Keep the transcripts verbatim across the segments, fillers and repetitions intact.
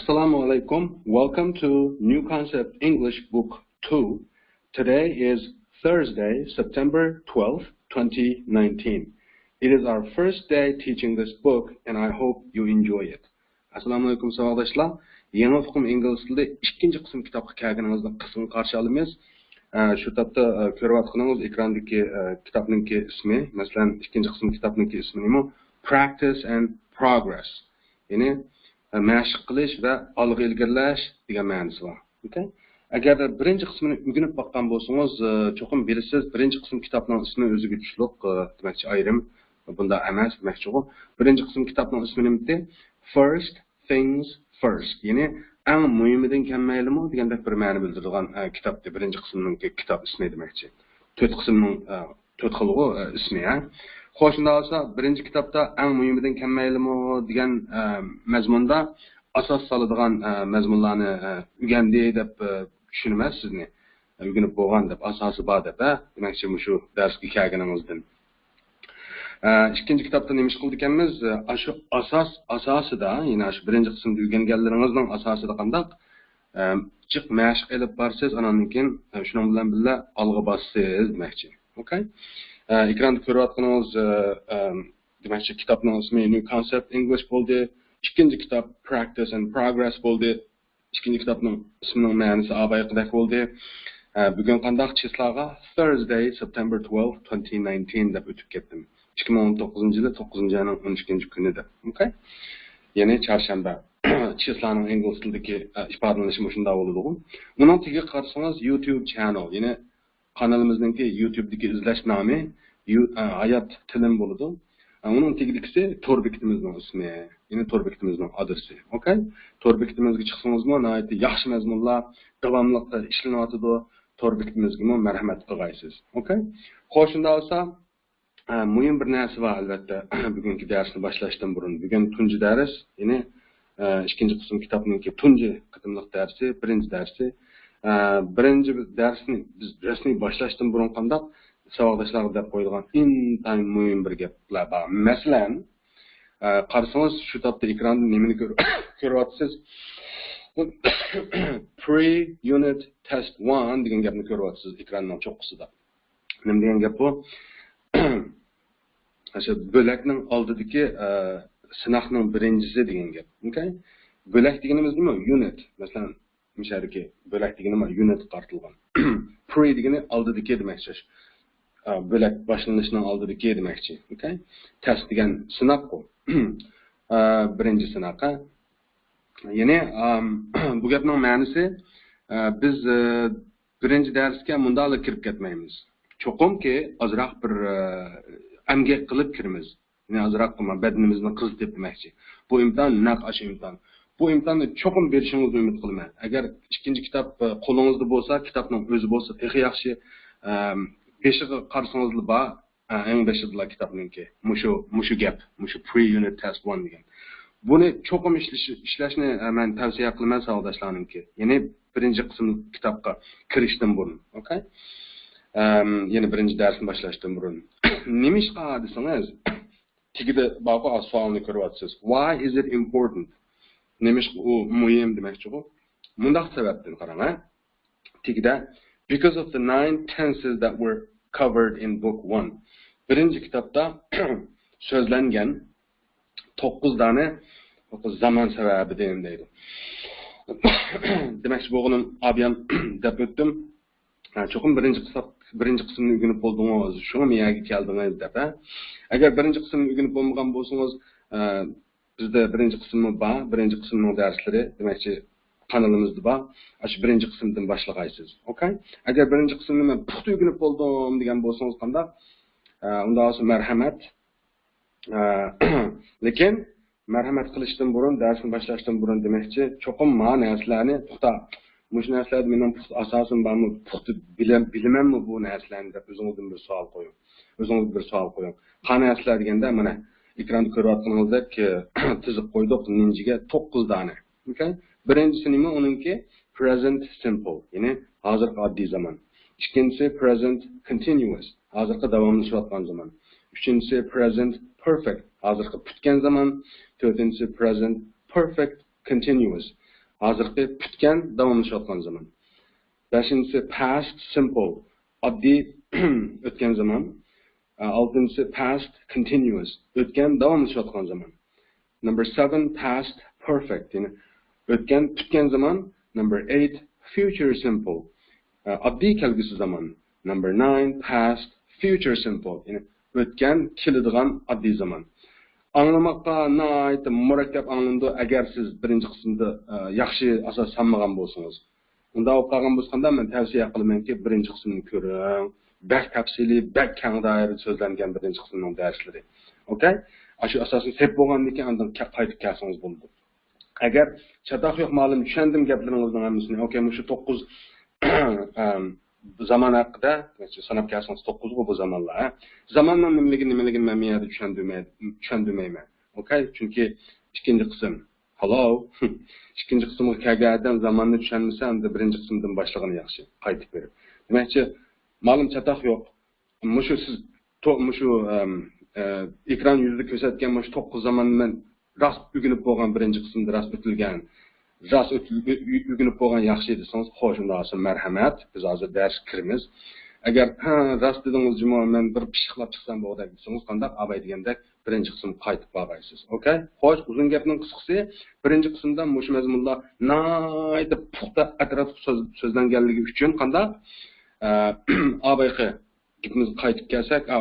Assalamu alaikum. Welcome to New Concept English Book two. Today is Thursday, September twelfth, twenty nineteen. It is our first day teaching this book, and I hope you enjoy it. ئەسسالامۇ ئەلەيكۇم، ساۋاقداشلار. يېڭى ئۇقۇم ئىنگلىز تىلى ئىككىنچى قىسىم كىتابقا كەلگىنىڭىزنى قىزغىن قارشى ئالىمىز. ئە، شۇ تاپتا، ئە، كۆرۈۋاتقىنىڭىز ئېكراندىكى، ئە، كىتابنىڭكى ئىسمى، مەسىلەن، ئىككىنچى قىسىم كىتابنىڭكى ئىسمى نېمە؟ Practice and Progress. يەنى، ئە، مەشىق قىلىش ۋە ئالغا ئىلگىرىلەش دېگەن مەنىسى بار. ئوكەي؟ ئەگەر بىرىنچى قىسمىنى ئۆگىنىپ باققان بولسىڭىز، ئە، چوقۇم بىلىسىز، بىرىنچى قىسىم كىتابنىڭ ئىسمى ئۆزىگە چۈشلۈك، ئە، دېمەكچى ئايرىم. بۇنداق ئەمەس دېمەكچىغۇ. بىرىنچى قىسىم كىتابنىڭ ئىسمى نېمىدى؟ First Things First. يەنى ئەڭ مۇھىمىدىن كەلمەيلىمۇ دېگەندەك بىر مەنە بىلدۈرىدىغان، ئە، كىتابتى. بىرىنچى قىسىمنىڭكى كىتاب ئىسمى دېمەكچى. تۆت قىسىمنىڭ، ئە، تۆت خىلغۇ، ئە، ئىسمى، ھە. خوش، شۇنداق بولسا، بىرىنچى كىتابتا ئەڭ مۇھىمىدىن كەلمەيلىمۇ دېگەن، ئە، مەزمۇندا ئاساس سالىدىغان، ئە، مەزمۇنلارنى، ئە، ئۆگەندى دەپ، ئە، چۈشىنىمەن سىزنى. ئۆگىنىپ بولغان دەپ، ئاساسى بار دەپ، ھە. دېمەكچى، مۇشۇ دەرسكە كەلگىنىڭىزدىن. ئە، ئىككىنچى كىتابتا نېمە ئىش قىلىدىكەنمىز؟ ئە، ئاشۇ ئاساس ئاساسىدا، يەنى ئاشۇ بىرىنچى قىسىمدا ئۆگەنگەنلىرىڭىزنىڭ ئاساسىدا قانداق، ئە، جىق مەشىق ئېلىپ بارىسىز، ئاناندىن كېيىن، ئە، شۇنىڭ بىلەن بىللە ئالغا باسىسىز دېمەكچى. ئوكەي؟ ئە، ئېكراندا كۆرۈۋاتقىنىڭىز، ئە، ئە، دېمەكچى، كىتابنىڭ ئىسمى New Concept English بولدى. ئىككىنچى كىتاب Practice and Progress بولدى. ئىككىنچى كىتابنىڭ ئىسمىنىڭ مەنىسى ئابايقىدەك بولدى. ئە، بۈگۈن قانداق چىسلاغا؟ Thursday, September twelfth, twenty nineteen دەپ ئۆتۈپ كەتتىم. ئىككى مىڭ ئون توققۇزىنچى يىلى توققۇزىنچى ئاينىڭ ئون ئىككىنچى كۈنى دەپ. ئوكەي؟ يەنى چارشەنبە. چىسلانىڭ ئىنگلىز تىلىدىكى، ئە، ئىپادىلىنىشى مۇشۇنداق بولىدىغۇ. ئۇنىڭ تېگىگە قارىسىڭىز، YouTube channel، يەنى قانىلىمىزنىڭكى يۇتۇبتىكى ئىزدەش نامى يۇ-، ئە، ھايات تىلىم بولىدۇ. ئە، ئۇنىڭ تېگىدىكىسى تور بېكىتىمىزنىڭ ئىسمى، يەنى تور بېكىتىمىزنىڭ ئادرېسى. ئوكەي؟ تور بېكىتىمىزگە چىقسىڭىزمۇ ناھايىتى ياخشى مەزمۇنلار داۋاملىق ئىشلىنىۋاتىدۇ. تور بېكىتىمىزگىمۇ مەرھەمەت قىلغايسىز. ئوكەي؟ خوش، شۇنداق بولسا، ئە، مۇھىم بىر نەرسە بار، ئەلۋەتتە، بۈگۈنكى دەرسنى باشلاشتىن بۇرۇن. بۈگۈن تۇنجى دەرس، يەنى، ئە، ئىككىنچى قىسىم كىتابنىڭكى تۇنجى قېتىملىق دەرسى، بىرىنچى دەرسى. ئە، بىرىنچى دەرسنى بىز رەسمىي باشلاشتىن بۇرۇن قانداق ساۋاقداشلارغا دەپ قويىدىغان ئىنتايىن مۇھىم بىر گەپلەر بار. مەسىلەن، ئە، قارىسىڭىز، شۇ تاپتا ئېكراندا نېمىنى كۆر-، كۆرۈۋاتىسىز؟ Pre-unit test one دېگەن گەپنى كۆرۈۋاتىسىز ئېكراننىڭ چوققىسىدا. نېمە دېگەن گەپ بۇ؟ ئاشۇ بۆلەكنىڭ ئالدىدىكى، ئە، سىناقنىڭ بىرىنچىسى دېگەن گەپ. ئوكەي؟ بۆلەك دېگىنىمىز نېمە؟ يۇنىت. مەسىلەن، مۇشۇ يەردىكى بۆلەك دېگىنى يۇنىتقا قارىتىلغان. Pre دېگىنى ئالدىدىكى دېمەكچى. ئە، بۆلەك باشلىنىشنىڭ ئالدىدىكى دېمەكچى. ئوكەي؟ تېست دېگەن سىناققۇ. ئە، بىرىنچى سىناق، ھە؟ يەنى، ئام، بۇ گەپنىڭ مەنىسى، ئە، بىز، ئە، بىرىنچى دەرسكە مۇنداقلا كىرىپ كەتمەيمىز. چوقۇمكى ئازراق بىر، ئە، ئەمگەك قىلىپ كىرىمىز. يەنى ئازراق بەدىنىمىزنى قىزىتىپ دېمەكچى. بۇ ئىمتىھان نەق ئاشۇ ئىمتىھان. بۇ ئىمتىھاننى چوقۇم بېرىشىڭىزنى ئۈمىد قىلىمەن. ئەگەر ئىككىنچى كىتاب، ئە، قولىڭىزدا بولسا، كىتابنىڭ ئۆزى بولسا تېخى ياخشى. ئەم، بېشىغا قارىسىڭىزلا بار. ئە، ئەڭ بېشىدىلا كىتابنىڭكى مۇشۇ، مۇشۇ گەپ، مۇشۇ pre-unit test one دېگەن. بۇنى چوقۇم ئىشلىشى-، ئىشلەشنى، ئە، مەن تەۋسىيە قىلىمەن ساۋاقداشلارنىڭكى. يەنى بىرىنچى قىسىم كىتابقا كىرىشتىن بۇرۇن، ئوكەي؟ ئەم، يەنى بىرىنچى دەرسنى باشلاشتىن بۇرۇن. نېمىشقا دېسىڭىز، تېگىدە بارغۇ، سوئالنى كۆرۈۋاتىسىز. Why is it important? نېمىشقا ئۇ مۇھىم دېمەكچىغۇ؟ مۇنداق سەۋەبتىن قاراڭ، ھە؟ تېگىدە، because of the nine tenses that were covered in book one. بىرىنچى كىتابتا سۆزلەنگەن توققۇز دانە زامان سەۋەبىدىن دەيدۇ. دېمەكچى بولغىنىم، ئابىيان دەپ ئۆتتۈم. ھە، چوقۇم بىرىنچى قىسىم، بىرىنچى قىسىمنى ئۆگىنىپ بولدىڭىز، شۇڭا مېيەگە كەلدىڭىز دەپ، ھە. ئەگەر بىرىنچى قىسىمنى ئۆگىنىپ بولمىغان بولسىڭىز، ئە، بىزدە بىرىنچى قىسىممۇ بار، بىرىنچى قىسىمنىڭ دەرسلىرى، دېمەكچى، قانىلىمىزدا بار. ئاشۇ بىرىنچى قىسىمدىن باشلىغايسىز. ئوكەي؟ ئەگەر بىرىنچى قىسىمنى مەن پۇختا ئۆگىنىپ بولدۇم دېگەن بولسىڭىز قانداق؟ ئە، ئۇنداق بولسا مەرھەمەت. ئە، لېكىن مەرھەمەت قىلىشتىن بۇرۇن، دەرسنى باشلاشتىن بۇرۇن دېمەكچى، چوقۇم ما نەرسىلەرنى پۇختا، مۇشۇ نەرسىلەردە مېنىڭ پۇختا ئاساسىم بارمۇ، پۇختا بىلەم-، بىلىمەنمۇ بۇ نەرسىلەرنى دەپ ئۆزىڭىزدىن بىر سوئال قويۇڭ. ئۆزىڭىز بىر سوئال قويۇڭ. قا نەرسىلەر دېگەندە، مانا، ئېكراندا كۆرۈۋاتقىنىڭىزدەك، تىزىپ قويدۇق نىنجىگە توققۇز دانە. ئوكەي؟ بىرىنچىسى نېمە ئۇنىڭكى؟ Present simple، يەنى ھازىرقى ئاددىي زامان. ئىككىنچىسى present continuous، ھازىرقى داۋاملىشىۋاتقان زامان. ئۈچىنچىسى present perfect، ھازىرقى پۈتكەن زامان. تۆتىنچىسى present perfect continuous، ھازىرقى پۈتكەن، داۋاملىشىۋاتقان زامان. بەشىنچىسى past simple، ئاددىي، ئۆتكەن زامان. ئە، ئالتىنچىسى past continuous، ئۆتكەن، داۋاملىشىۋاتقان زامان. Number seven past perfect، يەنى ئۆتكەن، پۈتكەن زامان. Number eight future simple، ئە، ئاددىي كەلگۈسى زامان. Number nine past future simple، يەنى ئۆتكەن، كېلىدىغان ئاددىي زامان. ئاڭلىماققا ناھايىتى مۇرەككەپ ئاڭلىنىدۇ. ئەگەر سىز بىرىنچى قىسىمدا، ئە، ياخشى ئاساس سالمىغان بولسىڭىز، ئۇنداق بولۇپ قالغان بولسا، قانداق، مەن تەۋسىيە قىلىمەنكى، بىرىنچى قىسمىنى كۆرۈڭ. بەك تەپسىلىي، بەك كەڭ دائىرىدە سۆزلەنگەن بىرىنچى قىسىمنىڭ دەرسلىرى. ئوكەي؟ ئاشۇ ئاساسنى تېپىپ بولغاندىن كېيىن ئاندىن كە-، قايتىپ كەلسىڭىز بولىدۇ. ئەگەر چاتاق يوق، مالىم، چۈشەندىم گەپلىرىڭىزنىڭ ھەممىسىنى. ئوكەي، مۇشۇ توققۇز، ئەم، زامان ھەققىدە ساناپ كەلسىڭىز، توققۇزغۇ بۇ زامانلار، ھە؟ زاماننىڭ نېمىلىكى، نېمىلىكىنى مەن بۇ يەردە چۈشەندۈرمەي-، چۈشەندۈرمەيمەن. ئوكەي؟ چۈنكى ئىككىنچى قىسىم. ھالو. ئىككىنچى قىسىمغا كەلگەندە زاماننى چۈشەنمىسە، ئەمدى بىرىنچى قىسىمدىن باشلىغىنى ياخشى. قايتىپ بېرىپ. دېمەكچى، مالىم، چاتاق يوق. مۇشۇ سىز تو-، مۇشۇ، ئەم، ئە، ئېكران يۈزىدە كۆرسەتكەن مۇشۇ توققۇز زاماننى مەن راست ئۆگىنىپ بولغان، بىرىنچى قىسىمدا راست ئۆتۈلگەن، راست ئۆتۈل-، ئۆ-، ئۆ-، ئۆگىنىپ بولغان ياخشى دېسىڭىز، خوش، ئۇنداق بولسا مەرھەمەت، بىز ھازىر دەرسكە كىرىمىز. ئەگەر، ھە، راست دېدىڭىز جۇمۇ، مەن بىر پىششىقلاپ چىقسام بولغۇدەك دېسىڭىز، قانداق، ئاباي دېگەندەك بىرىنچى قىسىمغا قايتىپ بارغايسىز. ئوكەي؟ خوش، ئۇزۇن گەپنىڭ قىسقىسى، بىرىنچى قىسىمدا مۇشۇ مەزمۇندا ناھايىتى پۇختا، ئەتراپلىق سۆز-، سۆزلەنگەنلىكى ئۈچۈن قانداق، ئە، ئابايقى گېپىمىزگە قايتىپ كەلسەك، ئا،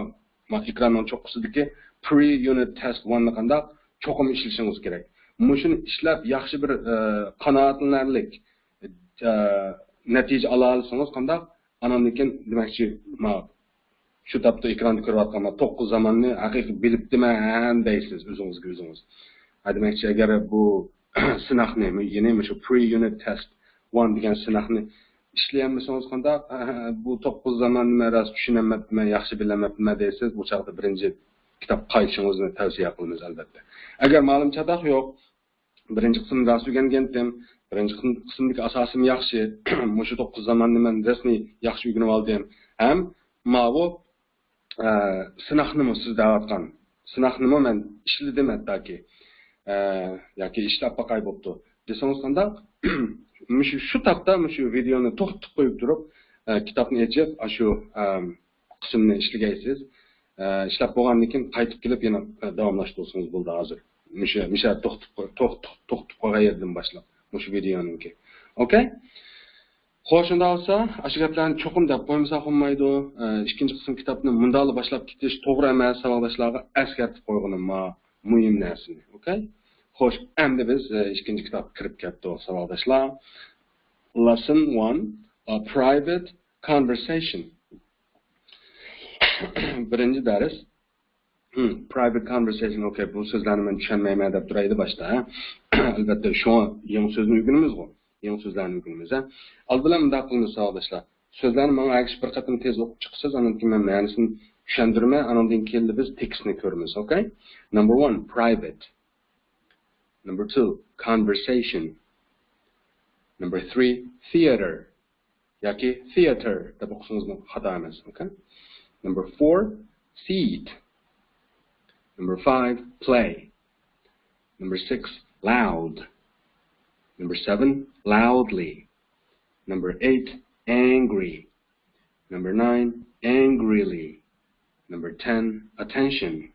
ما-، ئېكراننىڭ چوققىسىدىكى pre-unit test one نى قانداق چوقۇم ئىشلىشىڭىز كېرەك. مۇشۇنى ئىشلەپ ياخشى بىر، ئە، قانائەتلىنەرلىك، ئە، نەتىجە ئالالىسىڭىز قانداق، ئاناندىن كېيىن دېمەكچى، ما، شۇ تاپتا ئېكراندا كۆرۈۋاتقان ما توققۇز زاماننى ھەقىقىي بىلىپتىمەن دەيسىز ئۆزىڭىزگە ئۆزىڭىز. ھە، دېمەكچى، ئەگەر بۇ سىناقنى، يەنى مۇشۇ pre-unit test one دېگەن سىناقنى ئىشلىيەلمىسىڭىز قانداق؟ ھە، ھە، بۇ توققۇز زاماننى مەن راست چۈشىنەلمەپتىمەن، ياخشى بىلەلمەپتىمەن دەيسىز، بۇ چاغدا بىرىنچى كىتاب قايتىشىڭىزنى تەۋسىيە قىلىمىز، ئەلۋەتتە. ئەگەر مالىم چاتاق يوق، بىرىنچى قىسىمنى راست ئۆگەنگەنتىم، بىرىنچى قىسىم-، قىسىمدىكى ئاساسىم ياخشى، مۇشۇ توققۇز زاماننى مەن رەسمىي ياخشى ئۆگىنىپ ئالدىم ھەم ماۋۇ ئە، سىناقنىمۇ سىز دەۋاتقان، سىناقنىمۇ مەن ئىشلىدىم ھەتتاكى، ئە، ياكى ئىشلەپ باقاي بوپتۇ دېسىڭىز قانداق؟ مۇشۇ، شۇ تاپتا مۇشۇ ۋىدېئونى توختىتىپ قويۇپ تۇرۇپ، ئە، كىتابنى ئېچىپ، ئاشۇ، ئە، قىسىمنى ئىشلىگەيسىز. ئە، ئىشلەپ بولغاندىن كېيىن قايتىپ كېلىپ يەنە، ئە، داۋاملاشتۇرسىڭىز بولدى ھازىر. مۇشۇ، مۇشۇ يەردە توختىتىپ قوي-، توخ-، توخ-، توختىتىپ قويغان يەردىن باشلاپ. مۇشۇ ۋىدېئونىڭكى. ئوكەي؟ خوش، شۇنداق بولسا، ئاشۇ گەپلەرنى چوقۇم دەپ قويمىساق بولمايدۇ. ئە، ئىككىنچى قىسىم كىتابنى مۇنداقلا باشلاپ كېتىش توغرا ئەمەس، ساۋاقداشلارغا ئەسكەرتىپ قويغىنىم بار مۇھىم نەرسىنى. ئوكەي؟ خوش، ئەمدى بىز، ئە، ئىككىنچى كىتابقا كىرىپ كەتتۇق، ساۋاقداشلار. Lesson one, a private conversation. بىرىنچى دەرس. Hmm, private conversation، ئوكەي، بۇ سۆزلەرنى مەن چۈشەنمەيمەن دەپ تۇرايدۇ باشتا، ھە؟ ئەلۋەتتە، شۇڭا يېڭى سۆزنى ئۆگىنىمىزغۇ. يېڭى سۆزلەرنى ئۆگىنىمىز، ھە؟ ئالدى بىلەن مۇنداق قىلىمىز، ساۋاقداشلار. سۆزلەرنى ماڭا ئەگىشىپ بىر قېتىم تېز ئوقۇپ چىقىسىز، ئاندىن كېيىن مەن مەنىسىنى چۈشەندۈرىمەن، ئاندىن كېيىن بىز تېكىستنى كۆرىمىز، ئوكەي؟ Number one, private. Number two, conversation. Number three, theater. ياكى theater دەپ ئوقۇسىڭىزمۇ خاتا ئەمەس. ئوكەي. Number four, seat. Number five, play. Number six, loud. Number seven, loudly. Number eight, angry. Number nine, angrily. Number ten, attention.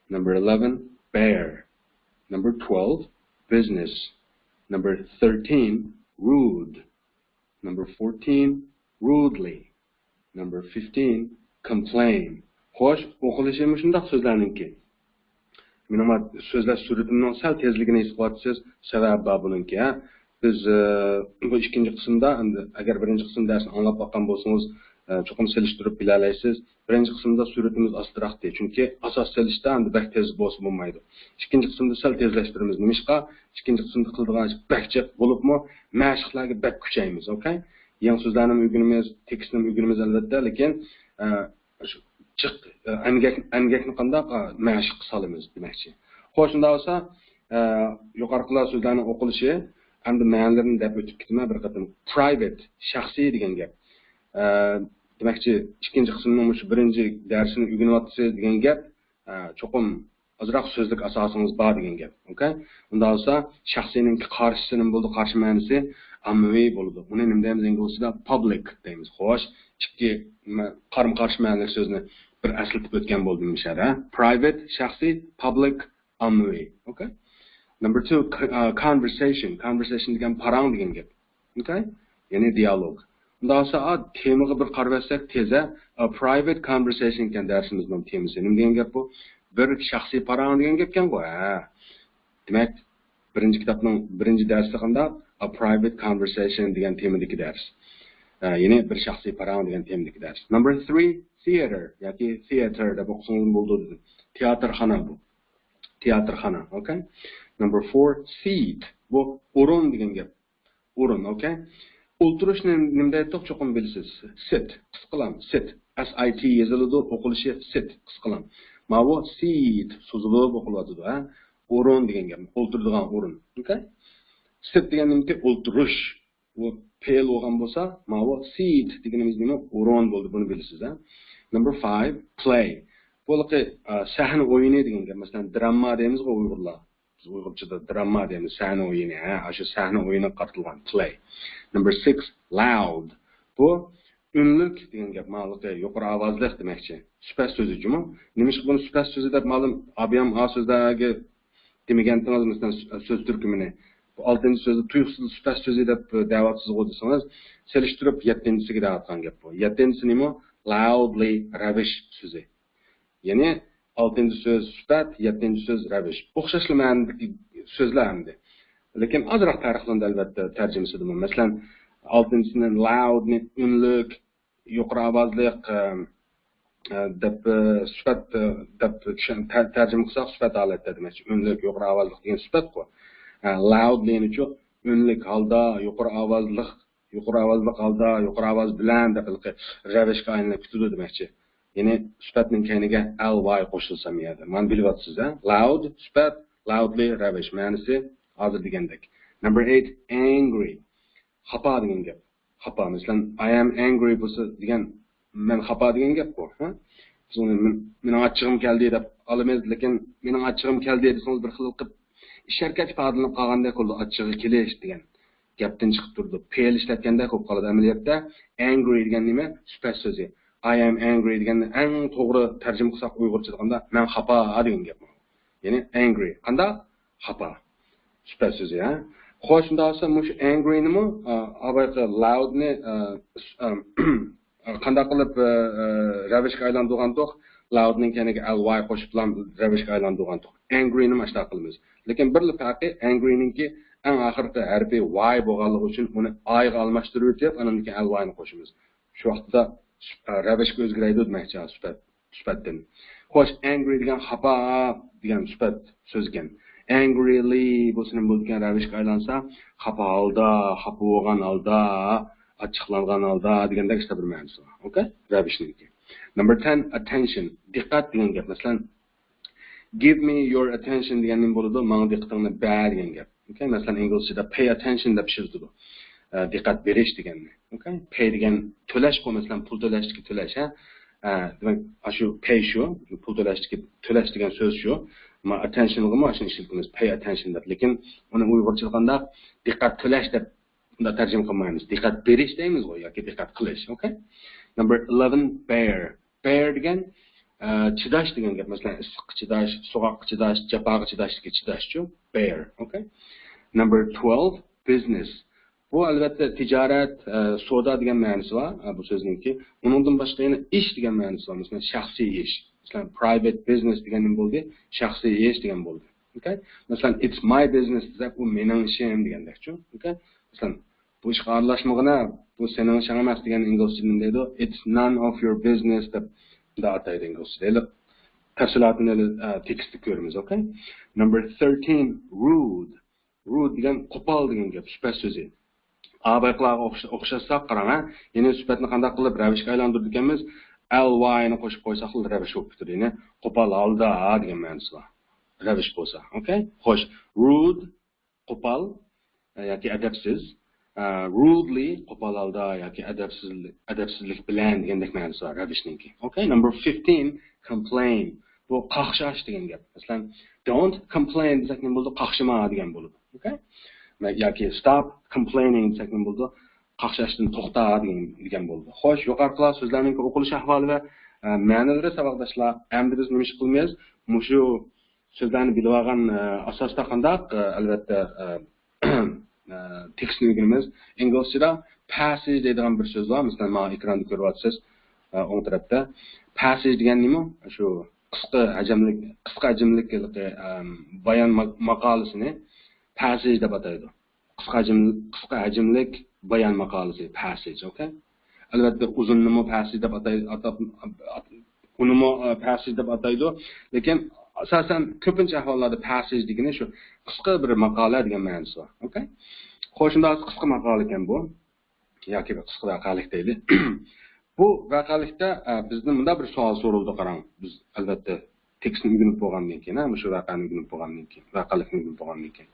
Number eleven, bear. Number twelve, business. Number thirteen, rude. Number fourteen, rudely. Number fifteen, complain. خوش، ئوقۇلۇشى مۇشۇنداق سۆزلەرنىڭكى. مېنىڭ سۆزلەش سۈرئىتىمنىڭ سەل تېزلىكىنى ھېس قىلىۋاتىسىز، سەۋەبى بار بۇنىڭكى، ھە. بىز، ئە، بۇ ئىككىنچى قىسىمدا، ئەمدى ئەگەر بىرىنچى قىسىم دەرسىنى ئاڭلاپ باققان بولسىڭىز، ئە، چوقۇم سېلىشتۇرۇپ بىلەلەيسىز. بىرىنچى قىسىمدا سۈرئىتىمىز ئاستىراقتى، چۈنكى ئاساس سېلىشتا ئەمدى بەك تېز بولسا بولمايدۇ. ئىككىنچى قىسىمدا سەل تېزلەشتۈرىمىز. نېمىشقا؟ ئىككىنچى قىسىمدا قىلىدىغان ئىش بەك جىق بولۇپمۇ، مەشىقلەرگە بەك كۈچەيمىز، ئوكەي؟ يېڭى سۆزلەرنىمۇ ئۆگىنىمىز، تېكىستنىمۇ ئۆگىنىمىز، ئەلۋەتتە، لېكىن، ئە، شۇ جىق، ئە، ئەمگەك، ئەمگەكنى قانداق، ئە، مەشىققە سالىمىز دېمەكچى. خوش، شۇنداق بولسا، ئە، يۇقىرىقىلار سۆزلەرنىڭ ئوقۇلۇشى، ئەمدى مەنىلىرىنى دەپ ئۆتۈپ كېتىمەن بىر قېتىم. Private، شەخسىي دېگەن گەپ. ئە، دېمەكچى، ئىككىنچى قىسىمنىڭ مۇشۇ بىرىنچى دەرسىنى ئۆگىنىۋاتىسىز دېگەن گەپ، ئە، چوقۇم ئازراق سۆزلۈك ئاساسىڭىز بار دېگەن گەپ. ئوكەي؟ ئۇنداق بولسا شەخسىينىڭكى قارشىسى نېمە بولىدۇ؟ قارشى مەنىسى ئاممىۋى بولىدۇ. ئۇنى نېمە دەيمىز ئىنگلىزچىدا؟ پابلىك دەيمىز. خوش، ئىككى مە-، قارمۇ قارشى مەنىلىك سۆزنى بىر ئەسلىتىپ ئۆتكەن بولدۇم مۇشۇ يەردە. پرايۋېت شەخسىي، پابلىك ئاممىۋى. ئوكەي؟ نمبر تۇ، كونۋېرسېيشن. كونۋېرسېيشن دېگەن پاراڭ دېگەن گەپ. ئوكەي؟ يەنى دىيالوگ. ئۇنداق بولسا، تېمىغا بىر قارىۋەتسەك تېزە، پرايۋېت كونۋېرسېيشن ئىكەن دەرسىمىزنىڭ تېمىسى. نېمە دېگەن گەپ بۇ؟ بىر شەخسىي پاراڭ دېگەن گەپكەنغۇ، ھە. دېمەك، بىرىنچى كىتابنىڭ بىرىنچى دەرسلىكىدە، پرايۋېت كونۋېرسېيشن دېگەن تېمىدىكى دەرس. ئە، يەنى بىر شەخسىي پاراڭ دېگەن تېمىدىكى دەرس. نمبر تۇرى، تىياتىر ياكى تىياتىر دەپ ئوقۇسىڭىزمۇ بولىدۇ دېدىم. تىياتىرخانا بۇ. تىياتىرخانا، ئوكەي. نمبر فور، سىت. بۇ ئورۇن دېگەن گەپ. ئورۇن، ئوكەي. ئولتۇرۇشنى نېمە دەيتتۇق، چوقۇم بىلىسىز. سىت، قىسقىلام، سىت. ئەس ئاي تى يېزىلىدۇ، ئوقۇلۇشى سىت، قىسقىلام. ماۋۇ سىت سوزۇلۇپ ئوقۇلۇۋاتىدۇ، ھە. ئورۇن دېگەن گەپ، ئولتۇرىدىغان ئورۇن، ئوكەي. سىت دېگەن نېمىكى؟ ئولتۇرۇش. بۇ پېئىل بولغان بولسا، ماۋۇ سىت دېگىنىمىز نېمە؟ ئورۇن بولدى، بۇنى بىلىسىز، ھە. نمبر فايف، پلەي. بۇ ھېلىقى، ئە، سەھنە ئويۇنى دېگەن گەپ. مەسىلەن، درامما دەيمىزغۇ ئۇيغۇرلار. بىز ئۇيغۇرچىدا درامما دەيمىز، سەھنە ئويۇنى، ھە، ئاشۇ سەھنە ئويۇنىغا قارىتىلغان پلەي. نمبر سىكس، لاۋد. بۇ ئۈنلۈك دېگەن گەپ، مانا ھېلىقى يۇقىرى ئاۋازلىق دېمەكچى. سۈپەت سۆزى جۇمۇ. نېمىشقا بۇنى سۈپەت سۆزى دەپ مەلۇم ئابىيام ئا سۆزلەرگە دېمىگەنتىڭىز، مەسىلەن، سۆ-، سۆز تۈركۈمىنى. بۇ ئالتىنچى سۆزنى تۇيۇقسىز سۈپەت سۆزى دەپ دەۋاتىسىزغۇ دېسىڭىز، سېلىشتۇرۇپ يەتتىنچىسىگە دەۋاتقان گەپ بۇ. يەتتىنچىسى نېمە؟ لاۋدلى، رەۋىش سۆزى. يەنى ئالتىنچى سۆز سۈپەت، يەتتىنچى سۆز رەۋىش. ئوخشاشلا مەنىدىكى سۆزلەر ئەمدى. لېكىن ئازراق پەرقلىنىدۇ، ئەلۋەتتە، تەرجىمىسىدىمۇ. مەسىلەن، ئالتىنچىسىنى لاۋدنى ئۈنلۈك، يۇقىرى ئاۋازلىق، ئە، ئە، دەپ، ئە، سۈپەت، ئە، دەپ چۈشەن-، تە-، تەرجىمە قىلساق، سۈپەت ھالەتتە دېمەكچى. ئۈنلۈك، يۇقىرى ئاۋازلىق دېگەن سۈپەتقۇ. ئە، لاۋدلىنىچۇ ئۈنلۈك ھالدا، يۇقىرى ئاۋازلىق، يۇقىرى ئاۋازلىق ھالدا، يۇقىرى ئاۋاز بىلەن دەپ ھېلىقى رەۋىشكە ئايلىنىپ كېتىدۇ دېمەكچى. يەنى سۈپەتنىڭ كەينىگە ئەل ۋاي قوشۇلسا مۇ يەردە. مانا بىلىۋاتىسىز، ھە؟ لاۋد، سۈپەت، لاۋدلى، رەۋىش. مەنىسى ھازىر دېگەندەك. نمبر ئەيت، ئەنگرى. خاپا دېگەن گەپ. خاپا. مەسىلەن، ئاي ئەم ئەنگرى بولسا دېگەن، مەن خاپا دېگەن گەپ بۇ، ھە؟ بىز ئۇنى مېن-، مېنىڭ ئاچچىقىم كەلدى دەپ ئالىمىز، لېكىن مېنىڭ ئاچچىقىم كەلدى دېسىڭىز، بىر خىل قىلىپ ئىش ھەرىكەت ئىپادىلىنىپ قالغاندەك بولىدۇ، ئاچچىقى كېلىش دېگەن گەپتىن چىقىپ تۇرىدۇ. پېئىل ئىشلەتكەندەك بولۇپ قالىدۇ. ئەمەلىيەتتە ئەنگرى دېگەن نېمە؟ سۈپەت سۆزى. ئاي ئەم ئەنگرى دېگەننى ئەڭ توغرا تەرجىمە قىلساق ئۇيغۇرچە ئېيتقاندا، مەن خاپا دېگەن گەپ. يەنى ئەنگرى. قانداق؟ خاپا. سۈپەت سۆزى، ھە؟ خوش، شۇنداق بولسا مۇشۇ ئەنگرىنىمۇ، ئا، بايىقى لاۋدنى، ئا، س-، ئا، قانداق قىلىپ، ئا، ئا، رەۋىشكە ئايلاندۇرغانتۇق؟ لاۋدنىڭ كەينىگە ئەل ۋاي قوشۇپلا رەۋىشكە ئايلاندۇرغانتۇق. ئەنگرىنىمۇ ئاشۇنداق قىلىمىز. لېكىن بىرلا پەرقى، ئەنگرىنىڭكى ئەڭ ئاخىرقى ھەرپى ۋاي بولغانلىقى ئۈچۈن ئۇنى ئايغا ئالماشتۇرۇۋېتىپ، ئاندىن كېيىن ئەل ۋاينى قوشىمىز. شۇ ۋاقىتتا سۈپ-، ئا، رەۋىشكە ئۆزگىرەيدۇ دېمەكچى، سۈپەت. سۈپەتتىن. خوش، ئەنگرى دېگەن خاپا دېگەن سۈپەت سۆزكەن. ئەنگرىلى بولسا نېمە بولىدىكەن؟ رەۋىشكە ئايلانسا، خاپا ھالدا، خاپا بولغان ھالدا، ئاچچىقلانغان ھالدا دېگەندەك ئىشتا بىر مەنىسى بار. ئوكەي؟ رەۋىشنىڭكى. نمبر تەن، ئاتتېنشن. دىققەت دېگەن گەپ. مەسىلەن، give me your attention دېگەن نېمە بولىدۇ؟ ماڭا دىققىتىڭنى بەر دېگەن گەپ. ئوكەي؟ مەسىلەن، ئىنگلىزچىدا pay attention دەپ ئىشلىتىدۇ. ئە، دىققەت بېرىش دېگەننى. ئوكەي؟ پەي دېگەن تۆلەشقۇ، مەسىلەن، پۇل تۆلەشتىكى تۆلەش، ھە؟ ئە، دېمەك، ئاشۇ پەي شۇ، پۇل تۆلەشتىكى تۆلەش دېگەن سۆز شۇ. ئەمما ئاتتېنشنغىمۇ ئاشۇنى ئىشلىتىمىز، pay attention دەپ. لېكىن ئۇنى ئۇيغۇرچىلىقىدا دىققەت تۆلەش دەپ بۇنداق تەرجىمە قىلمايمىز. دىققەت بېرىش دەيمىزغۇ ياكى دىققەت قىلىش. ئوكەي؟ نمبر ئېلېۋەن، بەر. بەر دېگەن، ئە، چىداش دېگەن گەپ. مەسىلەن، ئىسسىققا چىداش، سوغۇققا چىداش، جاپاغا چىداشتىكى چىداشچۇ. بەر. ئوكەي؟ نمبر تۇرۇۋ، بىزنېس. بۇ، ئەلۋەتتە، تىجارەت، ئە، سودا دېگەن مەنىسى بار، ئە، بۇ سۆزنىڭكى. ئۇنىڭدىن باشقا يەنە ئىش دېگەن مەنىسى بار. مەسىلەن، شەخسىي ئىش. مەسىلەن، پرايۋېت بىزنېس دېگەن نېمە بولدى؟ شەخسىي ئىش دېگەن بولدى. ئوكەي؟ مەسىلەن، it's my business دېسەك، ئۇ مېنىڭ ئىشىم دېگەندەكچۇ. ئوكەي؟ مەسىلەن، بۇ ئىشقا ئارىلاشمىغىنە، بۇ سېنىڭ ئىشىڭ ئەمەس دېگەن ئىنگلىزچىدا نېمە دەيدۇ؟ It's none of your business دەپ مۇنداق ئاتايدۇ ئىنگلىزچىدا. ھېلى تەپسىلاتىنى ھېلى، ئە، تېكىستتە كۆرىمىز. ئوكەي؟ نمبر تىرتىن، رۇد. رۇد دېگەن قوپال دېگەن گەپ، سۈپەت سۆزى. ئابايقىلارغا ئوخش-، ئوخشاتساق قاراڭ، ھە؟ يەنى سۈپەتنى قانداق قىلىپ رەۋىشكە ئايلاندۇرىدىكەنمىز؟ ئەل ۋاينى قوشۇپ قويساقلا رەۋىش بولۇپ كېتىدۇ. يەنى قوپال ھالدا دېگەن مەنىسى بار. رەۋىش بولسا. ئوكەي؟ خوش. رۇد، قوپال، ئە، ياكى ئەدەپسىز. ئە، رۇدلى، قوپال ھالدا ياكى ئەدەپسىزلىك، ئەدەپسىزلىك بىلەن دېگەندەك مەنىسى بار رەۋىشنىڭكى. ئوكەي؟ نمبر فىفتىن، كومپلېين. بۇ قاقشاش دېگەن گەپ. مەسىلەن، don't complain دېسەك نېمە بولىدۇ؟ قاقشىما دېگەن بولىدۇ. ئوكەي؟ ياكى stop complaining دېسەك نېمە بولىدۇ؟ قاقشاشتىن توختا دېگەن، دېگەن بولىدۇ. خوش، يۇقىرىقىلار سۆزلەرنىڭكى ئوقۇلۇش ئەھۋالى ۋە، ئە، مەنىلىرى ساۋاقداشلار. ئەمدى بىز نېمە ئىش قىلىمىز؟ مۇشۇ سۆزلەرنى بىلىۋالغان، ئە، ئاساستا قانداق، ئە، ئەلۋەتتە، ئە، ئە، تېكىستنى ئۆگىنىمىز. ئىنگلىزچىدا پەسسېج دەيدىغان بىر سۆز بار. مەسىلەن، مانا ئېكراندا كۆرۈۋاتىسىز، ئە، ئوڭ تەرەپتە. پەسسېج دېگەن نېمە؟ شۇ قىسقا ھەجەملىك، قىسقا ھەجەملىك ھېلىقى، ئەم، بايان ما-، ماقالىسىنى پەسسېج دەپ ئاتايدۇ. قىسقا ھەجىم-، قىسقا ھەجىملىك بايان ماقالىسى، پەسسېج، ئوكەي؟ ئەلۋەتتە، ئۇزۇننىمۇ پەسسېج دەپ ئاتاي-، ئاتاپ، ئات-، ئۇنىمۇ، ئە، پەسسېج دەپ ئاتايدۇ. لېكىن ئاساسەن كۆپىنچە ئەھۋاللاردا پەسسېج دېگىنى شۇ قىسقا بىر ماقالە دېگەن مەنىسى بار، ئوكەي؟ خوش، شۇنداق قىسقا ماقالە ئىكەن بۇ. ياكى بىر قىسقا ۋەقەلىك دەيلى. بۇ ۋەقەلىكتە، ئە، بىزدىن مۇنداق بىر سوئال سورىلىدۇ، قاراڭ. بىز، ئەلۋەتتە، تېكىستنى ئۆگىنىپ بولغاندىن كېيىن، ھە، مۇشۇ ۋەقەنى ئۆگىنىپ بولغاندىن كېيىن، ۋەقەلىكنى ئۆگىنىپ بولغاندىن كېيىن،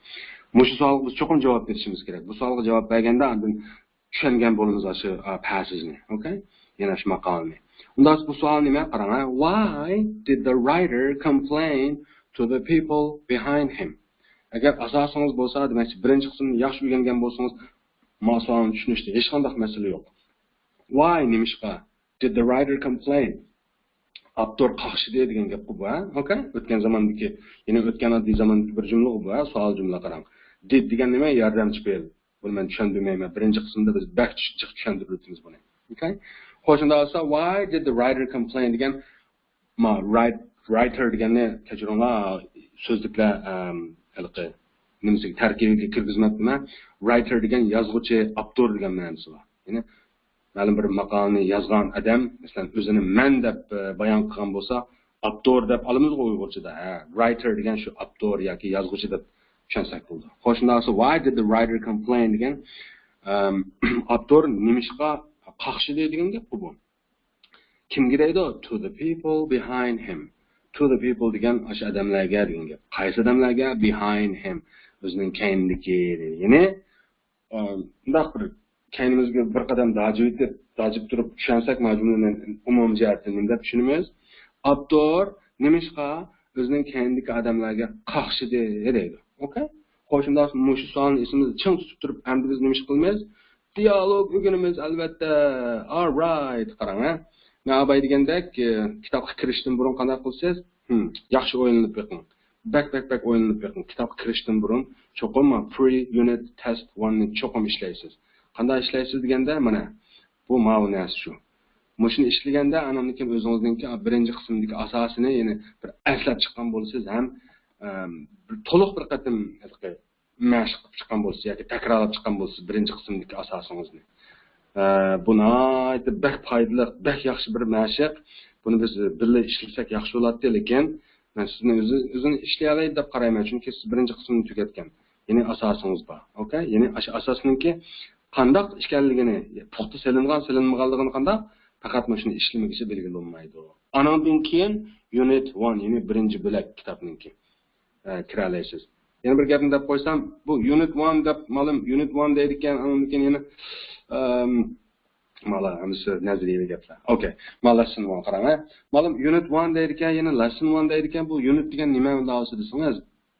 مۇشۇ سوئالغا بىز چوقۇم جاۋاب بېرىشىمىز كېرەك. بۇ سوئالغا جاۋاب بەرگەندە ئاندىن چۈشەنگەن بولىمىز ئاشۇ، ئا، پەسسېجنى، ئوكەي؟ يەنە شۇ ماقالىنى. ئۇنداق بۇ سوئال نېمە؟ قاراڭ، ھە. Why did the writer complain to the people behind him? ئەگەر ئاساسىڭىز بولسا، دېمەكچى، بىرىنچى قىسىمنى ياخشى ئۆگەنگەن بولسىڭىز، ما سوئالنى چۈشىنىشتە ھېچقانداق مەسىلە يوق. Why، نېمىشقا؟ Did the writer complain? ئاپتور قاقشىدى دېگەن گەپقۇ بۇ، ھە؟ ئوكەي؟ ئۆتكەن زاماندىكى، يەنى ئۆتكەن ئاددىي زاماندىكى بىر جۈملىغۇ بۇ، ھە؟ سوئال جۈملە قاراڭ. Did دېگەن نېمە؟ ياردەمچى پېئىل. بۇنى مەن چۈشەندۈرمەيمەن. بىرىنچى قىسىمدا بىز بەك جىق چۈشەندۈرۈۋېتىمىز بۇنى. ئوكەي؟ خوش، شۇنداق بولسا، why did the writer complain دېگەن، ما، write-، writer دېگەننى كەچۈرۈڭلار، سۆزلۈكلەر، ئەم، ھېلىقى نېمىسىگە، تەركىبىگە كىرگۈزمەپتىمەن. Writer دېگەن يازغۇچى، ئاپتور دېگەن مەنىسى بار. يەنى مەلۇم بىر ماقالىنى يازغان ئادەم، مەسىلەن، ئۆزىنى مەن دەپ، ئە، بايان قىلغان بولسا، ئاپتور دەپ ئالىمىزغۇ ئۇيغۇرچىدا. ھە، writer دېگەن شۇ ئاپتور ياكى يازغۇچى دەپ چۈشەنسەك بولىدۇ. خوش، شۇنداق بولسا، why did the writer complain دېگەن، ئەم، ئاپتور نېمىشقا قاقشىدى دېگەن گەپقۇ بۇ. كىمگە دەيدۇ؟ To the people behind him. To the people دېگەن ئاشۇ ئادەملەرگە دېگەن گەپ. قايسى ئادەملەرگە؟ Behind him. ئۆزىنىڭ كەينىدىكى دەيدۇ. يەنى، ئە، مۇنداق بىر كەينىمىزگە بىر قەدەم داجىۋېتىپ، داجىپ تۇرۇپ چۈشەنسەك، مانا جۈملىنى ئومۇمىي جەھەتتىن نېمە دەپ چۈشىنىمىز؟ ئاپتور نېمىشقا ئۆزىنىڭ كەينىدىكى ئادەملەرگە قاقشىدى دەيدۇ. ئوكەي؟ خوش، شۇنداق مۇشۇ سوئالنى ئېسىمىزدە چىڭ تۇتۇپ تۇرۇپ، ئەمدى بىز نېمە ئىش قىلىمىز؟ دىيالوگ ئۆگىنىمىز، ئەلۋەتتە. All right، قاراڭ، ھە. مەن ئاباي دېگەندەك، ئە، كىتابقا كىرىشتىن بۇرۇن قانداق قىلىسىز؟ ھىم، ياخشى ئويلىنىپ بېقىڭ. بەك، بەك، بەك ئويلىنىپ بېقىڭ. كىتابقا كىرىشتىن بۇرۇن چوقۇم pre unit test one نى چوقۇم ئىشلەيسىز. قانداق ئىشلەيسىز دېگەندە، مانا، بۇ ماۋۇ نەرسە شۇ. مۇشۇنى ئىشلىگەندە، ئاناندىن كېيىن ئۆزىڭىزنىڭكى بىرىنچى قىسىمدىكى ئاساسىنى، يەنى بىر ئەسلەپ چىققان بولىسىز ھەم، ئەم، بىر تولۇق بىر قېتىم ھېلىقى مەشىق قىلىپ چىققان بولىسىز ياكى تەكرارلاپ چىققان بولىسىز بىرىنچى قىسىمدىكى ئاساسىڭىزنى. ئە، بۇ ناھايىتى بەك پايدىلىق، بەك ياخشى بىر مەشىق. بۇنى بىز بىللە ئىشلىسەك ياخشى بولاتتى، لېكىن مەن سىزنى ئۆزى-، ئۆزىنى ئىشلىيەلەي دەپ قارايمەن، چۈنكى سىز بىرىنچى قىسمىنى تۈگەتكەن، يەنى ئاساسىڭىز بار. ئوكەي؟ يەنى ئاشۇ ئاساسنىڭكى قانداق ئىكەنلىكىنى، پۇختا سېلىنغان، سېلىنمىغانلىقىنى قانداق، پەقەت مۇشۇنى ئىشلىمىگىچە بىلگىلى بولمايدۇ. ئانىڭدىن كېيىن unit one، يەنى بىرىنچى بۆلەك كىتابنىڭكى، ئە، كىرەلەيسىز. يەنە بىر گەپنى دەپ قويسام، بۇ unit one دەپ، مالىم، unit one دەيدىكەن، ئاندىن كېيىن يەنە، ئەم، مالا، ھەممىسى نەزەرىيەۋى گەپلەر. ئوكەي، مانا lesson one قاراڭ، ھە. مالىم، unit one دەيدىكەن، يەنە lesson one دەيدىكەن، بۇ unit دېگەن نېمە ئۇنداق بولسا دېسىڭىز،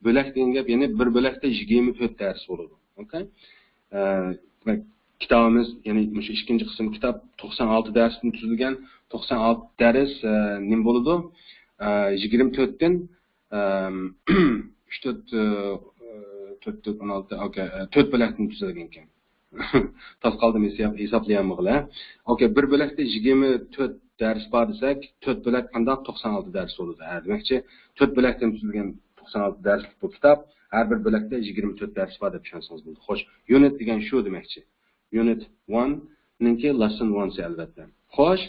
بۆلەك دېگەن گەپ، يەنى بىر بۆلەكتە يىگىرمە تۆت دەرس بولىدۇ. ئوكەي؟ ئە، دېمەك، كىتابىمىز، يەنى مۇشۇ ئىككىنچى قىسىم كىتاب توقسان ئالتە دەرستىن تۈزۈلگەن، توقسان ئالتە دەرس، ئە، نېمە بولىدۇ؟ ئە، يىگىرمە تۆتتىن، ئەم، ئۈچ، تۆت، ئە، تۆت، تۆت، ئون ئالتە، ئوكەي، ئە، تۆت بۆلەكتىن تۈزۈلگەن ئىكەن. تاس قالدىم، ھېساب-، ھېسابلىيالمىغىلى. ئوكەي، بىر بۆلەكتە يىگىرمە تۆت دەرس بار دېسەك، تۆت بۆلەك قانداق؟ توقسان ئالتە دەرس بولىدۇ. ھە، دېمەكچى، تۆت بۆلەكتىن تۈزۈلگەن توقسان ئالتە دەرسلىك بۇ كىتاب، ھەر بىر بۆلەكتە يىگىرمە تۆت دەرس بار دەپ چۈشەنسىڭىز بولىدۇ. خوش، unit دېگەن شۇ دېمەكچى. Unit one نىڭكى lesson one سى ئەلۋەتتە. خوش،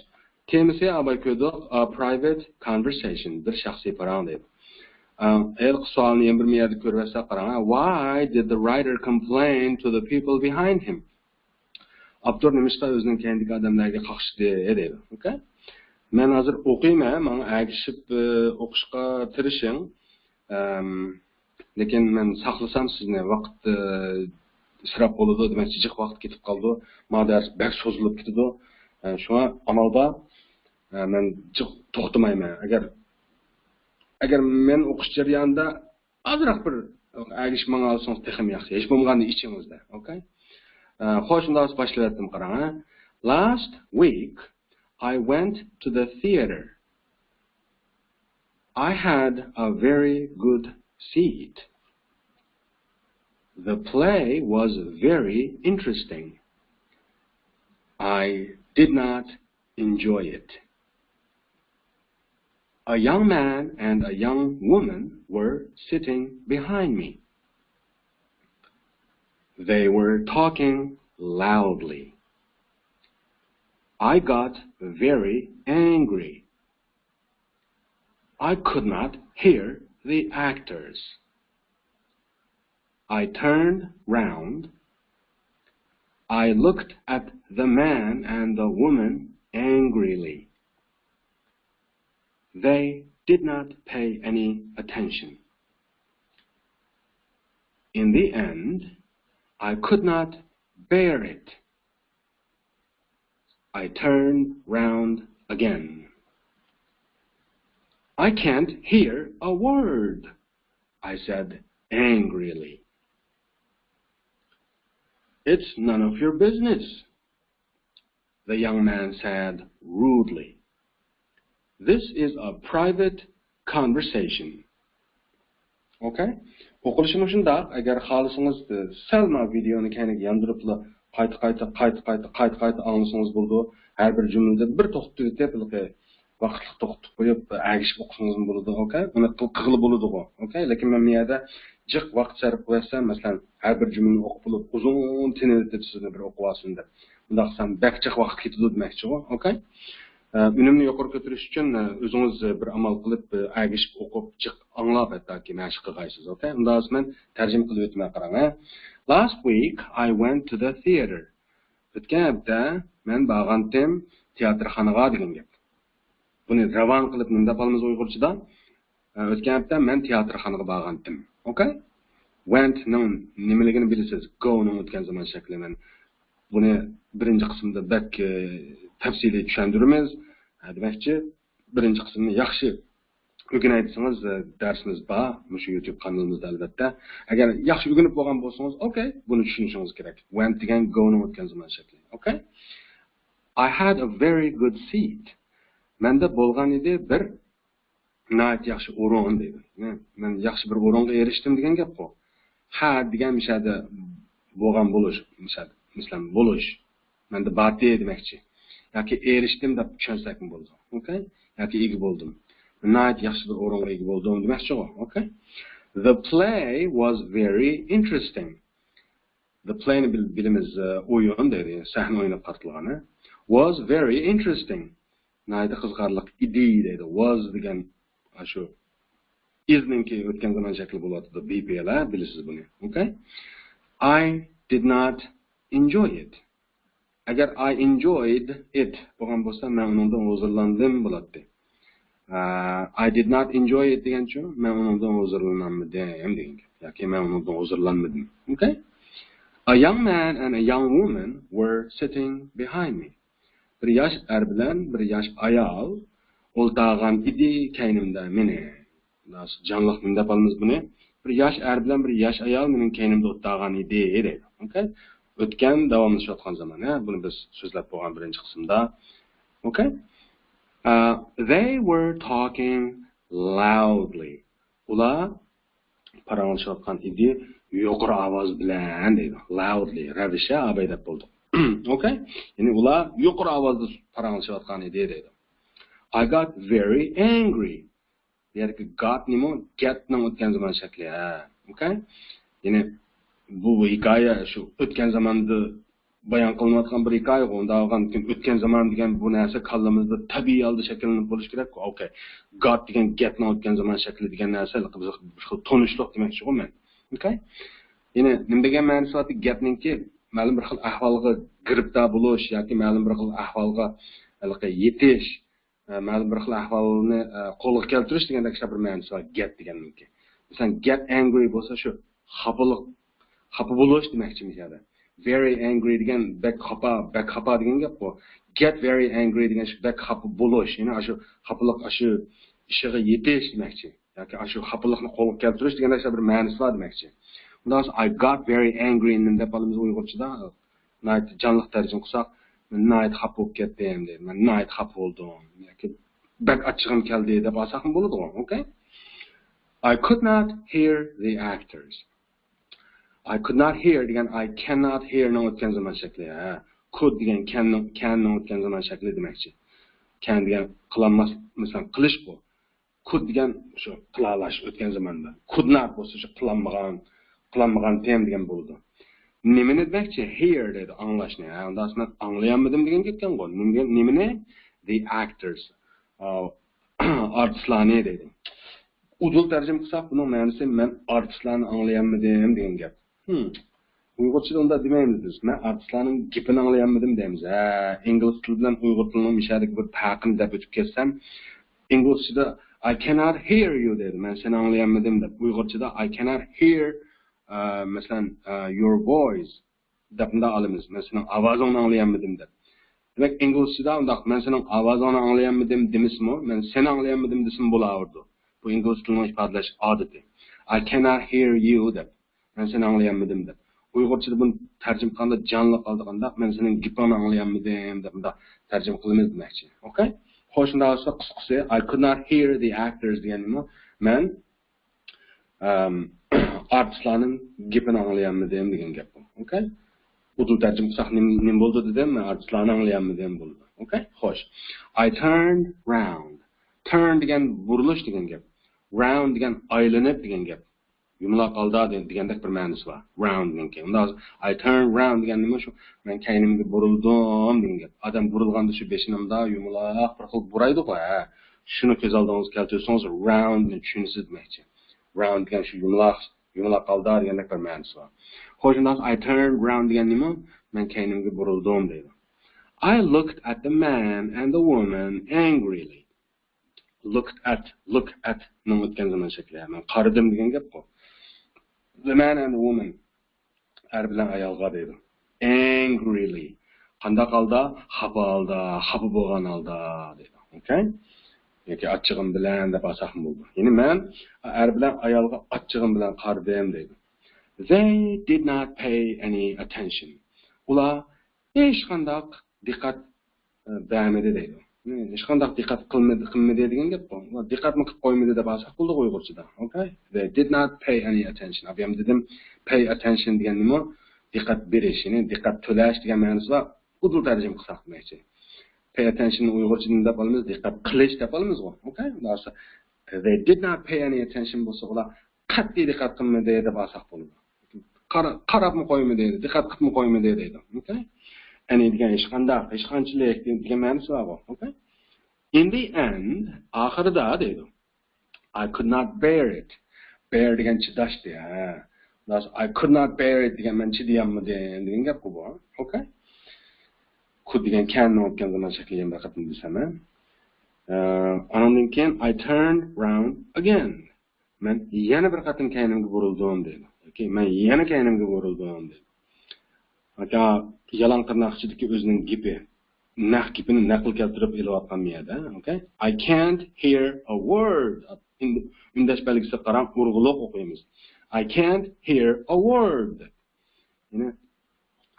تېمىسى ئاباي كۆردۇق، a private conversation، بىر شەخسىي پاراڭ دەيدۇ. ئە، ھېلىقى سوئالنى يەنە بىر يەردە كۆرۈۋەتسەك قاراڭ، ھە. Why did the writer complain to the people behind him? ئاپتور نېمىشقا ئۆزىنىڭ كەينىدىكى ئادەملەرگە قاقشىدى دەيدۇ. ئوكەي؟ مەن ھازىر ئوقۇيمەن، ماڭا ئەگىشىپ، ئە، ئوقۇشقا تىرىشىڭ. ئەم، لېكىن مەن ساقلىسام سىزنى ۋاقىت، ئە، ئىسراپ بولىدۇ، دېمەكچى جىق ۋاقىت كېتىپ قالىدۇ. ما دەرس بەك سوزۇلۇپ كېتىدۇ. ئە، شۇڭا ئامال بار، ئە، مەن جىق توختىمايمەن. ئەگەر ئەگەر مەن ئوقۇش جەريانىدا ئازراق بىر ئەگىشىپ ماڭالىسىڭىز تېخىمۇ ياخشى. ھېچ بولمىغاندا ئىچىڭىزدە. ئوكەي؟ ئە، خوش، ئۇنداق بولسا باشلىۋەتتىم، قاراڭ، ھە. Last week, I went to the theater. I had a very good seat. The play was very interesting. I did not enjoy it. A young man and a young woman were sitting behind me. They were talking loudly. I got very angry. I could not hear the actors. I turned round. I looked at the man and the woman angrily. They did not pay any attention. In the end, I could not bear it. I turned round again. I can't hear a word, I said angrily. It's none of your business, the young man said rudely. This is a private conversation. ئوكەي؟ ئوقۇلۇشى مۇشۇنداق. ئەگەر خالىسىڭىز، سەل مانا ۋىدېئونى كەينىگە ياندۇرۇپلا قايتا، قايتا، قايتا، قايتا، قايتا، قايتا ئاڭلىسىڭىز بولىدۇ. ھەر بىر جۈملىدە بىر توختىتىۋېتىپ، ھېلىقى ۋاقىتلىق توختىتىپ قويۇپ، ئەگىشىپ ئوقۇسىڭىزمۇ بولىدۇ. ئوكەي؟ ئۇنى قىل-، قىلغىلى بولىدىغۇ. ئوكەي؟ لېكىن مەن بۇ يەردە جىق ۋاقىت سەرپ قىلىۋەتسەم، مەسىلەن، ھەر بىر جۈملىنى ئوقۇپ بولۇپ، ئۇزۇن تىنىۋېتىپ سىزنى بىر ئوقۇۋالسۇن دەپ. ئۇنداق قىلسام بەك جىق ۋاقىت كېتىدۇ دېمەكچىغۇ. ئوكەي؟ ئە، ئۈنۈمنى يۇقىرى كۆتۈرۈش ئۈچۈن، ئە، ئۆزىڭىز بىر ئامال قىلىپ، ئە، ئەگىشىپ ئوقۇپ، جىق ئاڭلاپ، ھەتتاكى مەشىق قىلغايسىز. ئوكەي؟ ئۇنداق بولسا مەن تەرجىمە قىلىۋېتىمەن، قاراڭ، ھە. Last week, I went to the theater. ئۆتكەن ھەپتە مەن بارغانتىم تىياتىرخانىغا دېگەن گەپ. بۇنى راۋان قىلىپ نېمە دەپ ئالىمىز ئۇيغۇرچىدا؟ ئە، ئۆتكەن ھەپتە مەن تىياتىرخانىغا بارغانتىم. ئوكەي؟ Went نىڭ نېمىلىكىنى بىلىسىز؟ Go نىڭ ئۆتكەن زامان شەكلى. مەن بۇنى بىرىنچى قىسىمدا بەك، ئە، تەپسىلىي چۈشەندۈرىمىز. ھە، دېمەكچى، بىرىنچى قىسىمنى ياخشى ئۆگىنەي دېسىڭىز، ئە، دەرسىمىز بار مۇشۇ يۇتۇب قانىلىمىزدا، ئەلۋەتتە. ئەگەر ياخشى ئۆگىنىپ بولغان بولسىڭىز، ئوكەي، بۇنى چۈشىنىشىڭىز كېرەك. Went دېگەن go نىڭ ئۆتكەن زامان شەكلى. ئوكەي؟ I had a very good seat. مەندە بولغان ئىدى بىر ناھايىتى ياخشى ئورۇن دەيدۇ. مەن ياخشى بىر ئورۇنغا ئېرىشتىم دېگەن گەپقۇ. Had دېگەن مۇشۇ يەردە بولغان بولۇش، مۇشۇ يەردە، مەسىلەن، بولۇش. مەندە بارتى دېمەكچى. ياكى ئېرىشتىم دەپ چۈشەنسەكمۇ بولىدۇ. ئوكەي؟ ياكى ئىگە بولدۇم. ناھايىتى ياخشى بىر ئورۇنغا ئىگە بولدۇم دېمەكچىغۇ. ئوكەي؟ The play was very interesting. The play نى بىل-، بىلىمىز، ئە، ئويۇن دەيدۇ، سەھنە ئويۇنى قارىتىلغان. Was very interesting. ناھايىتى قىزىقارلىق ئىدى دەيدۇ. Was دېگەن شۇ is نىڭكى ئۆتكەن زامان شەكلى بولۇۋاتىدۇ. Be پېئىل، بىلىسىز بۇنى. ئوكەي؟ I did not enjoy it. ئەگەر I enjoyed it بولغان بولسا، مەن ئۇنىڭدىن ھۇزۇرلاندىم بولاتتى. ئە، I did not enjoy it دېگەنچۇ، مەن ئۇنىڭدىن ھۇزۇرلىنالمىدىم دېگەن گەپ. ياكى مەن ئۇنىڭدىن ھۇزۇرلانمىدىم. ئوكەي؟ A young man and a young woman were sitting behind me. بىر ياش ئەر بىلەن بىر ياش ئايال ئولتۇرغان ئىدى كەينىمدە مېنى. جانلىق نېمە دەپ ئالىمىز بۇنى؟ بىر ياش ئەر بىلەن بىر ياش ئايال مېنىڭ كەينىمدە ئولتۇرغان ئىدى دەيدۇ. ئوكەي؟ ئۆتكەن، داۋاملىشىۋاتقان زامان، ھە؟ بۇنى بىز سۆزلەپ بولغان بىرىنچى قىسىمدا. ئوكەي؟ ئە، they were talking loudly. ئۇلار پاراڭلىشىۋاتقان ئىدى يۇقىرى ئاۋاز بىلەن دەيدۇ. Loudly، رەۋىشە ئابەي دەپ بولدۇق. ئوكەي؟ يەنى ئۇلار يۇقىرى ئاۋازدا پاراڭلىشىۋاتقان ئىدى دەيدۇ. I got very angry. بۇ يەردىكى got نېمە؟ Get نىڭ ئۆتكەن زامان شەكلى. ھە. ئوكەي؟ يەنى بۇ ھېكايە شۇ ئۆتكەن زاماندا بايان قىلىنىۋاتقان بىر ھېكايە، ئۇنداق بولغاندىكىن ئۆتكەن زامان دېگەن بۇ نەرسە كاللىمىزدا تەبىئىي ھالدا شەكىللىنىپ بولۇشى كېرەك. ئوكەي. Got دېگەن get نىڭ ئۆتكەن زامان شەكلى دېگەن نەرسە بىر خىل تونۇشلۇق دېمەكچىغۇ مەن. ئوكەي. يەنى نېمە دېگەن مەنىسى بارتى؟ Get نىڭكى مەلۇم بىر خىل ئەھۋالغا گىرىپتار بولۇش ياكى مەلۇم بىر خىل ئەھۋالغا ھېلىقى يېتىش، ئە، مەلۇم بىر خىل ئەھۋالنى، ئە، قولغا كەلتۈرۈش دېگەندەك شۇنداق بىر مەنىسى بار get دېگەننىڭكى. مەسىلەن، get angry بولسا شۇ خاپىلىق، خاپا بولۇش دېمەكچى مۇشۇ يەردە. Very angry دېگەن بەك خاپا، بەك خاپا دېگەن گەپقۇ. Get very angry دېگەن شۇ بەك خاپا بولۇش، يەنى ئاشۇ خاپىلىق، ئاشۇ ئىشىغا يېتىش دېمەكچى. ياكى ئاشۇ خاپىلىقنى قولغا كەلتۈرۈش دېگەندەك شۇ بىر مەنىسى بار دېمەكچى. ئۇنداق بولسا، I got very angry in دەپ ئالىمىز ئۇيغۇرچىدا. ناھايىتى جانلىق تەرجىمە قىلساق، مەن ناھايىتى خاپا بولۇپ كەتتىم دەيدۇ. مەن ناھايىتى خاپا بولدۇم ياكى بەك ئاچچىقىم كەلدى دەپ ئالساقمۇ بولىدىغۇ. ئوكەي. I could not hear the actors. I could not hear دېگەن I cannot hear نىڭ ئۆتكەن زامان شەكلى. ھە. Could دېگەن can نىڭ، can نىڭ ئۆتكەن زامان شەكلى دېمەكچى. Can دېگەن قىلالماس، مەسىلەن، قىلىش بۇ. Could دېگەن شۇ قىلالاش ئۆتكەن زاماندا. Could not بولسا شۇ قىلالمىغان، قىلالمىغان تېم دېگەن بولىدۇ. نېمىنى دېمەكچى؟ Hear دەيدۇ، ئاڭلاشنى. ھە، ئۇنداق مەن ئاڭلىيالمىدىم دېگەن گەپكەنغۇ. نېمىگە-، نېمىنى؟ The actors. ئا، ئارتىسلارنى دەيدۇ. ئۇدۇل تەرجىمە قىلساق، بۇنىڭ مەنىسى مەن ئارتىسلارنى ئاڭلىيالمىدىم دېگەن گەپ. ھىم. ئۇيغۇرچىدا ئۇنداق دېمەيمىز بىز. مەن ئارتىسلارنىڭ گېپىنى ئاڭلىيالمىدىم دەيمىز. ھە، ئىنگلىز تىلى بىلەن ئۇيغۇر تىلىنىڭ مىشەدىكى بىر پەرقىنى دەپ ئۆتۈپ كەتسەم، ئىنگلىزچىدا I cannot hear you دەيدۇ. مەن سېنى ئاڭلىيالمىدىم دەپ. ئۇيغۇرچىدا I cannot hear، ئە، مەسىلەن، ئە، your voice دەپ مۇنداق ئالىمىز. مەن سېنىڭ ئاۋازىڭنى ئاڭلىيالمىدىم دەپ. دېمەك، ئىنگلىزچىدا ئۇنداق، مەن سېنىڭ ئاۋازىڭنى ئاڭلىيالمىدىم دېمىسىمۇ، مەن سېنى ئاڭلىيالمىدىم دېسىمۇ بولاۋېرىدۇ. بۇ ئىنگلىز تىلىنىڭ ئىپادىلەش ئادىتى. I cannot hear you دەپ. مەن سېنى ئاڭلىيالمىدىم دەپ. ئۇيغۇرچىدا بۇنى تەرجىمە قىلغاندا جانلىق ئالدى قانداق، مەن سېنىڭ گېپىڭنى ئاڭلىيالمىدىم دەپ مۇنداق تەرجىمە قىلىمىز دېمەكچى. ئوكەي؟ خوش، شۇنداق بولسا قىسقىسى، I could not hear the actors دېگەننىمۇ مەن، ئەم، ئارتىسلارنىڭ گېپىنى ئاڭلىيالمىدىم دېگەن گەپ بۇ. ئوكەي؟ ئۇدۇل تەرجىمە قىلساق نېمە، نېمە بولىدۇ دېدىم، مەن ئارتىسلارنى ئاڭلىيالمىدىم بولىدۇ. ئوكەي؟ خوش. I turned round. Turn دېگەن بۇرۇلۇش دېگەن گەپ. Round دېگەن ئايلىنىپ دېگەن گەپ. يۇمىلاق ھالدا دېگەندەك بىر مەنىسى بار. Round دېگەن كەينى. ئۇنداق I turn round دېگەن نېمە شۇ؟ مەن كەينىمگە بۇرۇلدۇم دېگەن گەپ. ئادەم بۇرۇلغاندا شۇ بېشىنى مۇنداق يۇمىلاق بىر خىل بۇرايدۇغۇ، ھە؟ شۇنى كۆز ئالدىڭىزغا كەلتۈرسىڭىز، round نى چۈشىنىسىز دېمەكچى. Round دېگەن شۇ يۇمىلاق، يۇمىلاق ھالدا دېگەندەك بىر مەنىسى بار. خوش، شۇنداق I turn round دېگەن نېمە؟ مەن كەينىمگە بۇرۇلدۇم دەيدۇ. I looked at the man and the woman angrily. Looked at، look at نىڭ ئۆتكەن زامان شەكلى. مەن قارىدىم دېگەن گەپقۇ. The man and the woman. ئەر بىلەن ئايالغا دەيدۇ. Angrily. قانداق ھالدا؟ خاپا ھالدا، خاپا بولغان ھالدا دەيدۇ. ئوكەي؟ ياكى ئاچچىقىم بىلەن دەپ ئالساقمۇ بولىدۇ. يەنى مەن ئەر بىلەن ئايالغا ئاچچىقىم بىلەن قارىدىم دەيدۇ. They did not pay any attention. ئۇلار ھېچقانداق دىققەت، ئە، بەرمىدى دەيدۇ. ھېچقانداق دىققەت قىلمىدى، قىلمىدى دېگەن گەپ بۇ. دىققەتمۇ قىلىپ قويمىدى دەپ ئالساق بولىدۇ ئۇيغۇرچىدا. ئوكەي؟ They did not pay any attention. ئابىيام دېدىم، pay attention دېگەن نېمە؟ دىققەت بېرىش، يەنى دىققەت تۆلەش دېگەن مەنىسى بار. ئۇدۇل تەرجىمە قىلساق دېمەكچى. Pay attention نى ئۇيغۇرچىدا نېمە دەپ ئالىمىز؟ دىققەت قىلىش دەپ ئالىمىزغۇ. ئوكەي؟ ئۇنداق بولسا، they did not pay any attention بولسا، ئۇلار قەتئىي دىققەت قىلمىدى دەپ ئالساق بولىدۇ. قارا-، قاراپمۇ قويمىدى، دىققەت قىلىپمۇ قويمىدى دەيدۇ. ئوكەي؟ ئەنى دېگەن ھېچقانداق، ھېچقانچىلىك دېگەن مەنىسى بارغۇ. ئوكەي؟ In the end، ئاخىرىدا دەيدۇ. I could not bear it. Bear دېگەن چىداشتى، ھە. I could not bear it دېگەن مەن چىدىيالمىدىم دېگەن گەپقۇ بۇ. ئوكەي؟ Could دېگەن can نىڭ ئۆتكەن زامان شەكلى يەنە بىر قېتىم دېسەم، ھە. ئە، ئانىڭدىن كېيىن I turned round again. مەن يەنە بىر قېتىم كەينىمگە بۇرۇلدۇم دەيدۇ. ياكى مەن يەنە كەينىمگە بۇرۇلدۇم دەيدۇ. ياكى يالاڭ تىرناق ئىچىدىكى ئۆزىنىڭ گېپى، نەق گېپىنى نەقىل كەلتۈرۈپ ئېلىۋاتقان بۇ يەردە. ئوكەي؟ I can't hear a word. ئۈندەش بەلگىسىگە قاراڭ، ئۇرغۇلۇق ئوقۇيمىز. I can't hear a word. يەنى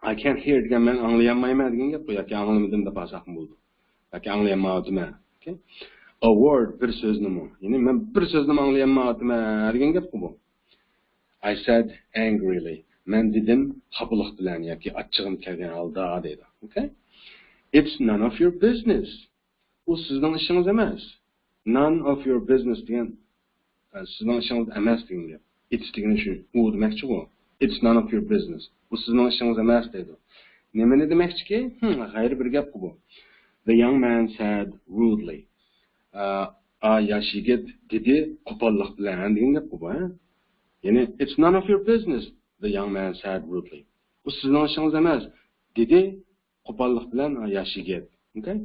I can't hear دېگەن مەن ئاڭلىيالمايمەن دېگەن گەپ بۇ، ياكى ئاڭلىمىدىم دەپ ئالساقمۇ بولىدۇ. ياكى ئاڭلىيالمايۋاتىمەن. ئوكەي؟ A word، بىر سۆزنىمۇ. يەنى مەن بىر سۆزنىمۇ ئاڭلىيالمايۋاتىمەن دېگەن گەپقۇ بۇ. I said angrily. مەن دېدىم خاپىلىق بىلەن ياكى ئاچچىقىم كەلگەن ھالدا دەيدۇ. ئوكەي؟ It's none of your business. ئۇ سىزنىڭ ئىشىڭىز ئەمەس. None of your business دېگەن، ئە، سىزنىڭ ئىشىڭىز ئەمەس دېگەن گەپ. It's دېگىنى شۇ، ئۇ دېمەكچىغۇ. It's none of your business. ئۇ سىزنىڭ ئىشىڭىز ئەمەس دەيدۇ. نېمىنى دېمەكچىكى؟ ھىم، غەيرىي بىر گەپقۇ بۇ. The young man said rudely. ئا، ئا، ياش يىگىت دېدى قوپاللىق بىلەن دېگەن گەپقۇ بۇ، ھە؟ يەنى، it's none of your business, the young man said rudely. بۇ سىزنىڭ ئىشىڭىز ئەمەس، دېدى قوپاللىق بىلەن، ئا، ياش يىگىت. ئوكەي؟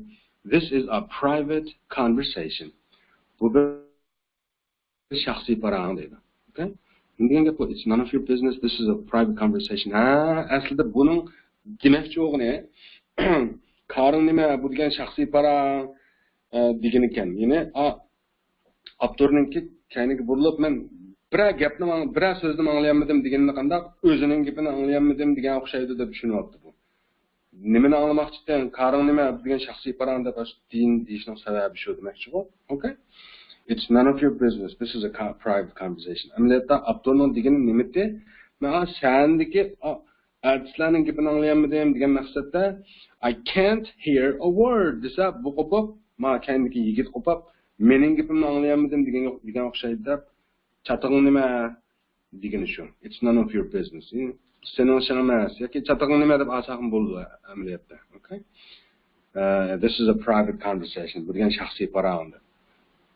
This is a private conversation. بۇ بىر شەخسىي پاراڭ دەيدۇ. ئوكەي؟ نېمە دېگەن گەپ بۇ؟ It's none of your business, this is a private conversation. ھە، ئەسلىدە بۇنىڭ دېمەكچى بولغىنى، كارىڭ نېمە؟ بۇ دېگەن شەخسىي پاراڭ، ئە، دېگىنىكەن. يەنى، ئا، ئاپتورنىڭكى كەينىگە بۇرۇلۇپ، مەن بىرەر گەپنى، بىرەر سۆزنى ئاڭلىيالمىدىم دېگىنىنى قانداق، ئۆزىنىڭ گېپىنى ئاڭلىيالمىدىم دېگەن ئوخشايدۇ دەپ چۈشىنىۋاپتۇ بۇ. نېمىنى ئاڭلىماقچىتىڭ، كارىڭ نېمە دېگەن شەخسىي پاراڭ دەپ دېيىشنىڭ سەۋەبى شۇ دېمەكچىغۇ. Okay? It's none of your business. This is a private conversation. ئەمەلىيەتتە ئاپتورنىڭ دېگىنى نېمىتى؟ مەن سەندىكى ئارتىسلارنىڭ گېپىنى ئاڭلىيالمىدىم دېگەن مەقسەتتە، I can't hear a word دېسە، بۇ قوپۇپ، ما كەينىدىكى يىگىت قوپۇپ، مېنىڭ گېپىمنى ئاڭلىيالمىدىم دېگەن، دېگەن ئوخشايدۇ دەپ، چاتىقىڭ نېمە دېگىنى شۇ. It's none of your business. سېنىڭ ئىشىڭ ئەمەس ياكى چاتىقىڭ نېمە دەپ ئالساقمۇ بولىدۇ ئەمەلىيەتتە. Okay? Uh, this is a private conversation. بۇ دېگەن شەخسىي پاراڭ.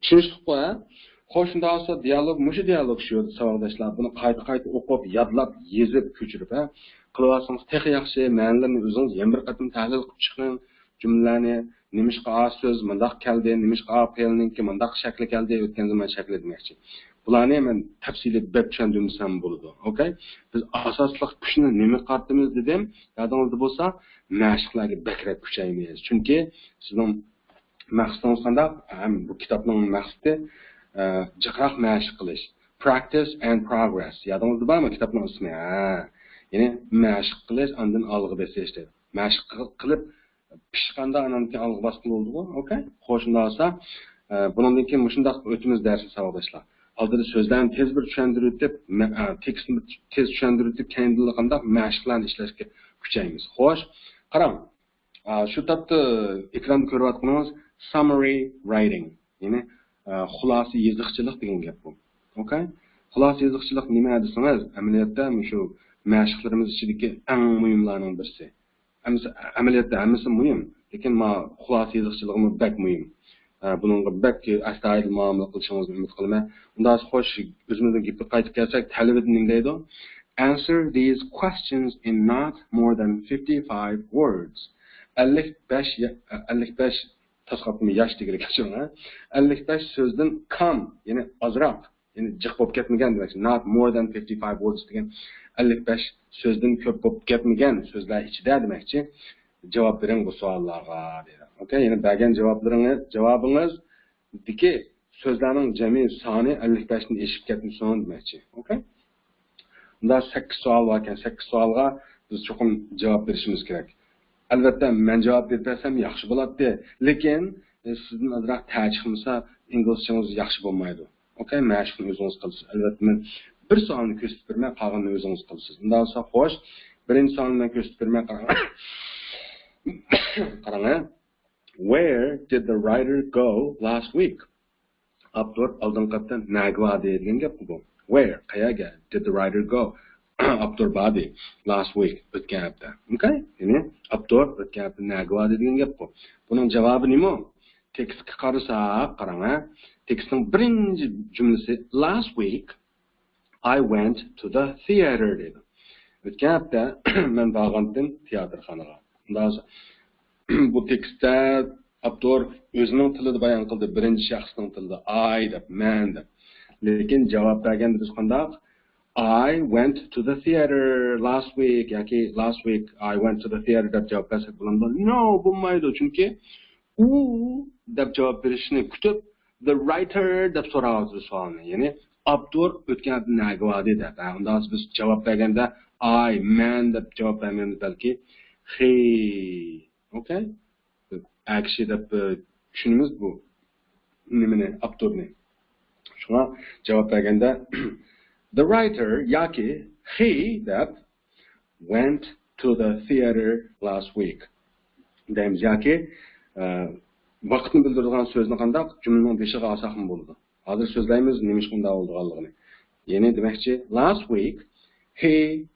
چۈشىنىشلىكقۇ، ھە؟ خوش، شۇنداق بولسا دىيالوگ، مۇشۇ دىيالوگ شۇ، ساۋاقداشلار. بۇنى قايتا-قايتا ئوقۇپ، يادلاپ، يېزىپ، كۆچۈرۈپ، ھە؟ قىلىۋالسىڭىز تېخى ياخشى. مەنىلىرىنى ئۆزىڭىز يەنە بىر قېتىم تەھلىل قىلىپ چىقىڭ. جۈملىلەرنى، نېمىشقا ئا سۆز مۇنداق كەلدى، نېمىشقا ئا پېئىلنىڭكى مۇنداق شەكلى كەلدى، ئۆتكەن زامان شەكلى دېمەكچى. بۇلارنى مەن تەپسىلىي بەك چۈشەندۈرمىسەم بولىدۇ. Okay؟ بىز ئاساسلىق كۈچنى نېمىگە قارىتىمىز دېدىم. يادىڭىزدا بولسا، مەشىقلەرگە بەكرەك كۈچەيمىز. چۈنكى سىزنىڭ مەقسىتىڭىز قانداق؟ ھەم بۇ كىتابنىڭ مەقسىتى، ئە، جىقراق مەشىق قىلىش. Practice and progress. يادىڭىزدا بارمۇ كىتابنىڭ ئىسمى؟ ھە. يەنى مەشىق قىلىش، ئاندىن ئالغا بېسىش دەيدۇ. مەشىق قىل-، قىلىپ پىشقاندا ئاندىن كېيىن ئالغا باسقىلى بولىدىغۇ. Okay؟ خوش، شۇنداق بولسا، ئە، بۇنىڭدىن كېيىن مۇشۇنداق ئۆتىمىز دەرسنى، ساۋاقداشلار. ئالدىدا سۆزلەرنى تېز بىر چۈشەندۈرۈۋېتىپ، مە-، ئە، تېكىستنى تېز چۈشەندۈرۈۋېتىپ، كەينىدىن قانداق مەشىقلەرنى ئىشلەشكە كۈچەيمىز. خوش، قاراڭ. ئا، شۇ تاپتا ئېكراندا كۆرۈۋاتقىنىڭىز summary writing، يەنى، ئا، خۇلاسە يېزىقچىلىق دېگەن گەپ بۇ. Okay؟ خۇلاسە يېزىقچىلىق نېمە دېسىڭىز، ئەمەلىيەتتە مۇشۇ مەشىقلىرىمىز ئىچىدىكى ئەڭ مۇھىملارنىڭ بىرسى. ئەمىسە-، ئەمەلىيەتتە ھەممىسى مۇھىم، لېكىن ما خۇلاسە يېزىقچىلىقىمۇ بەك مۇھىم. ئا، بۇنىڭغا بەك ئەستايىدىل مۇئامىلە قىلىشىڭىزنى ئۈمىد قىلىمەن. ئۇنداق خوش، ئۆزىمىزنىڭ گېپىگە قايتىپ كەلسەك، تەلىپىدە نېمە دەيدۇ؟ Answer these questions in not more than fifty-five words. ئەللىك بەش يا-، ئەللىك بەش تاسقاپتىمۇ ياش دېگىلى كەچۈرۈڭ، ھە؟ ئەللىك بەش سۆزدىن كام، يەنى ئازراق، يەنى جىق بولۇپ كەتمىگەن دېمەك. Not more than fifty-five words دېگەن ئەللىك بەش سۆزدىن كۆپ بولۇپ كەتمىگەن سۆزلەر ئىچىدە دېمەكچى. جاۋاب بېرىڭ بۇ سوئاللارغا دەيدۇ. Okay، يەنى بەرگەن جاۋابلىرىڭىز، جاۋابىڭىزدىكى سۆزلەرنىڭ جەمئىي سانى ئەللىك بەشتىن ئېشىپ كەتمىسۇن دېمەكچى. Okay؟ بۇندا سەككىز سوئال باركەن، سەككىز سوئالغا بىز چوقۇم جاۋاب بېرىشىمىز كېرەك. ئەلۋەتتە، مەن جاۋاب بېرىپ بەرسەم ياخشى بولاتتى. لېكىن، ئە، سىزدىن ئازراق تەر چىقمىسا، ئىنگلىزچىڭىز ياخشى بولمايدۇ. Okay، مەشىقنى ئۆزىڭىز قىلىسىز. ئەلۋەتتە، مەن بىر سوئالنى كۆرسىتىپ بېرىمەن، قالغىنىنى ئۆزىڭىز قىلىسىز. ئۇنداق بولسا، خوش، بىرىنچى سوئالنى مەن كۆرسىتىپ بېرىمەن، قاراڭ. قاراڭ، ھە. Where did the writer go last week? ئاپتور ئالدىنقى ھەپتە نەگە باردى دېگەن گەپقۇ بۇ. Where، قەيەرگە؟ Did the writer go؟ ئاپتور باردى last week، ئۆتكەن ھەپتە. Okay؟ يەنى ئاپتور ئۆتكەن ھەپتە نەگە باردى دېگەن گەپقۇ. بۇنىڭ جاۋابى نېمە؟ تېكىستكە قارىساق، قاراڭ، ھە. تېكىستنىڭ بىرىنچى جۈملىسى، last week I went to the theater دەيدۇ. ئۆتكەن ھەپتە مەن بارغانتىم تىياتىرخانىغا. ئۇنداق بولسا، بۇ تېكىستتە ئاپتور ئۆزىنىڭ تىلىدا بايان قىلدى، بىرىنچى شەخسنىڭ تىلىدا، I دەپ، مەن دەپ. لېكىن جاۋاب بەرگەندە بىز قانداق؟ I went to the theater last week ياكى last week I went to the theater دەپ جاۋاب بەرسەك بولامدۇ؟ No، بولمايدۇ. چۈنكى ئۇ دەپ جاۋاب بېرىشنى كۈتۈپ، the writer دەپ سوراۋاتىدۇ سوئالنى. يەنى ئاپتور ئۆتكەن ھەپتە نەگە باردى دەپ. ھە، ئۇنداق بولسا بىز جاۋاب بەرگەندە I، مەن دەپ جاۋاب بەرمەيمىز، بەلكى he. Okay؟ ئەر كىشى دەپ، ئە، چۈشىنىمىز بۇ نېمىنى، ئاپتورنى. شۇڭا جاۋاب بەرگەندە the writer ياكى he دەپ went to the theater last week دەيمىز. ياكى، ئە، ۋاقىتنى بىلدۈرىدىغان سۆزنى قانداق جۈملىنىڭ بېشىغا ئالساقمۇ بولىدۇ. ھازىر سۆزلەيمىز نېمىشقا ئۇنداق بولىدىغانلىقىنى. يەنى دېمەكچى، last week he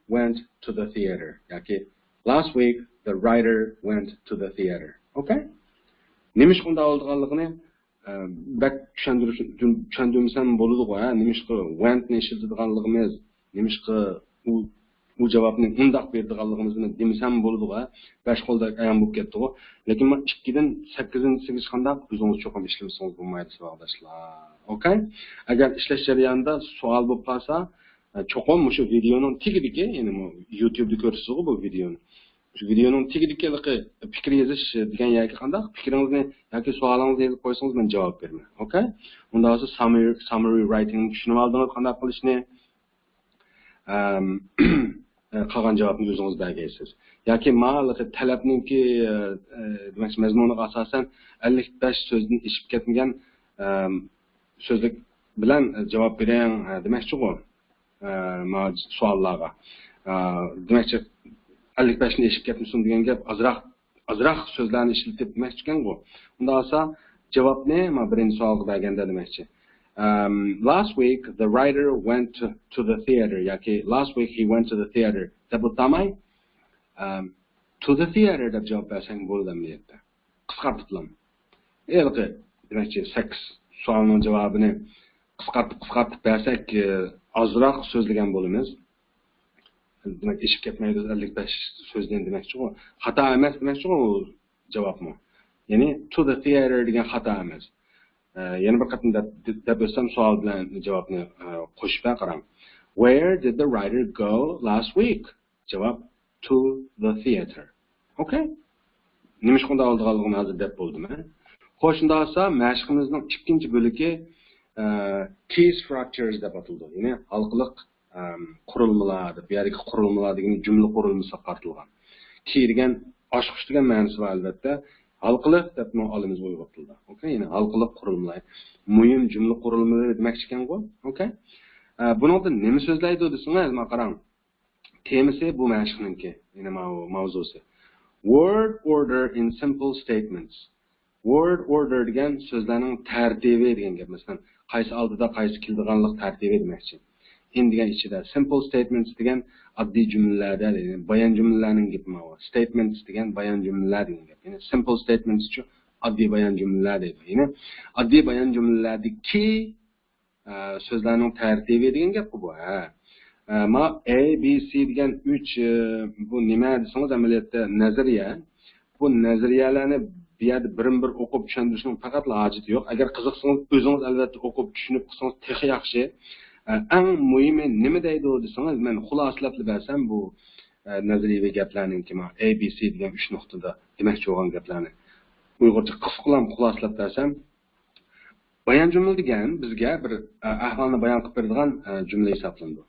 went to the theater ياكى last week the writer went to the theater. Okay؟ نېمىشقا ئۇنداق بولىدىغانلىقىنى، ئە، بەك چۈشەندۈرۈش-، چۈشەندۈرمىسەم بولىدىغۇ، ھە؟ نېمىشقا went نى ئىشلىتىدىغانلىقىمىز، نېمىشقا ئۇ، ئۇ جاۋابنى ئۇنداق بېرىدىغانلىقىمىزنى دېمىسەم بولىدىغۇ، ھە؟ بەش قولدەك ئايان بولۇپ كەتتىغۇ. لېكىن مانا ئىككىدىن سەككىزىنچىسىگىچە قانداق ئۆزىڭىز چوقۇم ئىشلىمىسىڭىز بولمايدۇ، ساۋاقداشلار. Okay؟ ئەگەر ئىشلەش جەريانىدا سوئال بولۇپ قالسا، ئە، چوقۇم مۇشۇ ۋىدېئونىڭ تېگىدىكى، يەنى يۇتۇبتا كۆرىسىزغۇ بۇ ۋىدېئونى. شۇ ۋىدېئونىڭ تېگىدىكى پىكىر يېزىش دېگەن يەرگە قانداق پىكرىڭىزنى ياكى سوئالىڭىزنى يېزىپ قويسىڭىز، مەن جاۋاب بېرىمەن. ئوكەي؟ ئۇنداق بولسا ساممىرى، ساممىرى رايتىڭنى چۈشىنىۋالدىڭىز قانداق قىلىشنى. ئەم، قالغان جاۋابنى ئۆزىڭىز بەرگەيسىز. ياكى ماڭا تەلەپنىڭكى، ئە، ئە، دېمەكچى، مەزمۇنىغا ئاساسەن ئەللىك بەش سۆزدىن ئېشىپ كەتمىگەن، ئەم، سۆزلۈك بىلەن جاۋاب بېرىڭ، ئە، دېمەكچىغۇ. ئە، مانا سوئاللارغا. ئە، دېمەكچى، ئەللىك بەشتىن ئېشىپ كەتمىسۇن دېگەن گەپ، ئازراق، ئازراق سۆزلەرنى ئىشلىتىپ دېمەكچىكەنغۇ. ئۇنداق بولسا، جاۋابنى مانا بىرىنچى سوئالغا بەرگەندە دېمەكچى. ئەم، last week the writer went to, to the theater ياكى last week he went to the theater دەپ ئولتۇرماي، ئەم، to the theater دەپ جاۋاب بەرسەڭ بولىدۇ ئەمەلىيەتتە. قىسقارتىپلا. ھېلىقى، دېمەكچى، سەككىز سوئالنىڭ جاۋابىنى قىسقارتىپ، قىسقارتىپ بەرسەك، ئە، ئازراق سۆزلىگەن بولىمىز. دېمەك، ئېشىپ كەتمەيدۇ ئەللىك بەش سۆزدىن دېمەكچىغۇ. خاتا ئەمەس دېمەكچىغۇ ئۇ جاۋابمۇ. يەنى to the theater دېگەن خاتا ئەمەس. ئە، يەنە بىر قېتىم دەپ، دەپ ئۆتسەم سوئال بىلەن جاۋابنى، ئە، قوشۇپ قاراڭ. Where did the writer go last week? جاۋاب to the theater. ئوكەي؟ نېمىشقا ئۇنداق ئالىدىغانلىقىنى ھازىر دەپ بولدۇم، ھە؟ خوش، شۇنداق بولسا مەشىقىمىزنىڭ ئىككىنچى بۆلىكى، ئە، key structures دەپ ئاتىلىدۇ. يەنى ھالقىلىق، ئەم، قۇرۇلمىلار دەپ، بۇ يەردىكى قۇرۇلمىلار دېگىنى جۈملە قۇرۇلمىسىغا قارىتىلغان. Key دېگەن ئاچقۇچ دېگەن مەنىسى بار، ئەلۋەتتە. ھالقىلىق دەپمۇ ئالىمىز ئۇيغۇر تىلىدا. ئوكەي، يەنى ھالقىلىق قۇرۇلمىلار. مۇھىم جۈملە قۇرۇلمىلىرى دېمەكچىكەنغۇ. ئوكەي. ئە، بۇنىڭدا نېمە سۆزلەيدۇ دېسىڭىز، مانا قاراڭ. تېمىسى بۇ مەشىقنىڭكى، يەنى ماۋۇ ماۋزۇسى. Word order in simple statements. Word order دېگەن سۆزلەرنىڭ تەرتىپى دېگەن گەپ. مەسىلەن، قايسى ئالدىدا قايسى كېلىدىغانلىق تەرتىپى دېمەكچى. In دېگەن ئىچىدە، simple statements دېگەن ئاددىي جۈملىلەردە، يەنى بايان جۈملىلەرنىڭ گېپى ماۋۇ. Statements دېگەن بايان جۈملىلەر دېگەن گەپ. يەنى simple statements چۇ ئاددىي بايان جۈملىلەر دەيدۇ. يەنى ئاددىي بايان جۈملىلەردىكى ئە، سۆزلەرنىڭ تەرتىپى دېگەن گەپقۇ بۇ، ھە. ئە، ما A B C دېگەن ئۈچ، ئە، بۇ نېمە دېسىڭىز، ئەمەلىيەتتە نەزەرىيە. بۇ نەزەرىيەلەرنى بۇ يەردە بىرمۇ بىر ئوقۇپ چۈشەندۈرۈشنىڭ پەقەتلا ھاجىتى يوق. ئەگەر قىزىقسىڭىز، ئۆزىڭىز ئەلۋەتتە ئوقۇپ چۈشىنىپ قىلسىڭىز تېخى ياخشى. ئە، ئەڭ مۇھىمى نېمە دەيدۇ دېسىڭىز، مەن خۇلاسىلەپلا بەرسەم، بۇ، ئە، نەزەرىيەۋى گەپلەرنىڭكى ما A B C دېگەن ئۈچ نۇقتىدا دېمەكچى بولغان گەپلەرنى ئۇيغۇرچە قىسقىلام خۇلاسىلەپ بەرسەم، بايان جۈملە دېگەن بىزگە بىر، ئە، ئەھۋالنى بايان قىلىپ بېرىدىغان، ئە، جۈملە ھېسابلىنىدۇ.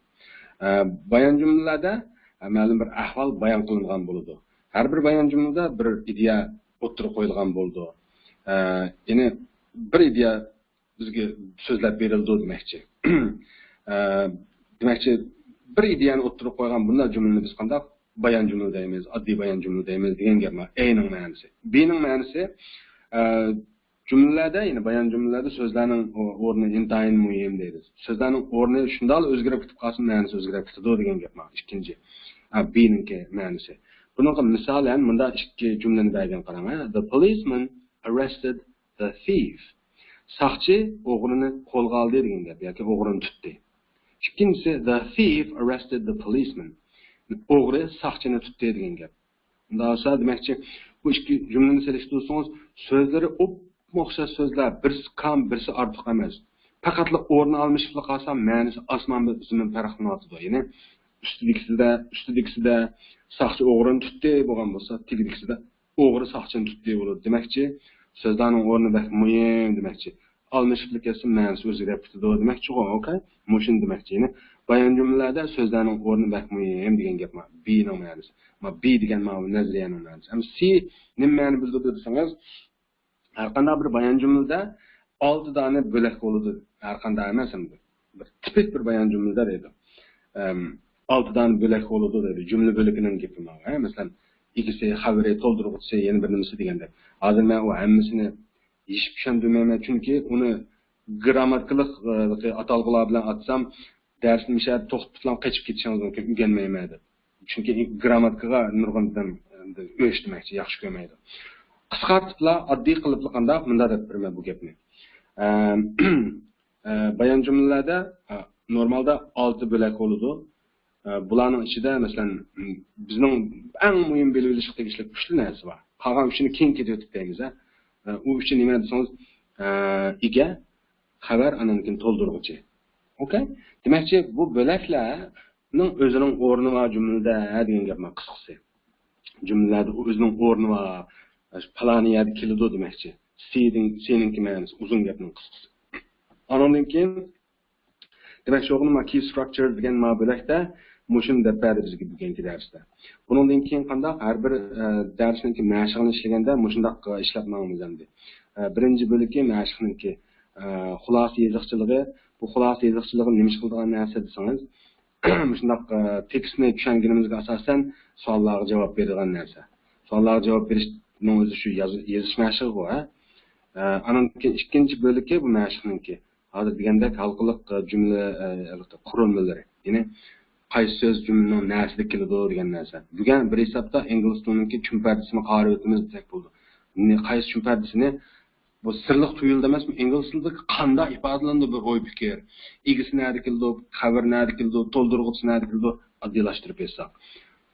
ئە، بايان جۈملىلەردە، ئە، مەلۇم بىر ئەھۋال بايان قىلىنغان بولىدۇ. ھەر بىر بايان جۈملىدە بىر ئىدىيە ئوتتۇرىغا قويۇلغان بولىدۇ. ئە، يەنى بىر ئىدىيە بىزگە سۆزلەپ بېرىلىدۇ دېمەكچى. ئە، دېمەكچى، بىر ئىدىيەنى ئوتتۇرىغا قويغان بۇنداق جۈملىنى بىز قانداق بايان جۈملە دەيمىز، ئاددىي بايان جۈملە دەيمىز دېگەن گەپ. ئەينىڭ مەنىسى. بىنىڭ مەنىسى، ئە، جۈملىلەردە، يەنى بايان جۈملىلەردە سۆزلەرنىڭ ئو-، ئورنى ئىنتايىن مۇھىم دەيدۇ. سۆزلەرنىڭ ئورنى شۇنداقلا ئۆزگىرىپ كېتىپ قالسا، مەنىسى ئۆزگىرىپ كېتىدۇ دېگەن گەپ مانا ئىككىنچى. ھە، بىنىڭكى مەنىسى. بۇنىڭغا مىسالەن مۇنداق ئىككى جۈملىنى بەرگەن قاراڭ، ھە. The policeman arrested the thief. ساقچى ئوغرىنى قولغا ئالدى دېگەن گەپ ياكى ئوغرىنى تۇتتى. ئىككىنچىسى، the thief arrested the policeman. ئوغرى ساقچىنى تۇتتى دېگەن گەپ. ئۇنداق بولسا، دېمەكچى، بۇ ئىككى جۈملىنى سېلىشتۇرسىڭىز، سۆزلىرى ئوپمۇ ئوخشاش سۆزلەر، بىرسى كام، بىرسى ئارتۇق ئەمەس. پەقەتلا ئورنى ئالمىشىپلا قالسا، مەنىسى ئاسمان زېمىن پەرقلىنىۋاتىدۇ. يەنى ئۈستىدىكىسىدە، ئۈستىدىكىسىدە ساقچى ئوغرىنى تۇتتى بولغان بولسا، تېگىدىكىسىدە ئوغرى ساقچىنى تۇتتى بولىدۇ. دېمەكچى، سۆزلەرنىڭ ئورنى بەك مۇھىم دېمەكچى. ئالمىشىپلا كەتسە، مەنىسى ئۆزگىرىپ كېتىدۇ دېمەكچىغۇ، ئوكەي؟ مۇشۇنى دېمەكچى. يەنى بايان جۈملىلەردە سۆزلەرنىڭ ئورنى بەك مۇھىم دېگەن گەپ ما. بىنىڭ مەنىسى. ما بى دېگەن ماۋۇ نەزەرىيەنىڭ مەنىسى. ئەمما سى نېمە مەنە بىلدۈرىدۇ دېسىڭىز، ھەر قانداق بىر بايان جۈملىدە ئالتە دانە بۆلەك بولىدۇ. ھەر قانداق ئەمەس ئەمدى. بىر تىپىك بىر بايان جۈملىدە دەيدۇ. ئەم، ئالتە دانە بۆلەك بولىدۇ دەيدۇ. جۈملە بۆلىكىنىڭ گېپى ماۋۇ. ھە، مەسىلەن، ئىگىسى، خەۋىرى، تولدۇرغۇچىسى، يەنە بىر نېمىسى دېگەندەك. ھازىر مەن ئۇ ھەممىسىنى يېشىپ چۈشەندۈرمەيمەن، چۈنكى ئۇنى گىرامماتىكىلىق، ئە، ئاتالغۇلار بىلەن ئاتسام، دەرسنى مۇشۇ يەردە توختىتىپلا قېچىپ كېتىشىڭىز مۇمكىن، ئۆگەنمەيمەن دەپ. چۈنكى گىرامماتىكىغا نۇرغۇن ئادەم، ئە، ئۆچ دېمەكچى، ياخشى كۆرمەيدۇ. قىسقارتىپلا، ئاددىي قىلىپلا قانداق، مۇنداق دەپ بېرىمەن بۇ گەپنى. ئە، ئە، بايان جۈملىلەردە، ئە، نورمالدا ئالتە بۆلەك بولىدۇ. ئە، بۇلارنىڭ ئىچىدە، مەسىلەن، بىزنىڭ ئەڭ مۇھىم بىلىۋېلىشقا تېگىشلىك ئۈچلا نەرسە بار. قالغان ئۈچىنى كېيىن كېتىۋېتىپ دەيمىز، ھە. ئە، ئۇ ئۈچى نېمە دېسىڭىز، ئە، ئىگە، خەۋەر، ئاندىن كېيىن تولدۇرغۇچى. ئوكەي؟ دېمەكچى، بۇ بۆلەكلەرنىڭ ئۆزىنىڭ ئورنى بار جۈملىدە دېگەن گەپ مانا قىسقىسى. جۈملىلەردە ئۆزىنىڭ ئورنى بار. پالانى يەردە كېلىدۇ دېمەكچى. سىنىڭ، سىنىڭكى مەنىسى ئۇزۇن گەپنىڭ قىسقىسى. ئانىڭدىن كېيىن دېمەك، شۇ ما كى ستراكچر دېگەن ما بۆلەكتە مۇشۇنى دەپ بەردى بىزگە بۈگۈنكى دەرستە. بۇنىڭدىن كېيىن قانداق؟ ھەر بىر، ئە، دەرسنىڭكى مەشىقىنى ئىشلىگەندە مۇشۇنداق، ئە، ئىشلەپ ماڭىمىز ئەمدى. ئە، بىرىنچى بۆلىكى مەشىقنىڭكى، ئە، خۇلاسە يېزىقچىلىقى. بۇ خۇلاسە يېزىقچىلىقى نېمە ئىش قىلىدىغان نەرسە دېسىڭىز، مۇشۇنداق، ئە، تېكىستنى چۈشەنگىنىمىزگە ئاساسەن سوئاللارغا جاۋاب بېرىدىغان نەرسە. سوئاللارغا جاۋاب بېرىشنىڭ ئۆزى شۇ ياز-، يېزىش مەشىقىغۇ، ھە؟ ئە، ئانىڭدىن كېيىن ئىككىنچى بۆلىكى بۇ مەشىقنىڭكى. ھازىر دېگەندەك ھالقىلىق، ئە، جۈملە، ئە، قۇرۇلمىلىرى. يەنى قايسى سۆز جۈملىنىڭ نەسىدە كېلىدۇ دېگەن نەرسە. بۈگۈن بىر ھېسابتا ئىنگلىز تىلىنىڭكى چۈمپەردىسىنى قارىۋېتىمىز دېسەك بولىدۇ. نى-، قايسى چۈمپەردىسىنى؟ بۇ سىرلىق تۇيۇلدى ئەمەسمۇ؟ ئىنگلىز تىلىدا قانداق ئىپادىلىنىدۇ بىر ئوي پىكىر؟ ئىگىسى نەدە كېلىدۇ، خەۋىرى نەدە كېلىدۇ، تولدۇرغۇچىسى نەدە كېلىدۇ؟ ئاددىيلاشتۇرۇپ ئېيتساق.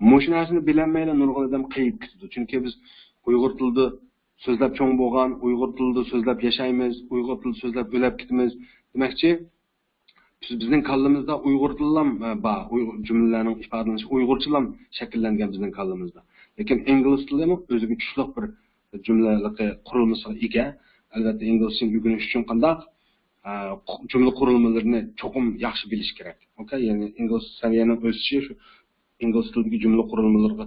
مۇشۇ نەرسىنى بىلەلمەيلا نۇرغۇن ئادەم قېيىپ كېتىدۇ. چۈنكى بىز ئۇيغۇر تىلىدا سۆزلەپ چوڭ بولغان، ئۇيغۇر تىلىدا سۆزلەپ ياشايمىز، ئۇيغۇر تىلىدا سۆزلەپ ئۆلەپ كېتىمىز. دېمەكچى، بىز، بىزنىڭ كاللىمىزدا ئۇيغۇر تىلىلام، ئە، بار. ئۇيغۇر، جۈملىلەرنىڭ ئىپادىلىنىشى ئۇيغۇرچىلام شەكىللەنگەن بىزنىڭ كاللىمىزدا. لېكىن ئىنگلىز تىلىمۇ ئۆزىگە چۈشلۈك بىر جۈملىلىقى قۇرۇلمىسىغا ئىگە. ئەلۋەتتە، ئىنگلىزچىنى ئۆگىنىش ئۈچۈن قانداق، ئە، قۇ-، جۈملە قۇرۇلمىلىرىنى چوقۇم ياخشى بىلىش كېرەك. ئوكەي، يەنى ئىنگلىز سەۋىيەنىڭ ئۆسۈشى شۇ ئىنگلىز تىلىدىكى جۈملە قۇرۇلمىلىرىغا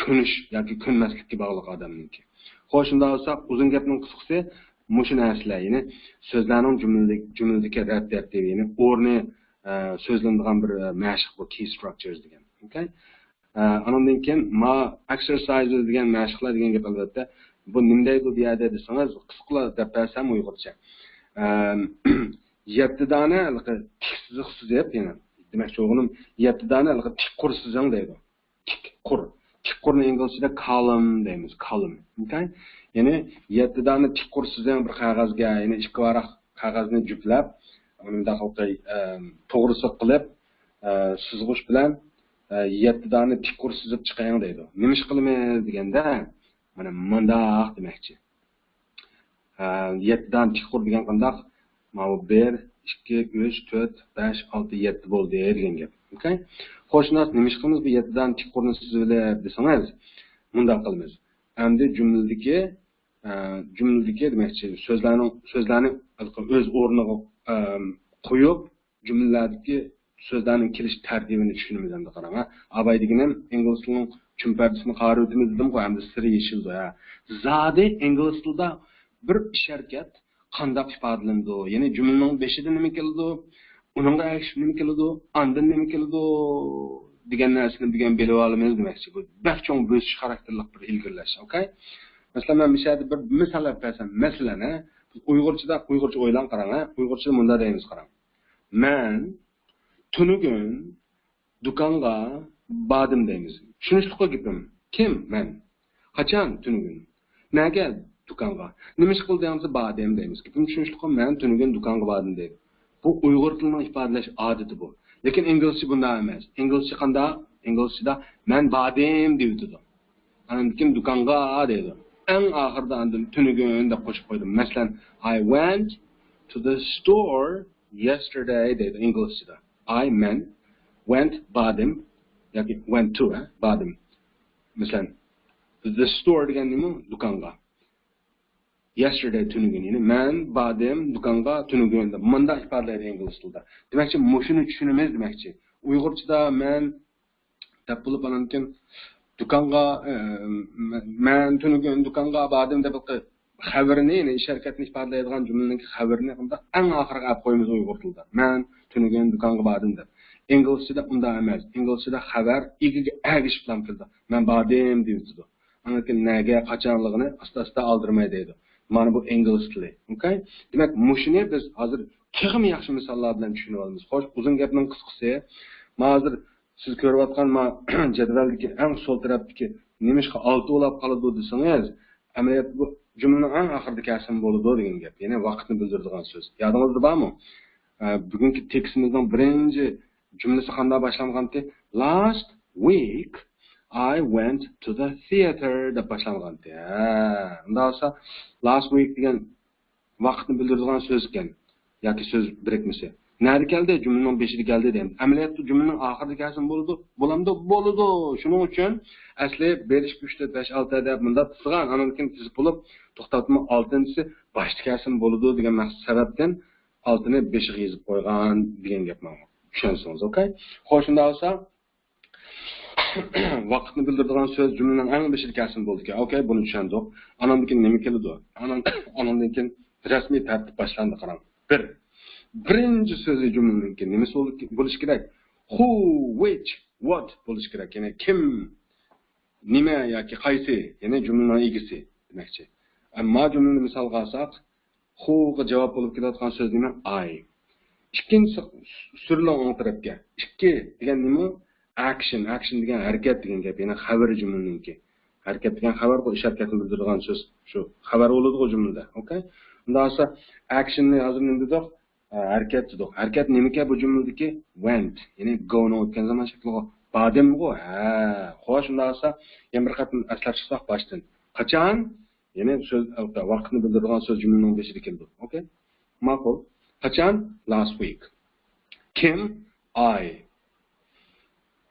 كۆنۈش ياكى كۆنمەسلىككە باغلىق ئادەمنىڭكى. خوش، شۇنداق بولسا، ئۇزۇن گەپنىڭ قىسقىسى مۇشۇ نەرسىلەر، يەنى سۆزلەرنىڭ جۈملىدە-، جۈملىدىكى رەت تەرتىپى، يەنى ئورنى، ئە، سۆزلىنىدىغان بىر، ئە، مەشىق بۇ، كى ستراكچرز دېگەن. ئوكەي؟ ئە، ئانىڭدىن كېيىن ما ئەكسەرسايز دېگەن مەشىقلەر دېگەن گەپ، ئەلۋەتتە. بۇ نېمە دەيدۇ بۇ يەردە دېسىڭىز، قىسقىلا دەپ بەرسەم ئۇيغۇرچە. ئە، يەتتە دانە ھېلىقى تىك سىزىق سىزىپ، يەنە دېمەكچى بولغىنىم، يەتتە دانە ھېلىقى تىك قۇر سىزىڭ دەيدۇ. تىك قۇر. تىك قۇرنى ئىنگلىزچىدە كالۇم دەيمىز، كالۇم. ئوكەي؟ يەنى يەتتە دانە تىك قۇر سىزىڭ بىر قەغەزگە، يەنى ئىككى ۋاراق قەغەزنى جۈپلەپ، ئۇنى مۇنداق قىلىپ، ئەم، توغرىسىغا قىلىپ، ئە، سىزغۇچ بىلەن، ئە، يەتتە دانە تىك قۇر سىزىپ چىقىڭ دەيدۇ. نېمە ئىش قىلىمىز دېگەندە، مانا مۇنداق دېمەكچى. ھە، يەتتە دانە تىك قۇر دېگەن قانداق؟ ماۋۇ بىر، ئىككى، ئۈچ، تۆت، بەش، ئالتە، يەتتە بولدى دېگەن گەپ. ئوكەي؟ خوش، شۇنداق، نېمە ئىش قىلىمىز بۇ يەتتە دانە تىك قۇرنى سىزىۋېلىپ دېسىڭىز، مۇنداق قىلىمىز. ئەمدى جۈملىدىكى، ئە، جۈملىدىكى دېمەكچى، سۆزلەرنىڭ، سۆزلەرنى ئۆز ئورنىغا، ئە، قويۇپ، جۈملىلەردىكى سۆزلەرنىڭ كېلىش تەرتىپىنى چۈشىنىمىز ئەمدى قاراڭ، ھە. ئاۋاي دېگىنىم ئىنگلىز تىلىنىڭ چۈمپەردىسىنى قارىۋېتىمىز دېدىمغۇ، ئەمدى سىرى يېشىلدى، ھە. زادى ئىنگلىز تىلىدا بىر ئىش ھەرىكەت قانداق ئىپادىلىنىدۇ؟ يەنى جۈملىنىڭ بېشىدا نېمە كېلىدۇ؟ ئۇنىڭغا ئەگىشىپ نېمە كېلىدۇ؟ ئاندىن نېمە كېلىدۇ؟ دېگەن نەرسىنى بۈگۈن بىلىۋالىمىز دېمەكچى. بۇ بەك چوڭ بۆسۈش خاراكتېرلىق بىر ئىلگىرىلەش، ئوكەي؟ مەسىلەن، مەن مۇشۇ يەردە بىر مىسال ئېلىپ بەرسەم، مەسىلەن، ھە، بىز ئۇيغۇرچىدا، ئۇيغۇرچە ئويلاڭ قاراڭ، ھە، ئۇيغۇرچىدا مۇنداق دەيمىز قاراڭ. مەن تۈنۈگۈن دۇكانغا باردىم دەيمىز. چۈشىنىشلىكقۇ گېپىم؟ كىم؟ مەن. قاچان؟ تۈنۈگۈن. نەگە؟ دۇكانغا. نېمە ئىش قىلدىڭ دېسە، باردىم دەيمىز. گېپىم چۈشىنىشلىكقۇ؟ مەن تۈنۈگۈن دۇكانغا باردىم دەيدۇ. بۇ ئۇيغۇر تىلىنىڭ ئىپادىلەش ئادىتى بۇ. لېكىن ئىنگلىزچە بۇنداق ئەمەس. ئىنگلىزچە قانداق؟ ئىنگلىزچىدا مەن باردىم دەيدۇ. ئاندىن كېيىن دۇكانغا دەيدۇ. ئەڭ ئاخىرىدا ئاندىن تۈنۈگۈن دەپ قوشۇپ قويدۇم. مەسىلەن، I went to the store yesterday دەيدۇ ئىنگلىزچىدا. I، مەن، went، باردىم ياكى went to، ھە، باردىم. مەسىلەن، the store دېگەن نېمە؟ دۇكانغا. Yesterday تۈنۈگۈن، يەنى مەن باردىم دۇكانغا تۈنۈگۈن دەپ مۇنداق ئىپادىلەيدۇ ئىنگلىز تىلىدا. دېمەكچى، مۇشۇنى چۈشىنىمىز دېمەكچى. ئۇيغۇرچىدا مەن دەپ بولۇپ، ئاندىن كېيىن دۇكانغا، ئە، مەن تۈنۈگۈن دۇكانغا باردىم دەپ خەۋىرىنى، يەنى ئىش ھەرىكەتنى ئىپادىلەيدىغان جۈملىنىڭ خەۋىرىنى ئەڭ ئاخىرىغا ئەپ قويىمىز ئۇيغۇر تىلىدا. مەن تۈنۈگۈن دۇكانغا باردىم دەپ. ئىنگلىزچىدا ئۇنداق ئەمەس. ئىنگلىزچىدا خەۋەر ئىگىگە ئەگىشىپلا كېلىدۇ. مەن باردىم دەيۋېتىدۇ. ئاندىن كېيىن نەگە، قاچانلىقىنى ئاستا-ئاستا ئالدىرىماي دەيدۇ. مانا بۇ ئىنگلىز تىلى. ئوكەي؟ دېمەك، مۇشۇنى بىز ھازىر تېخىمۇ ياخشى مىساللار بىلەن چۈشىنىۋالىمىز. خوش، ئۇزۇن گەپنىڭ قىسقىسى، مانا ھازىر سىز كۆرۈۋاتقان ما جەدۋەلدىكى ئەڭ سول تەرەپتىكى نېمىشقا ئالتە بولاپ قالىدۇ دېسىڭىز، ئەمەلىيەتتە بۇ جۈملىنىڭ ئەڭ ئاخىرىدىكى ھەسسىمۇ بولىدۇ دېگەن گەپ. يەنى ۋاقىتنى بىلدۈرىدىغان سۆز. يادىڭىزدا بارمۇ؟ ئە، بۈگۈنكى تېكىستىمىزنىڭ بىرىنچى جۈملىسى قانداق باشلانغانتى؟ Last week I went to the theater دەپ باشلانغانتى. ھە، ئۇنداق بولسا، last week دېگەن ۋاقىتنى بىلدۈرىدىغان سۆز ئىكەن. ياكى سۆز بىرىكمىسى. نەدە كەلدى؟ جۈملىنىڭ بېشىدا كەلدى دەيمىز. ئەمەلىيەتتە جۈملىنىڭ ئاخىرىدا كەلسىمۇ بولىدۇ. بولامدۇ؟ بولىدۇ. شۇنىڭ ئۈچۈن ئەسلى بىر، ئىككى، ئۈچ، تۆت، بەش، ئالتە دەپ مۇنداق تۇتۇلغان. ئاندىن كېيىن تىزىپ بولۇپ، توختاتما ئالتىنچىسى باشتا كەلسىمۇ بولىدۇ دېگەن مەقسەت سەۋەبتىن ئالتىنى بېشىغا يېزىپ قويغان دېگەن گەپ ماڭا. چۈشەنسىڭىز، ئوكەي؟ خوش، شۇنداق بولسا، ۋاقىتنى بىلدۈرىدىغان سۆز جۈملىنىڭ ئەڭ بېشىدا كەلسىمۇ بولىدىكەن. ئوكەي، بۇنى چۈشەندۇق. ئاناندىن كېيىن نېمە كېلىدۇ؟ ئانان-، ئاناندىن كېيىن رەسمىي تەرتىپ باشلاندى، قاراڭ. بىر. بىرىنچى سۆزى جۈملىنىڭكى نېمىسى بول-، بولۇشى كېرەك؟ Who, which, what بولۇشى كېرەك. يەنى كىم، نېمە ياكى قايسى؟ يەنى جۈملىنىڭ ئىگىسى دېمەكچى. ئەمما جۈملىنى مىسالغا ئالساق، خوغا جاۋاب بولۇپ كېلىۋاتقان سۆز نېمە؟ I. ئىككىنچىسى، سۈرۈلۈڭ ئوڭ تەرەپكە. ئىككى دېگەن نېمە؟ Action. Action دېگەن ھەرىكەت دېگەن گەپ، يەنى خەۋىرى جۈملىنىڭكى. ھەرىكەت دېگەن خەۋەرغۇ، ئىش ھەرىكەتنى بىلدۈرىدىغان سۆز. شۇ خەۋەر بولىدىغۇ جۈملىدە. ئوكەي؟ ئۇنداق بولسا، ئەكشننى ھازىر نېمە دېدۇق؟ ئە، ھەرىكەت دېدۇق. ھەرىكەت نېمىكەن بۇ جۈملىدىكى؟ Went. يەنى go نىڭ ئۆتكەن زامان شەكلىغۇ. باردىمغۇ؟ ھە. خوش، ئۇنداق بولسا، يەنە بىر قېتىم ئەسلەپ چىقساق باشتىن. قاچان؟ يەنى سۆز، ۋاقىتنى بىلدۈرىدىغان سۆز جۈملىنىڭ بېشىدا كېلىدۇ. ئوكەي؟ ماقۇل. قاچان؟ Last week. كىم؟ I.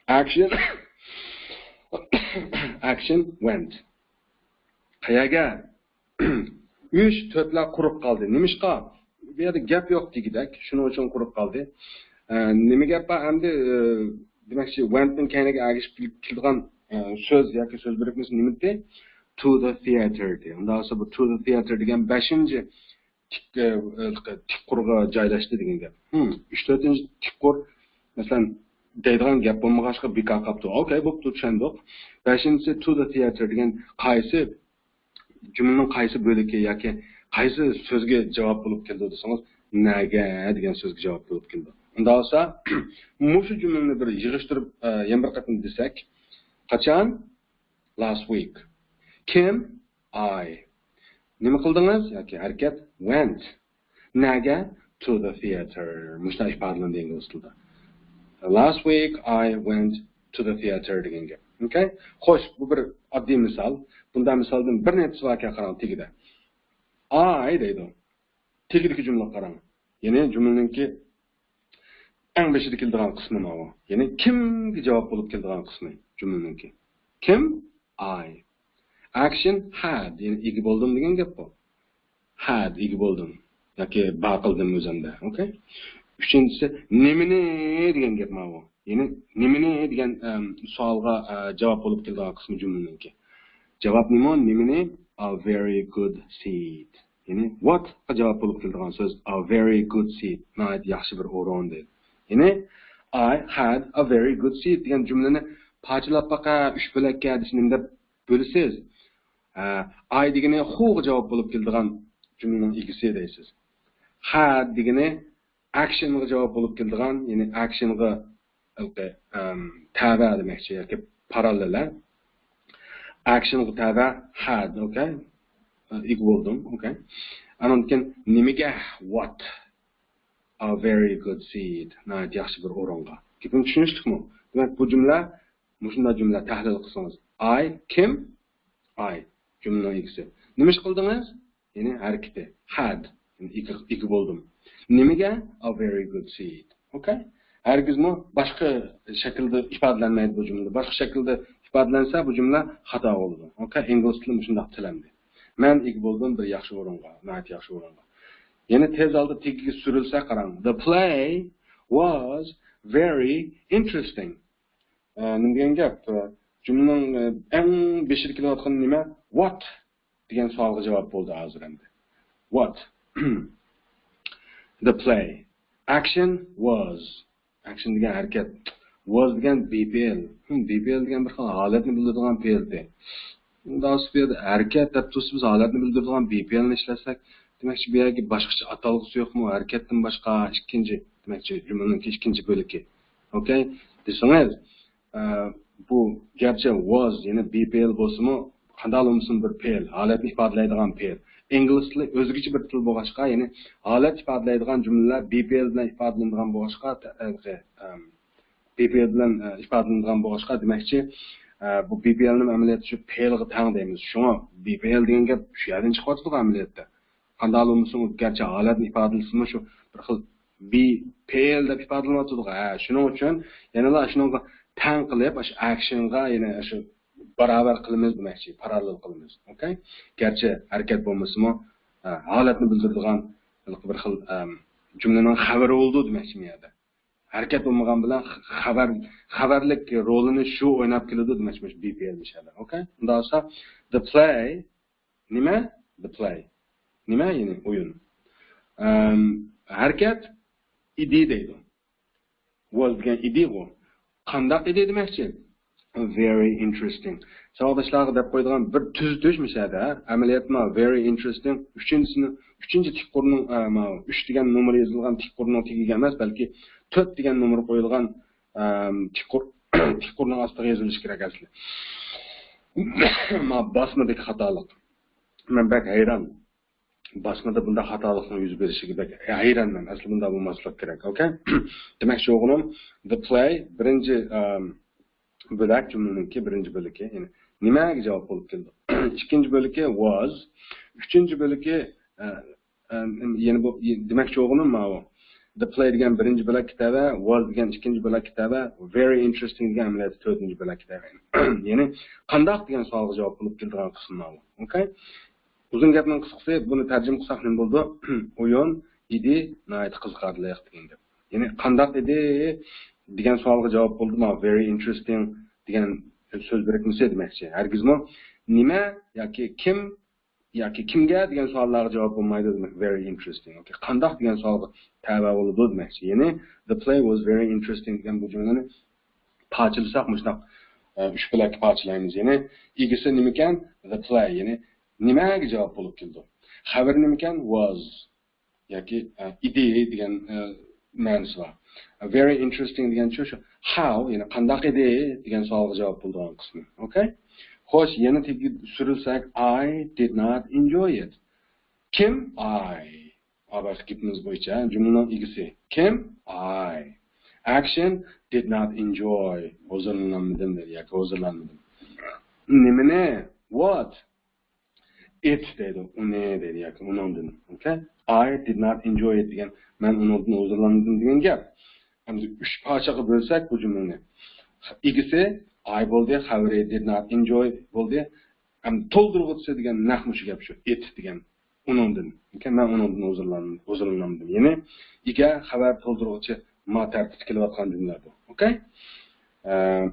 Action. Action went. قەيەرگە؟ ئۈچ، تۆتلەر قۇرۇق قالدى. نېمىشقا؟ بۇ يەردە گەپ يوق دېگۈدەك. شۇنىڭ ئۈچۈن قۇرۇق قالدى. ئە، نېمە گەپ بار ئەمدى؟ ئە، دېمەكچى، went نىڭ كەينىگە ئەگىشىپ كېلىدىغان، ئە، سۆز ياكى سۆز بىرىكمىسى نېمىدى؟ To the theater دېدى. ئۇنداق بولسا بۇ to the theater دېگەن بەشىنچى تىك، ئە، تىك قۇرغا جايلاشتى دېگەن گەپ. ھىم، ئۈچ، تۆتىنچى تىك قۇر، مەسىلەن، دەيدىغان گەپ بولمىغاچقا بىكار قاپتۇ. ئوكەي، بوپتۇ، چۈشەندۇق. بەشىنچىسى to the theater دېگەن قايسى جۈملىنىڭ قايسى بۆلىكى ياكى قايسى سۆزگە جاۋاب بولۇپ كېلىدۇ دېسىڭىز، نەگە دېگەن سۆزگە جاۋاب بولۇپ كېلىدۇ. ئۇنداق بولسا، مۇشۇ جۈملىنى بىر يىغىشتۇرۇپ، ئە، يەنە بىر قېتىم دېسەك، قاچان؟ Last week. كىم؟ I. نېمە قىلدىڭىز ياكى ھەرىكەت؟ Went. نەگە؟ To the theater. مۇشۇنداق ئىپادىلىنىدۇ ئىنگلىز تىلىدا. Last week I went to the theater دېگەن گەپ. ئوكەي؟ خوش، بۇ بىر ئاددىي مىسال. بۇنداق مىسالدىن بىر نەچچىسى باركەن، قاراڭ تېگىدە. I دەيدۇ. تېگىدىكى جۈملىگە قاراڭ. يەنى جۈملىنىڭكى ئەڭ بېشىدا كېلىدىغان قىسمى ماۋۇ. يەنى كىمگە جاۋاب بولۇپ كېلىدىغان قىسمى جۈملىنىڭكى. كىم؟ I. Action had. يەنى ئىگە بولدۇم دېگەن گەپ بۇ. Had، ئىگە بولدۇم. ياكى بار قىلدىم ئۆزۈمدە. ئوكەي؟ ئۈچىنچىسى، نېمىنى دېگەن گەپ ماۋۇ. يەنى نېمىنى دېگەن، ئەم، سوئالغا، ئە، جاۋاب بولۇپ كېلىدىغان قىسمى جۈملىنىڭكى. جاۋاب نېمە؟ نېمىنى؟ A very good seat. يەنى what قا جاۋاب بولۇپ كېلىدىغان سۆز a very good seat، ناھايىتى ياخشى بىر ئورۇن دەيدۇ. يەنى I had a very good seat دېگەن جۈملىنى پارچىلاپ باقە، ئۈچ بۆلەككە دېسە نېمە دەپ بۆلىسىز؟ ھە، I دېگىنى who غا جاۋاب بولۇپ كېلىدىغان جۈملىنىڭ ئىگىسى دەيسىز. Had دېگىنى action غا جاۋاب بولۇپ كېلىدىغان، يەنى action غا ھېلىقى، ئەم، تەۋە دېمەكچى ياكى پاراللېل. Action غا تەۋە had، ئوكەي. ئىگە بولدۇم، ئوكەي. ئاندىن كېيىن نېمىگە؟ What؟ A very good seat. ناھايىتى ياخشى بىر ئورۇنغا. گېپىم چۈشىنىشلىكمۇ؟ دېمەك، بۇ جۈملە، مۇشۇنداق جۈملە تەھلىل قىلسىڭىز. I، كىم؟ I. جۈملىنىڭ ئىگىسى. نېمە ئىش قىلدىڭىز؟ يەنى ھەرىكىتى. Had. يەنى ئىگە، ئىگە بولدۇم. نېمىگە؟ A very good seat. ئوكەي؟ ھەرگىزمۇ باشقا شەكىلدە ئىپادىلەنمەيدۇ بۇ جۈملە. باشقا شەكىلدە ئىپادىلەنسە، بۇ جۈملە خاتا بولىدۇ. ئوكەي؟ ئىنگلىز تىلى مۇشۇنداق تىلەمدى. مەن ئىگە بولدۇم بىر ياخشى ئورۇنغا، ناھايىتى ياخشى ئورۇنغا. يەنە تېز ھالدا تېگىگە سۈرۈلسە، قاراڭ. The play was very interesting. ئە، نېمە دېگەن گەپ؟ جۈملىنىڭ، ئە، ئەڭ بېشىدا كېلىۋاتقىنى نېمە؟ What دېگەن سوئالغا جاۋاب بولدى ھازىر ئەمدى. What؟ The play. Action was. Action دېگەن ھەرىكەت. Was دېگەن be پېئىل. ھىم، be پېئىل دېگەن بىر خىل ھالەتنى بىلدۈرىدىغان پېئىلدى. ئۇنداق بولسا بۇ يەردە ھەرىكەت دەپ تۇرسا، بىز ھالەتنى بىلدۈرىدىغان be پېئىلنى ئىشلەتسەك، دېمەكچى، بۇ يەرگە باشقىچە ئاتالغۇسى يوقمۇ؟ ھەرىكەتتىن باشقا ئىككىنچى، دېمەكچى، جۈملىنىڭكى ئىككىنچى بۆلىكى. ئوكەي؟ دېسىڭىز، ئە، بۇ گەرچە was، يەنى be پېئىل بولسىمۇ، قانداق بولمىسۇن بىر پېئىل، ھالەتنى ئىپادىلەيدىغان پېئىل. ئىنگلىز تىلى ئۆزگىچە بىر تىل بولغاچقا، يەنى ھالەت ئىپادىلەيدىغان جۈملىلەر be پېئىل بىلەن ئىپادىلىنىدىغان بولغاچقا، تە-، ئە، ئەم، be پېئىل بىلەن، ئە، ئىپادىلىنىدىغان بولغاچقا، دېمەكچى، ئە، بۇ be پېئىلنى ئەمەلىيەتتە شۇ پېئىلغا تەڭ دەيمىز. شۇڭا be پېئىل دېگەن گەپ شۇ يەردىن چىقىۋاتىدۇ ئەمەلىيەتتە. قانداق بولمىسۇن، گەرچە ھالەتنى ئىپادىلىسىمۇ شۇ بىر خىل بى پېئىل دەپ ئىپادىلىنىۋاتىدۇ. ھە، شۇنىڭ ئۈچۈن يەنىلا شۇنىڭغا تەڭ قىلىپ، ئاشۇ ئەكشنغا يەنە شۇ باراۋەر قىلىمىز دېمەكچى، پاراللېل قىلىمىز. ئوكەي؟ گەرچە ھەرىكەت بولمىسىمۇ، ھە، ھالەتنى بىلدۈرىدىغان بىر خىل، ئەم، جۈملىنىڭ خەۋىرى بولىدۇ دېمەكچى بۇ يەردە. ھەرىكەت بولمىغان بىلەن خەۋەر، خەۋەرلىك رولىنى شۇ ئويناپ كېلىدۇ دېمەكچى، مۇشۇ بى پېئىل مۇشۇ يەردە. ئوكەي؟ ئۇنداق بولسا، the play نېمە؟ The play. نېمە؟ يەنى ئويۇن. ئەم، ھەرىكەت ئىدى دەيدۇ. Was دېگەن ئىدىغۇ. قانداق ئىدى دېمەكچى؟ Very interesting. ساۋاقداشلارغا دەپ قويىدىغان بىر تۈزىتىش مۇشۇ يەردە. ئەمەلىيەتتە مانا very interesting ئۈچىنچىسىنى، ئۈچىنچى تىك قۇرنىڭ، ئە، مانا ئۈچ دېگەن نومۇرى يېزىلغان تىك قۇرنىڭ تېگىگە ئەمەس، بەلكى تۆت دېگەن نومۇر قويۇلغان، ئەم، تىك قۇر، تىك قۇرنىڭ ئاستىغا يېزىلىشى كېرەك ئەسلى. مانا باسمىدىكى خاتالىق. مەن بەك ھەيران. باسمىدا بۇنداق خاتالىقنىڭ يۈز بېرىشىگە بەك ھەيرانمەن. ئەسلى بۇنداق بولماسلىق كېرەك. ئوكەي؟ دېمەكچى بولغىنىم، the play بىرىنچى، ئەم، بۆلەك، جۈملىنىڭكى بىرىنچى بۆلىكى. يەنى نېمەگە جاۋاب بولۇپ كېلىدۇ؟ ئىككىنچى بۆلىكى was، ئۈچىنچى بۆلىكى، ئە، ئەم، يەنە بۇ، دېمەكچى بولغىنىم ماۋۇ. The play دېگەن بىرىنچى بۆلەك كېتەۋە، was دېگەن ئىككىنچى بۆلەك كېتەۋە، very interesting دېگەن ئەمەلىيەتتە تۆتىنچى بۆلەك كېتەۋە. يەنى قانداق دېگەن سوئالغا جاۋاب بولۇپ كېلىدىغان قىسىم ماۋۇ. ئوكەي؟ ئۇزۇن گەپنىڭ قىسقىسى، بۇنى تەرجىمە قىلساق نېمە بولىدۇ؟ ئويۇن ئىدى، ناھايىتى قىزىقارلىق دېگەن گەپ. يەنى قانداق ئىدى دېگەن سوئالغا جاۋاب بولدى، مانا very interesting دېگەن سۆز بىرىكمىسى دېمەكچى. ھەرگىزمۇ نېمە ياكى كىم ياكى كىمگە دېگەن سوئاللارغا جاۋاب بولمايدۇ دېمەك، very interesting. ئوكەي، قانداق دېگەن سوئالغا تەۋە بولىدۇ دېمەكچى. يەنى the play was very interesting دېگەن بۇ جۈملىنى پارچىلىساق مۇشۇنداق، ئە، ئۈچ بۆلەككە پارچىلايمىز. يەنى ئىگىسى نېمىكەن؟ The play. يەنى نېمەگە جاۋاب بولۇپ كېلىدۇ؟ خەۋىرى نېمىكەن؟ Was ياكى، ئە، ئىدى دېگەن، ئە، مەنىسى بار. Very interesting دېگەنچۇ شۇ how، يەنى قانداق ئىدى دېگەن سوئالغا جاۋاب بولىدىغان قىسمى. ئوكەي؟ خوش، يەنە تېگىگە سۈرۈلسەك، I did not enjoy it. كىم؟ I. ئاۋۋالقى گېپىمىز بويىچە جۈملىنىڭ ئىگىسى. كىم؟ I. Action did not enjoy. ھۇزۇرلىنالمىدىم دېدى ياكى ھۇزۇرلانمىدىم. نېمىنى؟ What؟ It دەيدۇ، ئۇنى دەيدۇ ياكى ئۇنىڭدىن. ئوكەي؟ I did not enjoy it دېگەن، مەن ئۇنىڭدىن ھۇزۇرلانمىدىم دېگەن گەپ. ئەمدى ئۈچ پارچىغا بۆلسەك بۇ جۈملىنى. ئىگىسى I بولدى، خەۋىرى did not enjoy بولدى. ئەمدى تولدۇرغۇچىسى دېگەن نەق مۇشۇ گەپ شۇ. It دېگەن ئۇنىڭدىن. ئوكەي، مەن ئۇنىڭدىن ھۇزۇرلان-، ھۇزۇرلانمىدىم. يەنى ئىگە، خەۋەر، تولدۇرغۇچى ما تەرتىپتە كېلىۋاتقان جۈملىلەر بۇ. ئوكەي؟ ئە،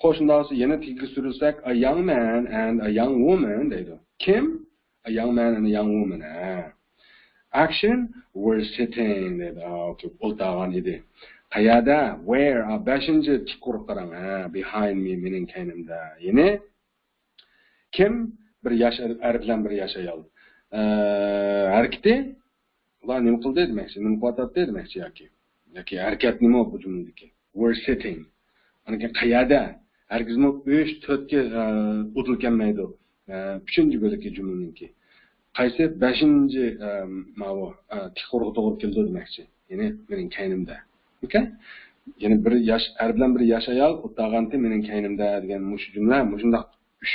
خوش، شۇنداق بولسا يەنە تېگىگە سۈرۈلسەك، a young man and a young woman دەيدۇ. كىم؟ A young man and a young woman. ھە. Action were sitting دەيدۇ. ئا، ئولتۇرغان ئىدى. قەيەردە؟ Where؟ ئا، بەشىنچى تىك قۇرۇق قاراڭ. ھە، behind me، مېنىڭ كەينىمدە. يەنى كىم؟ بىر ياش ئەر، ئەر بىلەن بىر ياش ئايال. ئە، ھەرىكىتى؟ ئۇلار نېمە قىلدى دېمەكچى، نېمە قىلىۋاتاتتى دېمەكچى ياكى. ياكى ھەرىكەت نېمە بۇ جۈملىدىكى؟ Were sitting. ئاندىن كېيىن قەيەردە؟ ھەرگىزمۇ ئۈچ، تۆتكە، ئە، ئۇدۇل كەلمەيدۇ. ئە، ئۈچىنچى بۆلىكى جۈملىنىڭكى. قايسى؟ بەشىنچى، ئە، ماۋۇ، ئە، تىك قۇرۇققا توغرا كېلىدۇ دېمەكچى. يەنى مېنىڭ كەينىمدە. ئوكەي؟ يەنى بىر ياش، ئەر بىلەن بىر ياش ئايال ئولتۇرغانتى مېنىڭ كەينىمدە دېگەن مۇشۇ جۈملە، مۇشۇنداق ئۈچ،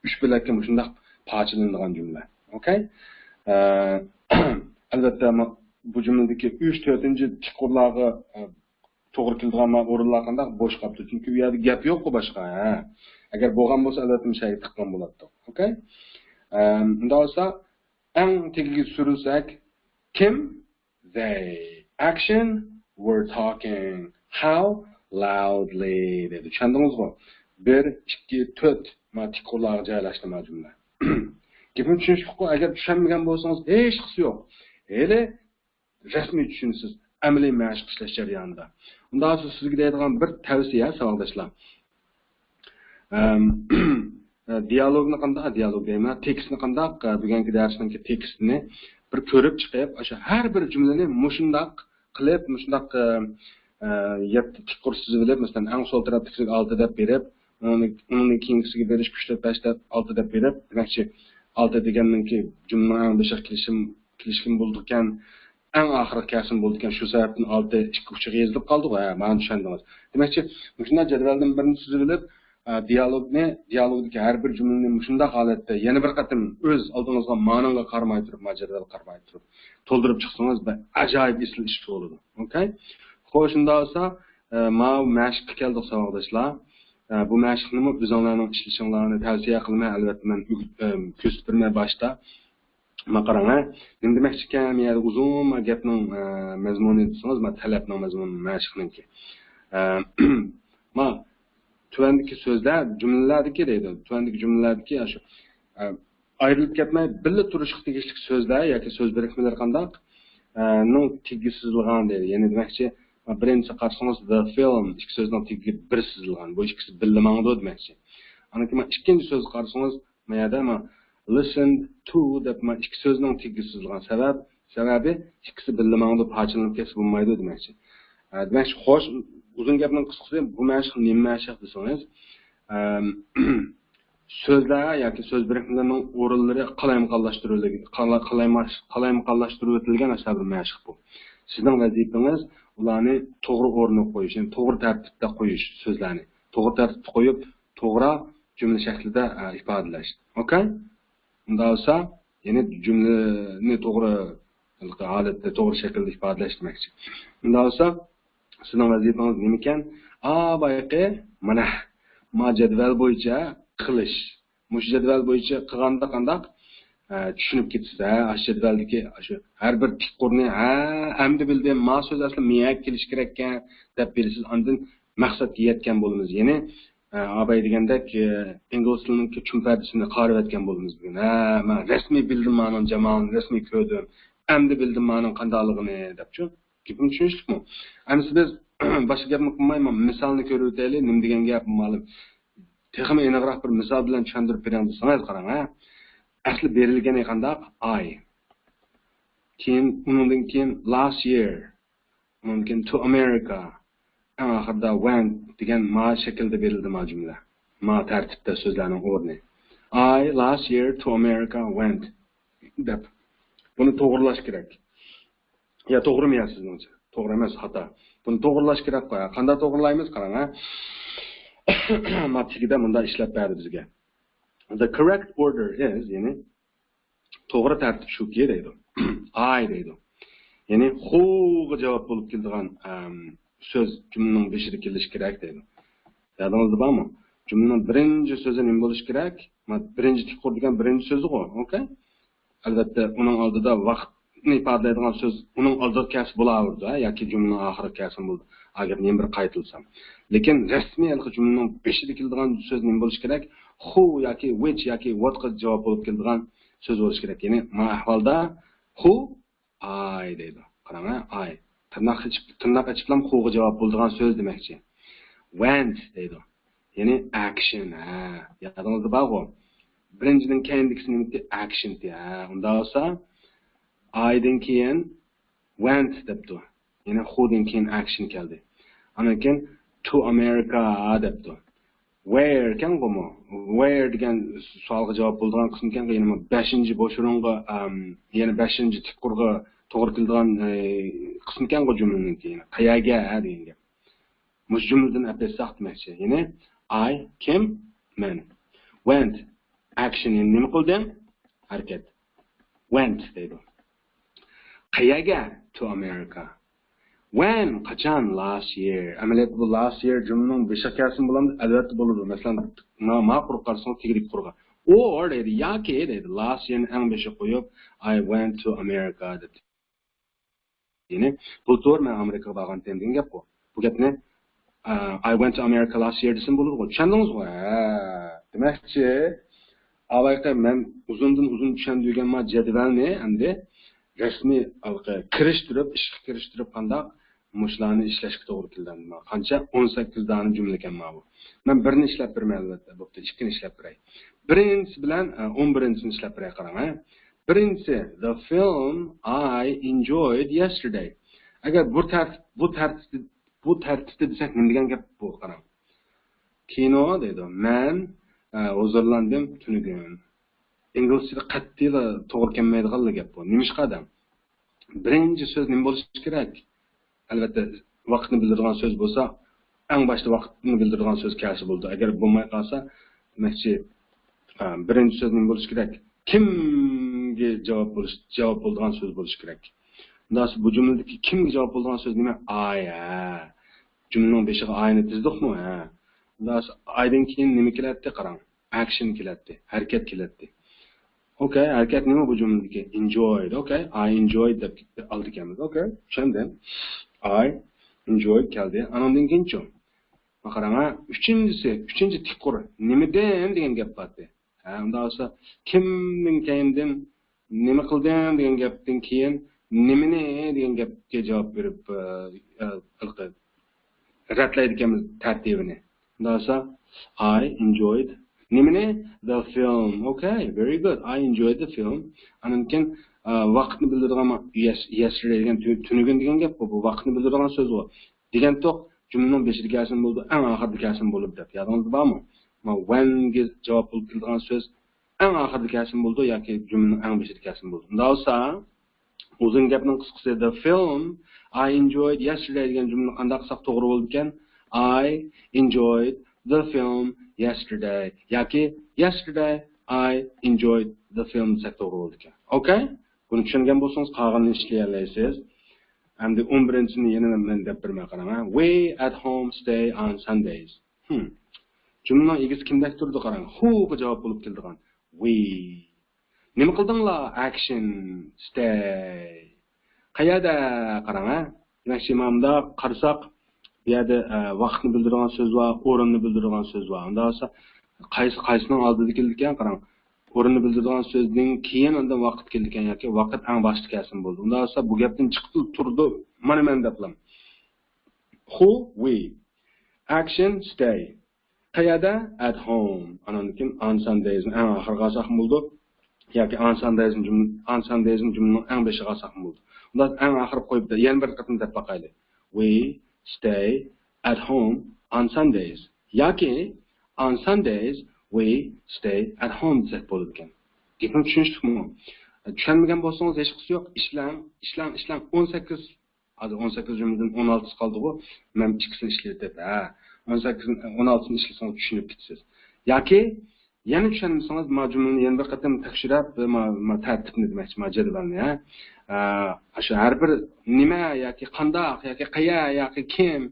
ئۈچ بۆلەككە مۇشۇنداق پارچىلىنىدىغان جۈملە. ئوكەي؟ ئە، ئەلۋەتتە، ما-، بۇ جۈملىدىكى ئۈچ، تۆتىنچى تىك قۇرلارغا، ئە، توغرا كېلىدىغان ما-، ئورۇنلار قانداق؟ بوش قاپتۇ. چۈنكى ئۇ يەردە گەپ يوققۇ باشقا. ھە. ئەگەر بولغان بولسا، ئەلۋەتتە، مۇشۇ يەرگە تىققان بولاتتۇق. ئوكەي؟ ئە، ئۇنداق بولسا، ئەڭ تېگىگە سۈرۈلسەك، كىم؟ They. Action were talking. How loudly دەيدۇ. چۈشەندىڭىزغۇ؟ بىر، ئىككى، تۆت. ما تىك قۇرلارغا جايلاشتى ما جۈملە. گېپىم چۈشىنىشلىكقۇ؟ ئەگەر چۈشەنمىگەن بولسىڭىز، ھېچقىسى يوق. ھېلى رەسمىي چۈشىنىسىز ئەمەلىي مەشىق ئىشلەش جەريانىدا. ئۇنداق بولسا سىزگە دەيدىغان بىر تەۋسىيە، ساۋاقداشلار. ئەم، دىيالوگنى قانداق، دىيالوگ دەيمەن، تېكىستنى قانداق، بۈگۈنكى دەرسنىڭكى تېكىستىنى بىر كۆرۈپ چىقىپ، ئاشۇ ھەر بىر جۈملىنى مۇشۇنداق قىلىپ، مۇشۇنداق، ئە، ئە، يەتتە تىك قۇر سىزىۋېلىپ، مەسىلەن، ئەڭ سول تەرەپتىكىسىگە ئالتە دەپ بېرىپ، ئۇنىڭ، ئۇنىڭدىن كېيىنكىسىگە بېرىش ئۈچ دەپ، بەش دەپ، ئالتە دەپ بېرىپ، دېمەكچى، ئالتە دېگەننىڭكى جۈملىنىڭ ئەڭ بېشىغا كېلىشىم، كېلىشكىن بولىدىكەن، ئەڭ ئاخىرىغا كەلسىمۇ بولىدىكەن، شۇ سەۋەبتىن ئالتە ئىككى ئۇچىغا يېزىلىپ قالدىغۇ، ھە، مانا چۈشەندىڭىز. دېمەكچى، مۇشۇنداق جەدۋەلدىن بىرنى سىزىۋېلىپ، ئە، دىيالوگنى، دىيالوگدىكى ھەر بىر جۈملىنى مۇشۇنداق ھالەتتە يەنە بىر قېتىم ئۆز ئالدىڭىزغا مانىڭغا قارىماي تۇرۇپ، ما جەدۋەلگە قارىماي تۇرۇپ تولدۇرۇپ چىقسىڭىز، بىر ئاجايىپ ئېسىل ئىش بولىدۇ. ئوكەي؟ خوش، شۇنداق بولسا، ئە، ماۋۇ مەشىققە كەلدۇق، ساۋاقداشلار. ئە، بۇ مەشىقنىمۇ ئۆزۈڭلارنىڭ ئىشلىشىڭلارنى تەۋسىيە قىلىمەن. ئەلۋەتتە، مەن ئۆگۈت-، ئە، كۆرسىتىپ بېرىمەن باشتا. ما قاراڭ، ھە؟ نېمە دېمەكچىكەن؟ يەنە ئۇزۇن ما گەپنىڭ، ئە، مەزمۇنى دېسىڭىز، ما تەلەپنىڭ مەزمۇنى، مەشىقنىڭكى. ئە، ما تۆۋەندىكى سۆزلەر، جۈملىلەردىكى دەيدۇ. تۆۋەندىكى جۈملىلەردىكى ئاشۇ، ئە، ئايرىلىپ كەتمەي بىللە تۇرۇشقا تېگىشلىك سۆزلەر ياكى سۆز بىرىكمىلىرى قانداق؟ ئە، نىڭ تېگى سىزىلغان دەيدۇ. يەنى دېمەكچى، بىرىنچىسى قارىسىڭىز، the film، ئىككى سۆزنىڭ تېگىگە بىر سىزىلغان. بۇ ئىككىسى بىللە ماڭىدۇ دېمەكچى. ئاندىن كېيىن ئىككىنچى سۆزگە قارىسىڭىز، ما يەردە ما listen to دەپ ما ئىككى سۆزنىڭ تېگىگە سىزىلغان. سەۋەب، سەۋەبى ئىككىسى بىللە ماڭىدۇ، پارچىلىنىپ كەتسە بولمايدۇ دېمەكچى. ئە، دېمەكچى، خوش، ئۇزۇن گەپنىڭ قىسقىسى، بۇ مەشىق نېمە مەشىق دېسىڭىز، ئەم، سۆزلەر ياكى سۆز بىرىكمىلىرىنىڭ ئورۇنلىرى قالايمىقانلاشتۇرۇلۇ-، قالا-، قالايماش-، قالايمىقانلاشتۇرۇۋېتىلگەن ئاشۇنداق بىر مەشىق بۇ. سىزنىڭ ۋەزىپىڭىز ئۇلارنى توغرا ئورنىغا قويۇش، يەنى توغرا تەرتىپتە قويۇش سۆزلەرنى. توغرا تەرتىپتە قويۇپ، توغرا جۈملە شەكلىدە، ئە، ئىپادىلەش. ئوكەي؟ ئۇنداق بولسا، يەنى جۈملىنى توغرا ھالەتتە، توغرا شەكىلدە ئىپادىلەش دېمەكچى. ئۇنداق بولسا، سىزنىڭ ۋەزىپىڭىز نېمىكەن؟ ئا، بايىقى، مانا، ما جەدۋەل بويىچە قىلىش. مۇشۇ جەدۋەل بويىچە قىلغاندا قانداق؟ ئە، چۈشىنىپ كېتىسىز، ھە، ئاشۇ جەدۋەلدىكى ئاشۇ ھەر بىر تىك قۇرنى، ھە، ئەمدى بىلدىم، ما سۆز ئەسلى مىيەگە كېلىشى كېرەككەن، دەپ بىلىسىز. ئاندىن مەقسەتكە يەتكەن بولىمىز. يەنى، ئە، ئاباي دېگەندەك، ئە، ئىنگلىز تىلىنىڭكى چۈمپەردىسىنى قارىۋەتكەن بولىمىز بۈگۈن. ھە، مەن رەسمىي بىلدىم مانىڭ جامالىنى، رەسمىي كۆردۈم. ئەمدى بىلدىم مانىڭ قانداقلىقىنى، دەپچۇ. گېپىم چۈشىنىشلىكمۇ؟ ئەمىسە بىز باشقا گەپنى قىلماي، مانا مىسالنى كۆرۈۋېتەيلى. نېمە دېگەن گەپ، مالىم؟ تېخىمۇ ئېنىقراق بىر مىسال بىلەن چۈشەندۈرۈپ بېرىڭ دېسىڭىز، قاراڭ، ھە. ئەسلى بېرىلگىنى قانداق؟ ئاي. كېيىن، ئۇنىڭدىن كېيىن last year. ئۇنىڭدىن كېيىن to America. ئەڭ ئاخىرىدا went دېگەن ما شەكىلدە بېرىلدى ما جۈملە. ما تەرتىپتە سۆزلەرنىڭ ئورنى. I last year to America went دەپ. بۇنى توغرىلاش كېرەك. يا توغرىمۇ يا سىزنىڭچە؟ توغرا ئەمەس، خاتا. بۇنى توغرىلاش كېرەك قوي. قانداق توغرىلايمىز؟ قاراڭ، ھە. ما تېگىدە مۇنداق ئىشلەپ بەردى بىزگە. The correct order is، يەنى توغرا تەرتىپ شۇكى دەيدۇ. I دەيدۇ. يەنى خوغا جاۋاب بولۇپ كېلىدىغان، ئەم، سۆز جۈملىنىڭ بېشىدا كېلىشى كېرەك دەيدۇ. يادىڭىزدا بارمۇ؟ جۈملىنىڭ بىرىنچى سۆزى نېمە بولۇشى كېرەك؟ ما بىرىنچى تىك قۇر دېگەن بىرىنچى سۆزىغۇ، ئوكەي؟ ئەلۋەتتە، ئۇنىڭ ئالدىدا ۋاقىتنى ئىپادىلەيدىغان سۆز ئۇنىڭ ئالدىغا كەلسە بولاۋېرىدۇ، ھە؟ ياكى جۈملىنىڭ ئاخىرىغا كەلسىمۇ بولىدۇ. ئا گەپنى يەنە بىر قايتىلىسام. لېكىن رەسمىي ھېلىقى جۈملىنىڭ بېشىدا كېلىدىغان سۆز نېمە بولۇشى كېرەك؟ خۇ ياكى ۋىچ ياكى ۋاتقا جاۋاب بولۇپ كېلىدىغان سۆز بولۇشى كېرەك. يەنى ما ئەھۋالدا خۇ، ئاي دەيدۇ. قاراڭ، ھە، ئاي. تىرناق ئېچىپ، تىرناق ئېچىپلام خۇغا جاۋاب بولىدىغان سۆز دېمەكچى. ۋەنت دەيدۇ. يەنى ئەكشن، ھە. يادىڭىزدا بارغۇ. بىرىنچىنىڭ كەينىدىكىسى نېمىتى؟ ئەكشنتى، ھە. ئۇنداق بولسا، ئايدىن كېيىن ۋەنت دەپتۇ. يەنى خۇدىن كېيىن ئەكشن كەلدى. ئاندىن كېيىن to America دەپتۇ. ۋېر ئىكەنغۇمۇ؟ ۋېر دېگەن سوئالغا جاۋاب بولىدىغان قىسىم ئىكەنغۇ، يەنە بۇ بەشىنچى بوش ئورۇنغا، ئەم، يەنە بەشىنچى تىك قۇرغا توغرا كېلىدىغان، ئە، قىسىم ئىكەنغۇ جۈملىنىڭكى. يەنە قەيەرگە، ھە، دېگەن گەپ. مۇشۇ جۈملىدىن ئەپ ئېيتساق دېمەكچى. يەنى ئاي، كىم، مەن. ۋەنت، ئەكشن، يەنى نېمە قىلدىم؟ ھەرىكەت. ۋەنت دەيدۇ. قەيەرگە؟ To America. When؟ قاچان؟ Last year. ئەمەلىيەتتە بۇ last year جۈملىنىڭ بېشىغا كەلسىمۇ بولامدۇ؟ ئەلۋەتتە بولىدۇ. مەسىلەن، ما، ما قۇرغا قارىسىڭىز تېگىدىكى قۇرغا. Or دەيدۇ، ياكى دەيدۇ. Last yearنى ئەڭ بېشىغا قويۇپ، I went to America دەپ. يەنى، بۇلتۇر مەن ئامېرىكىغا بارغانتىم دېگەن گەپقۇ. بۇ گەپنى، ئە، I went to America last year دېسىمۇ بولىدىغۇ. چۈشەندىڭىزغۇ؟ ھە. دېمەكچى، ئاۋايقى مەن ئۇزۇندىن ئۇزۇن چۈشەندۈرگەن ما جەدۋەلنى ئەمدى رەسمىي ھالقى كىرىشتۈرۈپ، ئىشقا كىرىشتۈرۈپ قانداق مۇشۇلارنى ئىشلەشكە توغرا كېلىدۇ. قانچە؟ ئون سەككىز دانە جۈملىكەن ماۋۇ. مەن بىرنى ئىشلەپ بېرىمەن، ئەلۋەتتە. بوپتۇ، ئىككىنى ئىشلەپ بېرەي. بىرىنچىسى بىلەن، ئە، ئون بىرىنچىسىنى ئىشلەپ بېرەي، قاراڭ، ھە. بىرىنچىسى، the film I enjoyed yesterday. ئەگەر بۇ تەرتىپ، بۇ تەرتىپ، بۇ تەرتىپتە دېسەك نېمە دېگەن گەپ بۇ، قاراڭ. كىنو دەيدۇ. مەن، ئە، ھۇزۇرلاندىم تۈنۈگۈن. ئىنگلىزچىدا قەتئىيلا توغرا كەلمەيدىغانلا گەپ بۇ. نېمىشقا دەڭ؟ بىرىنچى سۆز نېمە بولۇشى كېرەك؟ ئەلۋەتتە، ۋاقىتنى بىلدۈرىدىغان سۆز بولسا، ئەڭ باشتا ۋاقىتنى بىلدۈرىدىغان سۆز كەلسە بولىدۇ. ئەگەر بولماي قالسا، دېمەكچى، ئە، بىرىنچى سۆز نېمە بولۇشى كېرەك؟ كىمگە جاۋاب بولۇش، جاۋاب بولىدىغان سۆز بولۇشى كېرەك. ئۇنداق بولسا بۇ جۈملىدىكى كىمگە جاۋاب بولىدىغان سۆز نېمە؟ ئاي، ھە. جۈملىنىڭ بېشىغا ئاينى تىزدۇقمۇ؟ ھە. ئۇنداق بولسا ئايدىن كېيىن نېمە كېلەتتى؟ قاراڭ. ئەكشن كېلەتتى، ھەرىكەت كېلەتتى. ئوكەي، ھەرىكەت نېمە بۇ جۈملىدىكى؟ ئېنجويد. ئوكەي، ئاي ئېنجويد دەپ ئالدى كەلمىدى. ئوكەي، چۈشەندىم. ئاي ئېنجويد كەلدى. ئانىڭدىن كېيىنچۇ؟ قاراڭ، ھە، ئۈچىنچىسى، ئۈچىنچى تىك قۇر نېمىدىن دېگەن گەپ بارتى. ھە، ئۇنداق بولسا، كىمدىن كەينىدىن نېمە قىلدىڭ دېگەن گەپتىن كېيىن نېمىنى دېگەن گەپكە جاۋاب بېرىپ، ئە، ئە، ھېلىقى رەتلەيدىكەنمىز تەرتىپىنى. ئۇنداق بولسا، I enjoyed نېمىنى؟ The film. Okay, very good. I enjoyed the film. ئاندىن كېيىن، ئە، ۋاقىتنى بىلدۈرىدىغان ما-، yes-، yesterday دېگەن تۈ-، تۈنۈگۈن دېگەن گەپ بۇ. بۇ ۋاقىتنى بىلدۈرىدىغان سۆز بۇ. دېگەنتۇق، جۈملىنىڭ بېشىدا كەلسىمۇ بولىدۇ، ئەڭ ئاخىرىدا كەلسىمۇ بولىدۇ دەپ. يادىڭىزدا بارمۇ؟ ما when گە جاۋاب بولۇپ كېلىدىغان سۆز ئەڭ ئاخىرىدا كەلسىمۇ بولىدۇ ياكى جۈملىنىڭ ئەڭ بېشىدا كەلسىمۇ بولىدۇ. ئۇنداق بولسا، ئۇزۇن گەپنىڭ قىسقىسى، the film I enjoyed yesterday دېگەن جۈملىنى قانداق قىلساق توغرا بولىدىكەن؟ I enjoyed the film yesterday ياكى yesterday I enjoyed the film دېسەك توغرا بولىدىكەن. ئوكەي؟ بۇنى چۈشەنگەن بولسىڭىز، قالغىنىنى ئىشلىيەلەيسىز. ئەمدى ئون بىرىنچىسىنى يەنە مەن دەپ بېرىمەن، قاراڭ، ھە. We at home stay on Sundays. Hmm. جۈملىنىڭ ئىگىسى كىمدەك تۇرىدۇ، قاراڭ. Who غا جاۋاب بولۇپ كېلىدىغان. We. نېمە قىلدىڭلار؟ Action. Stay. قەيەردە؟ قاراڭ، ھە. دېمەكچى، مانا مۇنداق قارىساق، بۇ يەردە، ئە، ۋاقىتنى بىلدۈرىدىغان سۆز بار، ئورۇننى بىلدۈرىدىغان سۆز بار. ئۇنداق بولسا، قايسى، قايسىنىڭ ئالدىدا كېلىدىكەن؟ قاراڭ. ئورۇننى بىلدۈرىدىغان سۆزدىن كېيىن ئاندىن ۋاقىت كېلىدىكەن ياكى ۋاقىت ئەڭ باشتا كەلسىمۇ بولىدۇ. ئۇنداق بولسا، بۇ گەپتىن چىقىپلا تۇرىدۇ، مانا مەن دەپلا. Who؟ We. Action. Stay. قەيەردە؟ At home. ئاناندىن كېيىن on Sundays نى ئەڭ ئاخىرىغا ئالساقمۇ بولىدۇ. ياكى on Sundays نى جۈملە، on Sundays نى جۈملىنىڭ ئەڭ بېشىغا ئالساقمۇ بولىدۇ. ئۇنداق ئەڭ ئاخىرىغا قويۇپ، يەنە بىر قېتىم دەپ باقايلى. We stay at home on Sundays. ياكى on Sundays we stay at home دېسەك بولىدىكەن. گېپىم چۈشىنىشلىكمۇ؟ چۈشەنمىگەن بولسىڭىز ھېچقىسى يوق. ئىشلەڭ، ئىشلەڭ، ئىشلەڭ. ئون سەككىز، ھازىر ئون سەككىز جۈملىدىن ئون ئالتىسى قالدىغۇ. مەن ئىككىسىنى ئىشلىتىپ، ھە. ئون سەككىز، ئون ئالتىسىنى ئىشلىسىڭىز چۈشىنىپ كېتىسىز. ياكى يەنە چۈشەنمىسىڭىز، ما جۈملىنى يەنە بىر قېتىم تەكشۈرۈپ، ما، ما تەرتىپنى دېمەكچى، ما جەدۋەلنى، ھە. ئە، شۇ ھەر بىر نېمە ياكى قانداق ياكى قەيەر ياكى كىم،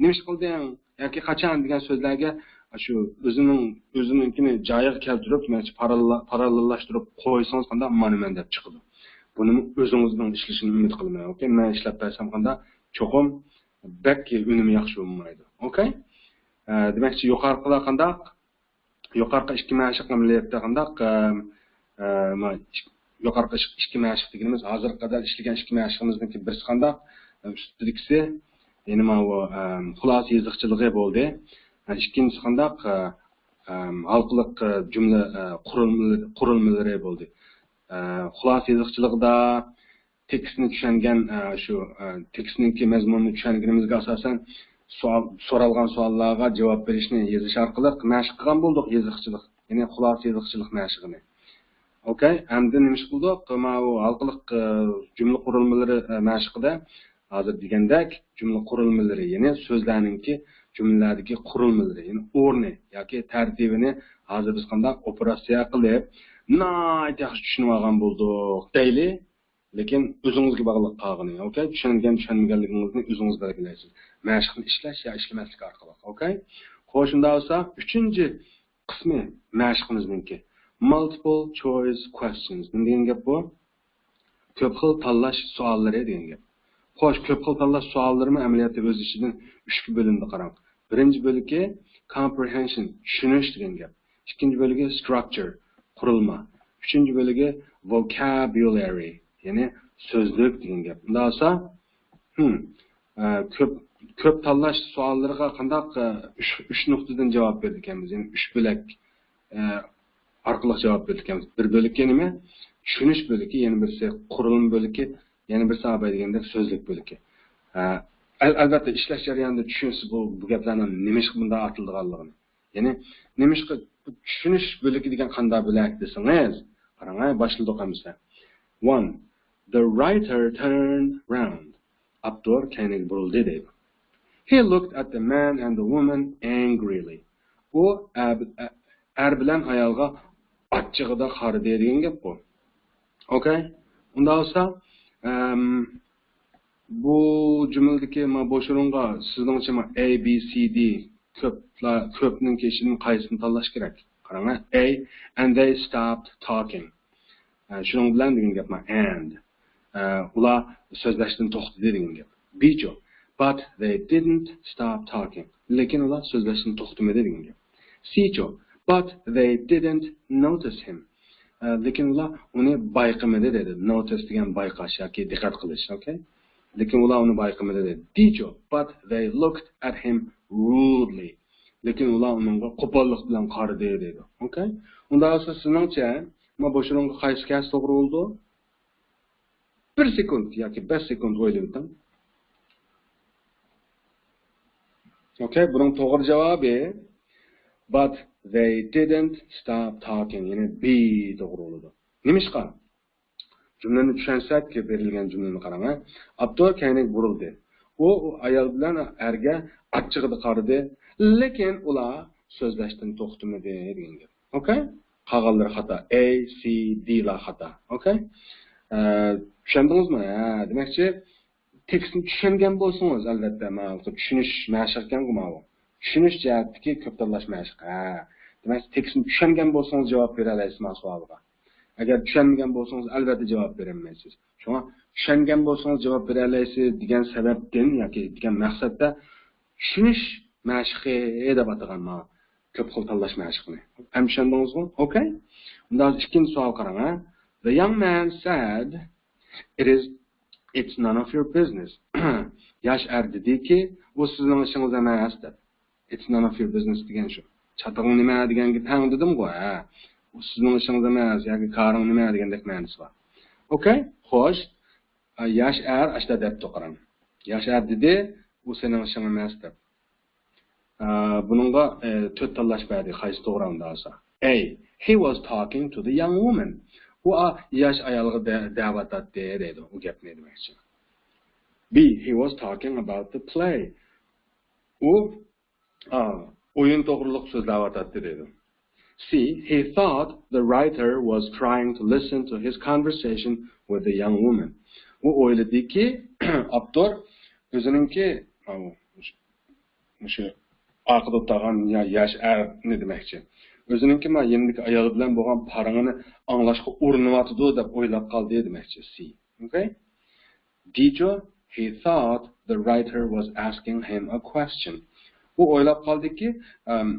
نېمە ئىش قىلدىڭ ياكى قاچان دېگەن سۆزلەرگە شۇ ئۆزىنىڭ، ئۆزىنىڭكىنى جايىغا كەلتۈرۈپ، دېمەكچى، پاراللا-، پاراللېللاشتۇرۇپ قويسىڭىز قانداق، مانا مەن دەپ چىقىدۇ. بۇنىمۇ ئۆزىڭىزنىڭ ئىشلىشىنى ئۈمىد قىلىمەن. ئوكەي، مەن ئىشلەپ بەرسەم قانداق، چوقۇم بەك ئۈنۈمى ياخشى بولمايدۇ. ئوكەي. ئە، دېمەكچى، يۇقىرىقىلار قانداق؟ يۇقىرىقى ئىككى مەشىق ئەمەلىيەتتە قانداق، ئە، ئە، ما، ئىك-، يۇقىرىقى ئىك-، ئىككى مەشىق دېگىنىمىز ھازىرغا قەدەر ئىشلىگەن ئىككى مەشىقىمىزنىڭكى بىرسى قانداق؟ ئە، ئۈستىدىكىسى، يەنى ماۋۇ، ئە، خۇلاسە يېزىقچىلىقى بولدى. ئە، ئىككىنچىسى قانداق؟ ئە، ئە، ھالقىلىق، ئە، جۈملە، ئە، قۇرۇلمىلىرى، قۇرۇلمىلىرى بولدى. ئە، خۇلاسە يېزىقچىلىقىدا تېكىستنى چۈشەنگەن، ئە، شۇ، ئە، تېكىستنىڭكى مەزمۇنىنى چۈشەنگىنىمىزگە ئاساسەن، سوئال، سورالغان سوئاللارغا جاۋاب بېرىشنى يېزىش ئارقىلىق مەشىق قىلغان بولدۇق يېزىقچىلىق، يەنى خۇلاسە يېزىقچىلىق مەشىقىنى. ئوكەي، ئەمدى نېمە ئىش قىلدۇق؟ ماۋۇ ھالقىلىق، ئە، جۈملە قۇرۇلمىلىرى، ئە، مەشىقىدە ھازىر دېگەندەك جۈملە قۇرۇلمىلىرى، يەنى سۆزلەرنىڭكى جۈملىلەردىكى قۇرۇلمىلىرى، يەنى ئورنى ياكى تەرتىپىنى ھازىر بىز قانداق ئوپېراتسىيە قىلىپ ناھايىتى ياخشى چۈشىنىۋالغان بولدۇق دەيلى. لېكىن ئۆزىڭىزگە باغلىق قالغىنى، ئوكەي؟ چۈشەنگەن، چۈشەنمىگەنلىكىڭىزنى ئۆزىڭىز بەلگىلەيسىز. مەشىقنى ئىشلەش يا ئىشلىمەسلىك ئارقىلىق، ئوكەي؟ خوش، شۇنداق بولسا، ئۈچىنچى قىسمى مەشىقىمىزنىڭكى، multiple choice questions. نېمە دېگەن گەپ بۇ؟ كۆپ خىل تاللاش سوئاللىرى دېگەن گەپ. خوش، كۆپ خىل تاللاش سوئاللىرىمۇ ئەمەلىيەتتە ئۆز ئىچىدىن ئۈچكە بۆلۈنىدۇ، قاراڭ. بىرىنچى بۆلىكى comprehension، چۈشىنىش دېگەن گەپ. ئىككىنچى بۆلىكى structure، قۇرۇلما. ئۈچىنچى بۆلىكى vocabulary، يەنى سۆزلۈك دېگەن گەپ. ئۇنداق بولسا، ھىم، ئە، كۆپ، كۆپ تاللاش سوئاللىرىغا قانداق، ئە، ئۈچ، ئۈچ نۇقتىدىن جاۋاب بېرىدىكەنمىز، يەنى ئۈچ بۆلەك، ئە، ئارقىلىق جاۋاب بېرىدىكەنمىز. بىر بۆلىكى نېمە؟ چۈشىنىش بۆلىكى، يەنە بىرسى قۇرۇلما بۆلىكى، يەنە بىرسى ئاۋاي دېگەندەك سۆزلۈك بۆلىكى. ئە، ئەل-، ئەلۋەتتە ئىشلەش جەريانىدا چۈشىنىسىز بۇ، بۇ گەپلەرنىڭ نېمىشقا بۇنداق ئاتىلىدىغانلىقىنى. يەنى نېمىشقا چۈشىنىش بۆلىكى دېگەن قانداق بۆلەك دېسىڭىز، قاراڭ، ھە، باشلىدۇق ئەمىسە. One، the writer turned round. ئاپتور كەينىگە بۇرۇلدى دەيدۇ. He looked at the man and the woman angrily. ئۇ ئەر، ئەر بىلەن ئايالغا ئاچچىقىدا قارىدى دېگەن گەپ بۇ. ئوكەي؟ ئۇنداق بولسا، ئەم، بۇ جۈملىدىكى ما بوش ئورۇنغا سىزنىڭچە ما A, B, C, D كۆپلا-، كۆپنىڭكى ئىچىدىن قايسىنى تاللاش كېرەك؟ قاراڭ، A, and they stopped talking. ئە، شۇنىڭ بىلەن دېگەن گەپ ما، and. ئە، ئۇلار سۆزلەشتىن توختىدى دېگەن گەپ. B چۇ، but they didn't stop talking. لېكىن ئۇلار سۆزلەشتىن توختىمىدى دېگەن گەپ. C چۇ، but they didn't notice him. ئە، لېكىن ئۇلار ئۇنى بايقىمىدى دېدى. Notice دېگەن بايقاش ياكى دىققەت قىلىش، ئوكەي؟ لېكىن ئۇلار ئۇنى بايقىمىدى دېدى. D چۇ، but they looked at him rudely. لېكىن ئۇلار ئۇنىڭغا قوپاللىق بىلەن قارىدى دەيدۇ. ئوكەي؟ ئۇنداق بولسا سىزنىڭچە، ما بوش ئورۇنغا قايسى كەلسە توغرا بولىدۇ؟ بىر سېكۇنت ياكى بەش سېكۇنت ئويلىۋېتىڭ. ئوكەي، بۇنىڭ توغرا جاۋابى، but they didn't stop talking. يەنى B توغرا بولىدۇ. نېمىشقا؟ جۈملىنى چۈشەنسەك، بېرىلگەن جۈملىنى قاراڭ، ھە. ئاپتور كەينىگە بۇرۇلدى. ئۇ، ئۇ ئايال بىلەن ئەرگە ئاچچىقىدا قارىدى، لېكىن ئۇلار سۆزلەشتىن توختىمىدى دېگەن گەپ. ئوكەي؟ قالغانلىرى خاتا. A، C، D لار خاتا. ئوكەي؟ ئە، چۈشەندىڭىزمۇ؟ ھە، دېمەكچى، تېكىستنى چۈشەنگەن بولسىڭىز، ئەلۋەتتە، ماۋۇ چۈشىنىش مەشىقى ئىكەنغۇ ماۋۇ. چۈشىنىش جەھەتتىكى كۆپ تاللاش مەشىقى. ھە. دېمەك، تېكىستنى چۈشەنگەن بولسىڭىز، جاۋاب بېرەلەيسىز ماۋۇ سوئالغا. ئەگەر چۈشەنمىگەن بولسىڭىز، ئەلۋەتتە جاۋاب بېرەلمەيسىز. شۇڭا چۈشەنگەن بولسىڭىز، جاۋاب بېرەلەيسىز دېگەن سەۋەبتىن ياكى دېگەن مەقسەتتە چۈشىنىش مەشىقى دەپ ئاتىغان مانا كۆپ خىل تاللاش مەشىقىنى. ھەم چۈشەندىڭىزغۇ؟ ئوكەي. ئۇنداق ئىككىنچى سوئال قاراڭ، ھە. The young man said, "It is, it's none of your business." ياش ئەر دېدىكى، «ئۇ سىزنىڭ ئىشىڭىز ئەمەس» دەپ. It's none of your business دېگەن شۇ. چاتىقىڭ نېمە دېگەنگە تەڭ دېدىمغۇ، ھە. ئۇ سىزنىڭ ئىشىڭىز ئەمەس ياكى كارىڭ نېمە دېگەندەك مەنىسى بار. ئوكەي، خوش. ئا، ياش ئەر ئاشتا دەپتۇ، قاراڭ. ياش ئەر دېدى، «ئۇ سېنىڭ ئىشىڭ ئەمەس» دەپ. ئا، بۇنىڭغا، ئە، تۆت تاللاش بەردى، قايسى توغرا ئۇندا بولسا؟ A, he was talking to the young woman. ئۇ، ئا، ياش ئايالغا دە-، دەۋاتاتتى دەيدۇ، ئۇ گەپنى دېمەكچى. B, he was talking about the play. ئۇ، ئا، ئويۇن توغرۇلۇق سۆزلەۋاتاتتى دەيدۇ. C, he thought the writer was trying to listen to his conversation with the young woman. ئۇ ئويلىدىكى، ئاپتور ئۆزىنىڭكى، ئا، مۇشۇ ئارقىدا ئولتۇرغان يا-، ياش ئەرنى دېمەكچى. ئۆزىنىڭكى ما يېنىدىكى ئايال بىلەن بولغان پارىڭىنى ئاڭلاشقا ئۇرۇنۇۋاتىدۇ دەپ ئويلاپ قالدى دېمەكچى. C. ئوكەي؟ D چۇ، he thought the writer was asking him a question. ئۇ ئويلاپ قالدىكى، ئەم،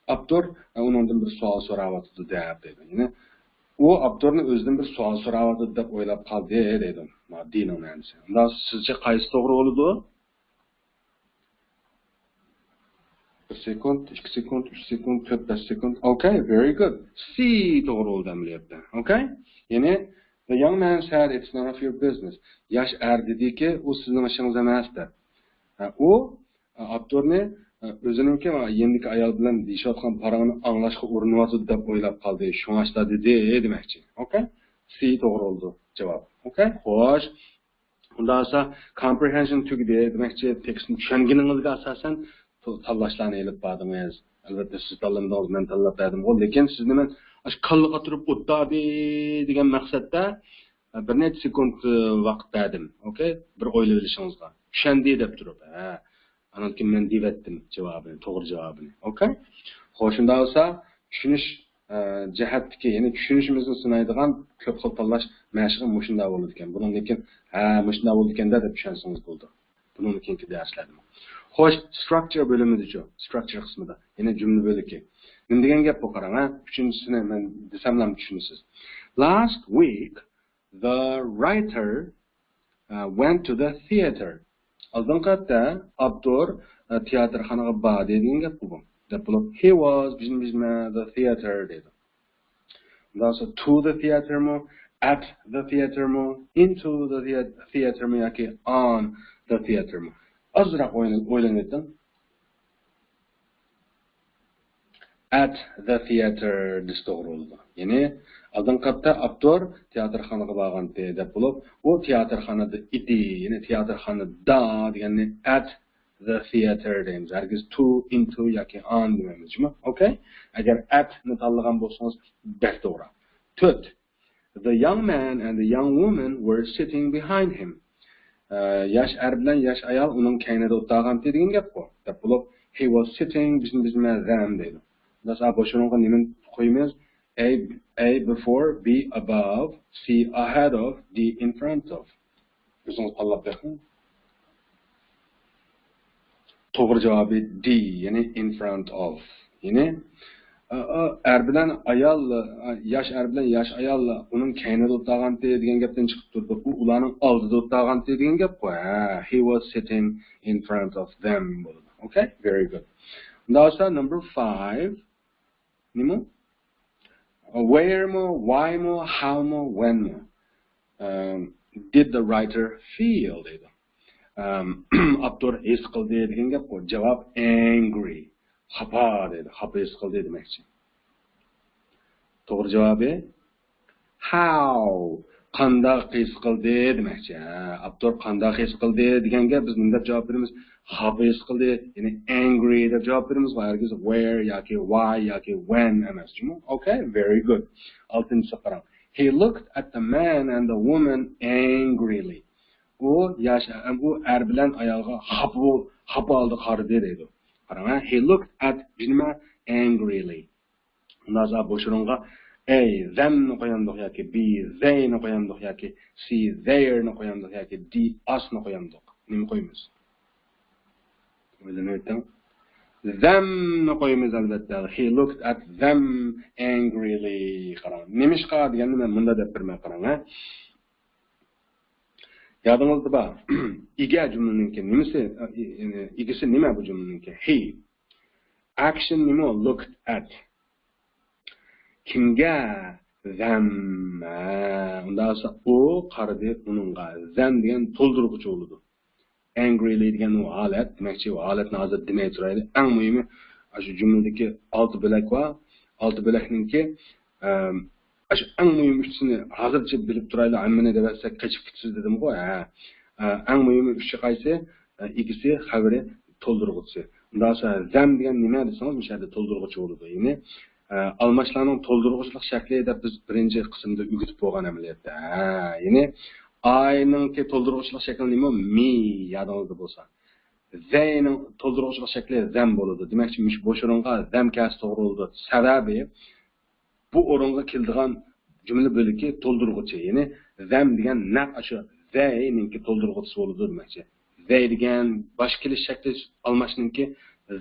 ئاپتور، ئە، ئۇنىڭدىن بىر سوئال سوراۋاتىدۇ دەپ دەيدۇ. يەنى ئۇ ئاپتورنى ئۆزىدىن بىر سوئال سوراۋاتىدۇ دەپ ئويلاپ قالدى دەيدۇ. ما D نىڭ مەنىسى. ئۇنداق سىزچە قايسى توغرا بولىدۇ؟ بىر سېكۇنت، ئىككى سېكۇنت، ئۈچ سېكۇنت، تۆت، بەش سېكۇنت. ئوكەي، very good. C توغرا بولدى ئەمەلىيەتتە. ئوكەي؟ يەنى، the young man said, "It's none of your business." ياش ئەر دېدىكى، «ئۇ سىزنىڭ ئىشىڭىز ئەمەس» دەپ. ھە، ئۇ، ئاپتورنى، ئۆزىنىڭكى يېنىدىكى ئايال بىلەن دېيىشىۋاتقان پاراڭنى ئاڭلاشقا ئۇرۇنۇۋاتىدۇ دەپ ئويلاپ قالدى. شۇڭا شۇنداق دېدى دېمەكچى. ئوكەي؟ C توغرا بولىدۇ جاۋاب. ئوكەي؟ خوش. ئۇنداق بولسا، comprehension تۈگىدى. دېمەكچى، تېكىستنى چۈشەنگىنىڭىزگە ئاساسەن، تاللاشلارنى ئېلىپ باردىڭىز. ئەلۋەتتە، سىز تاللىمىدىڭىز، مەن تاللاپ بەردىمغۇ. لېكىن سىزنى مەن ئاشۇ كاللىغا تۇرۇپ ئوتتادى دېگەن مەقسەتتە، بىر نەچچە سېكۇنت ۋاقىت بەردىم. ئوكەي؟ بىر ئويلىۋېلىشىڭىزغا. چۈشەندى دەپ تۇرۇپ. ھە. ئاندىن كېيىن مەن دېيىۋەتتىم جاۋابىنى، توغرا جاۋابىنى. ئوكەي؟ خوش، شۇنداق بولسا، چۈشىنىش، ئە، جەھەتتىكى، يەنى چۈشىنىشىمىزنى سىنايدىغان كۆپ خىل تاللاش مەشىقى مۇشۇنداق بولىدىكەن. بۇنىڭدىن كېيىن، ھە، مۇشۇنداق بولىدىكەن-دە دەپ چۈشەنسىڭىز بولىدۇ. بۇنىڭدىن كېيىنكى دەرسلەردىمۇ. خوش، structure بۆلۈمىدىچۇ؟ Structure قىسمىدا. يەنى جۈملە بۆلىكى. نېمە دېگەن گەپ بۇ، قاراڭ، ھە؟ ئۈچىنچىسىنى مەن دېسەملا چۈشىنىسىز. Last week, the writer, uh, went to the theater. ئالدىنقى ھەپتە ئاپتور، ئە، تىياتىرخانىغا باردى دېگەن گەپقۇ بۇ. دەپ بولۇپ، he was بىزمە بىزمە the theater دەيدۇ. ئۇنداق بولسا to the theater مۇ، at the theater مۇ، into the thea-، theater مۇ ياكى on the theater مۇ؟ ئازراق ئويلىنىۋېتىڭ. At the theater دېسە توغرا بولىدۇ. يەنى ئالدىنقى ھەپتە ئاپتور تىياتىرخانىغا بارغانتى دەپ بولۇپ، ئۇ تىياتىرخانىدا ئىدى. يەنى تىياتىرخانىدا دېگەننى at the theater دەيمىز. ھەرگىز to، into ياكى on دېمەيمىز جۇمۇ. ئوكەي؟ ئەگەر at نى تاللىغان بولسىڭىز بەك توغرا. تۆت. The young man and the young woman were sitting behind him. ئە، ياش ئەر بىلەن ياش ئايال ئۇنىڭ كەينىدە ئولتۇرغانتى دېگەن گەپقۇ. دەپ بولۇپ، he was sitting، بىزنى بىزمە them دەيدۇ. بىز بوشۇنغا نېمىنى قويىمىز؟ A, A before, B above, C ahead of, D in front of. ئۆزىڭىز تاللاپ بېقىڭ. توغرا جاۋابى D، يەنى in front of. يەنى، ئە، ئە، ئەر بىلەن ئايال، ئە، ياش ئەر بىلەن ياش ئايال ئۇنىڭ كەينىدە ئولتۇرغانتى دېگەن گەپتىن چىقىپ تۇرىدۇ. ئۇ ئۇلارنىڭ ئالدىدا ئولتۇرغانتى دېگەن گەپقۇ. ھە، he was sitting in front of them بولىدۇ. ئوكەي، very good. ئۇنداق بولسا، number five. نېمە؟ Where مۇ، why مۇ، how مۇ، when مۇ؟ ئەم، did the writer feel دەيدۇ. ئەم، ئاپتور ھېس قىلدى دېگەن گەپقۇ. جاۋاب angry. خاپا دەيدۇ. خاپا ھېس قىلدى دېمەكچى. توغرا جاۋابى how. قانداق ھېس قىلدى دېمەكچى. ھە، ئاپتور قانداق ھېس قىلدى دېگەنگە بىز نېمە دەپ جاۋاب بېرىمىز؟ خاپا ھېس قىلدى، يەنى angry دەپ جاۋاب بېرىمىزغۇ. ھەرگىز where ياكى why ياكى when ئەمەس جۇمۇ. ئوكەي، very good. ئالتىنچىسىغا قاراڭ. He looked at the man and the woman angrily. ئۇ ياش، ئۇ ئەر بىلەن ئايالغا خاپا، خاپا ھالدا قارىدى دەيدۇ. قاراڭ، ھە، he looked at بىلمە angrily. ئۇنداق بولسا بوش ئورۇنغا A، them نى قويامدۇق ياكى B، they نى قويامدۇق ياكى C، their نى قويامدۇق ياكى D، us نى قويامدۇق. نېمە قويىمىز؟ ئويلىنىۋېتىڭ. Them نى قويىمىز ئەلۋەتتە. He looked at them angrily. قاراڭ. نېمىشقا دېگەننى مەن مۇنداق دەپ بېرىمەن، قاراڭ، ھە. يادىڭىزدا بار. ئىگە جۈملىنىڭكى نېمىسى؟ ئىگىسى نېمە بۇ جۈملىنىڭكى؟ He. Action نېمە؟ Looked at. كىمگە؟ Them. ھە، ئۇنداق بولسا ئۇ قارىدى ئۇنىڭغا. Them دېگەن تولدۇرغۇچى بولىدۇ. Angrily دېگەن ئۇ ھالەت، دېمەكچى، ئۇ ھالەتنى ھازىر دېمەي تۇرايلى. ئەڭ مۇھىمى، ئاشۇ جۈملىدىكى ئالتە بۆلەك بار. ئالتە بۆلەكنىڭكى، ئەم، ئاشۇ ئەڭ مۇھىم ئۈچىسىنى ھازىرچە بىلىپ تۇرايلى، ھەممىنى دەۋەتسەك قېچىپ كېتىسىز دېدىمغۇ. ھە. ئە، ئەڭ مۇھىمى ئۈچى قايسى؟ ئە، ئىگىسى، خەۋىرى، تولدۇرغۇچىسى. ئۇنداق بولسا، them دېگەن نېمە دېسىڭىز، مۇشۇ يەردە تولدۇرغۇچى بولىدۇ. يەنى، ئە، ئالماشلارنىڭ تولدۇرغۇچىلىق شەكلى دەپ بىز بىرىنچى قىسىمدا ئۆگىتىپ بولغان ئەمەلىيەتتە. ھە، يەنى، I نىڭكى تولدۇرغۇچىلىق شەكلى نېمە؟ Me، يادىڭىزدا بولسا. They نىڭ تولدۇرغۇچىلىق شەكلى them بولىدۇ. دېمەكچى، مۇشۇ بوش ئورۇنغا them كەلسە توغرا بولىدۇ. سەۋەبى، بۇ ئورۇنغا كېلىدىغان جۈملە بۆلىكى تولدۇرغۇچى، يەنى them دېگەن نەق ئاشۇ they نىڭكى تولدۇرغۇچىسى بولىدۇ دېمەكچى. They دېگەن باش كېلىش شەكلى ئالماشنىڭكى،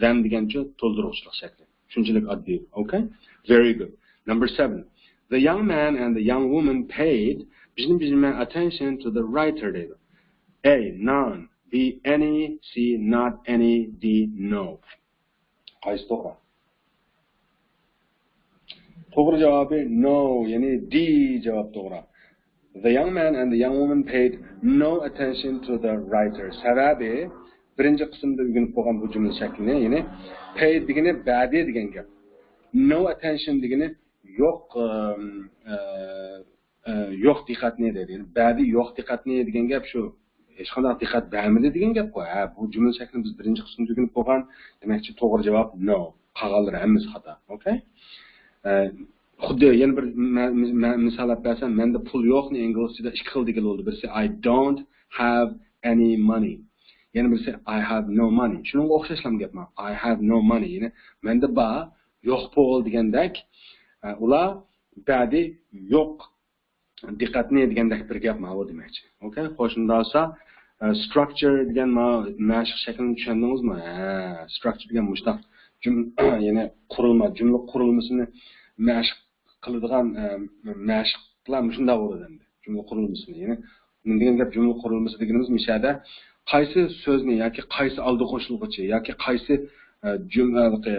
them دېگەنچۇ تولدۇرغۇچىلىق شەكلى. شۇنچىلىك ئاددىي. ئوكەي؟ Very good. Number seven. The young man and the young woman paid بىزنى بىزمە attention to the writer دەيدۇ. A, none. B, any. C, not any. D, no. قايسى توغرا؟ توغرا جاۋابى no، يەنى D جاۋاب توغرا. The young man and the young woman paid no attention to the writer. سەۋەبى، بىرىنچى قىسىمدا ئۆگىنىپ بولغان بۇ جۈملە شەكلىنى، يەنى paid دېگىنى بەردى دېگەن گەپ. No attention دېگىنى يوق، ئە، ئە، ئە، يوق دىققەتنى دەيدۇ. يەنى بەردى يوق دىققەتنى دېگەن گەپ شۇ. ھېچقانداق دىققەت بەرمىدى دېگەن گەپقۇ. ھە، بۇ جۈملە شەكلىنى بىز بىرىنچى قىسىمدا ئۆگىنىپ بولغان. دېمەكچى، توغرا جاۋاب no. قالغانلىرى ھەممىسى خاتا. ئوكەي؟ ئە، خۇددى يەنە بىر مە-، مە-، مە-، مىسال ئېلىپ بەرسەم، مەندە پۇل يوقنى ئىنگلىزچىدا ئىككى خىل دېگىلى بولىدۇ. بىرسى I don't have any money. يەنە بىرسى I have no money. شۇنىڭغا ئوخشاشلا گەپ ما. I have no money. يەنى مەندە بار، يوق پۇل دېگەندەك. ئە، ئۇلار بەردى يوق دىققەتنى دېگەندەك بىر گەپ ماۋۇ دېمەكچى. ئوكەي، خوش، ئۇنداق بولسا، ئە، structure دېگەن ما-، مەشىق شەكلىنى چۈشەندىڭىزمۇ؟ ھە، structure دېگەن مۇشۇنداق جۈم-، يەنى قۇرۇلما، جۈملە قۇرۇلمىسىنى مەشىق قىلىدىغان، ئە، مەشىقلەر مۇشۇنداق بولىدۇ ئەمدى. جۈملە قۇرۇلمىسىنى، يەنى نېمە دېگەن گەپ، جۈملە قۇرۇلمىسى دېگىنىمىز مۇشۇ يەردە قايسى سۆزنى ياكى قايسى ئالدى قوشۇلغۇچى ياكى قايسى، ئە، جۈملە، ئە،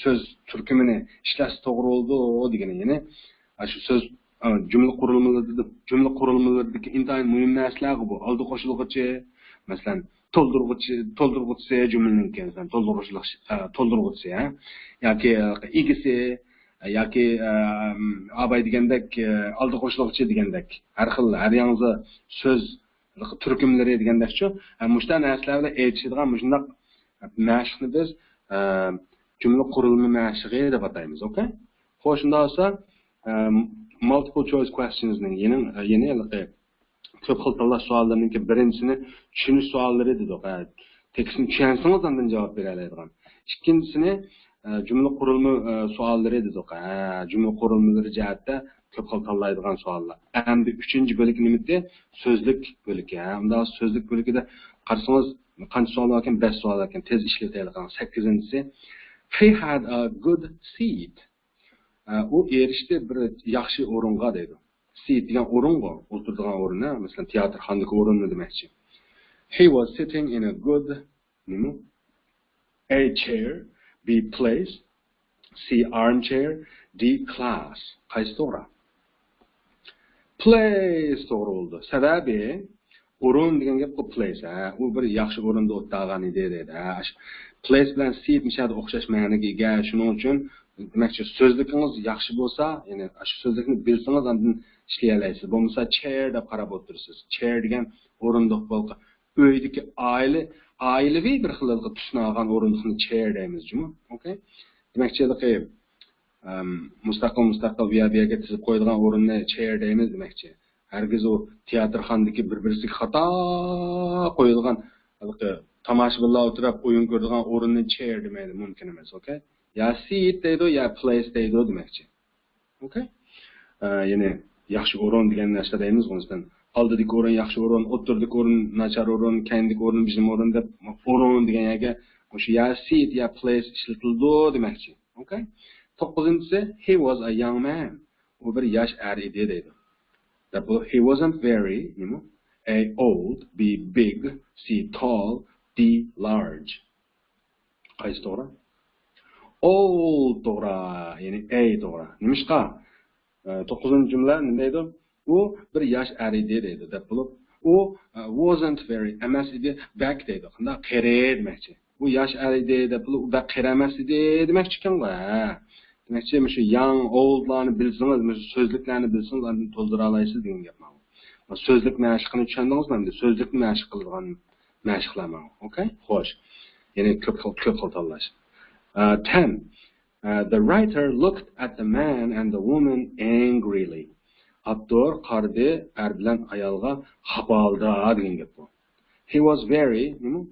سۆز تۈركۈمىنى ئىشلەتسە توغرا بولىدۇ دېگىنى، يەنى، ئە، شۇ سۆز ئا، جۈملە قۇرۇلمىلىرىدا، جۈملە قۇرۇلمىلىرىدىكى ئىنتايىن مۇھىم نەرسىلەرغۇ بۇ. ئالدى قوشۇلغۇچى، مەسىلەن، تولدۇرغۇچى، تولدۇرغۇچىسى جۈملىنىڭكى، مەسىلەن، تولدۇرغۇچىلىق، ئا، تولدۇرغۇچىسى، ھە؟ ياكى ئىگىسى، ياكى، ئا، ئاباي دېگەندەك، ئا، ئالدى قوشۇلغۇچى دېگەندەك. ھەر خىل، ھەر ياڭزا سۆز تۈركۈملىرى دېگەندەكچۇ. ھە، مۇشۇنداق نەرسىلەر بىلەن ئېيتىشىدىغان مۇشۇنداق مەشىقنى بىز، ئە، جۈملە قۇرۇلما مەشىقى دەپ ئاتايمىز. ئوكەي؟ خوش، شۇنداق بولسا، ئە، multiple choice questions نىڭ يەنە، يەنە ھېلىقى كۆپ خىل تاللاش سوئاللىرىنىڭكى بىرىنچىسىنى چۈشىنىش سوئاللىرى دېدۇق. ھە، تېكىستنى چۈشەنسىڭىز، ئاندىن جاۋاب بېرەلەيدىغان. ئىككىنچىسىنى، ئە، جۈملە قۇرۇلما، ئە، سوئاللىرى دېدۇق. ھە، جۈملە قۇرۇلمىلىرى جەھەتتە كۆپ خىل تاللايدىغان سوئاللار. ئەمدى ئۈچىنچى بۆلىكى نېمىدى؟ سۆزلۈك بۆلىكى. ھە، ئۇنداق سۆزلۈك بۆلىكىدە قارىسىڭىز، قانچە سوئال باركەن؟ بەش سوئال باركەن. تېز ئىشلىتەيلى قېنى. سەككىزىنچىسى، he had a good seat. ئە، ئۇ ئېرىشتى بىر ياخشى ئورۇنغا دەيدۇ. سىت دېگەن ئورۇنغۇ، ئولتۇرىدىغان ئورۇن، ھە؟ مەسىلەن، تىياتىرخانىدىكى ئورۇننى دېمەكچى. He was sitting in a good، نېمە؟ A chair, B place, C armchair, D class. قايسى توغرا؟ Place توغرا بولىدۇ. سەۋەبى، ئورۇن دېگەن گەپ بۇ، place. ھە، ئۇ بىر ياخشى ئورۇندا ئولتۇرغان ئىدى دەيدۇ. ھە، ئاشۇ place بىلەن سىت مۇشۇ يەردە ئوخشاش مەنىگە ئىگە. شۇنىڭ ئۈچۈن دېمەكچى، سۆزلۈكىڭىز ياخشى بولسا، يەنى ئاشۇ سۆزلۈكنى بىلسىڭىز، ئاندىن ئىشلىيەلەيسىز. بولمىسا chair دەپ قاراپ ئولتۇرىسىز. Chair دېگەن ئورۇندۇق بولقا. ئۆيدىكى ئائىلە، ئائىلىۋى بىر خىل تۈسنى ئالغان ئورۇندۇقنى chair دەيمىز جۇمۇ. ئوكەي؟ دېمەكچى، ھېلىقى، ئەم، مۇستەقىل، مۇستەقىل، بۇ يەر، بۇ يەرگە تىزىپ قويىدىغان ئورۇننى chair دەيمىز دېمەكچى. ھەرگىز ئۇ تىياتىرخانىدىكى بىر-بىرسىگە خاتا قويۇلغان، ھېلىقى تاماشىبىنلار ئولتۇرۇپ ئويۇن كۆرىدىغان ئورۇننى chair دېمەيدۇ، مۇمكىن ئەمەس، ئوكەي؟ يا سىت دەيدۇ، يا پلەيس دەيدۇ دېمەكچى. ئوكەي؟ ئە، يەنى ياخشى ئورۇن دېگەن نەرسە دەيمىز، مەسىلەن، ئالدىدىكى ئورۇن ياخشى ئورۇن، ئوتتۇرىدىكى ئورۇن ناچار ئورۇن، كەينىدىكى ئورۇن بىزنىڭ ئورۇن دەپ، ئورۇن دېگەن يەرگە مۇشۇ يا سىت يا پلەيس ئىشلىتىلىدۇ دېمەكچى. ئوكەي؟ توققۇزىنچىسى، he was a young man. ئۇ بىر ياش ئەر ئىدى دەيدۇ. دەپ بۇ، he wasn't very، نېمە؟ A old، B big، C tall، D large. قايسى توغرا؟ Old توغرا، يەنى A توغرا. نېمىشقا؟ ئە، توققۇزىنچى جۈملە نېمە دەيدۇ؟ ئۇ بىر ياش ئەر ئىدى دەيدۇ دەپ بولۇپ، ئۇ، ئە، wasn't very، ئەمەس ئىدى، بەك دەيدۇ. قانداق؟ قېرى دېمەكچى. ئۇ ياش ئەر ئىدى دەپ بولۇپ، ئۇ بەك قېرى ئەمەس ئىدى دېمەكچىكەنغۇ، ھە. دېمەكچى، مۇشۇ ياڭ، ئولدلارنى بىلسىڭىز، مۇشۇ سۆزلۈكلەرنى بىلسىڭىز، ئاندىن تولدۇرالايسىز دېگەن گەپ ماۋۇ. سۆزلۈك مەشىقىنى چۈشەندىڭىزمۇ ئەمدى؟ سۆزلۈكنى مەشىق قىلىدىغان مەشىقلەر ماۋۇ. ئوكەي؟ خوش. يەنى كۆپ خىل، كۆپ خىل تاللاش. ئە، ten. ئە، the writer looked at the man and the woman angrily. ئاپتور قارىدى ئەر بىلەن ئايالغا خاپا ھالدا دېگەن گەپ بۇ. He was very، نېمە؟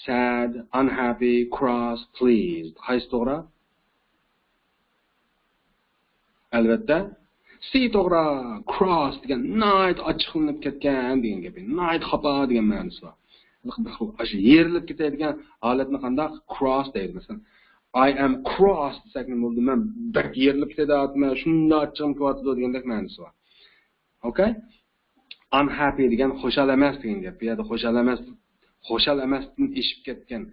Sad, unhappy, cross, pleased. قايسى توغرا؟ ئەلۋەتتە، C توغرا. Cross دېگەن ناھايىتى ئاچچىقلىنىپ كەتكەن دېگەن گەپ. ناھايىتى خاپا دېگەن مەنىسى بار. بىر خىل ئاشۇ يېرىلىپ كېتەدىگەن ھالەتنى قانداق؟ Cross دەيدۇ. مەسىلەن، I am cross دېسەك نېمە بولدى؟ مەن بەك يېرىلىپ كېتەتتىم، شۇنداق ئاچچىقىم كېلىۋاتىدۇ دېگەندەك مەنىسى بار. ئوكەي؟ Unhappy دېگەن خۇشال ئەمەس دېگەن گەپ. بۇ يەردە خۇشال ئەمەس، خۇشال ئەمەستىن ئېشىپ كەتكەن.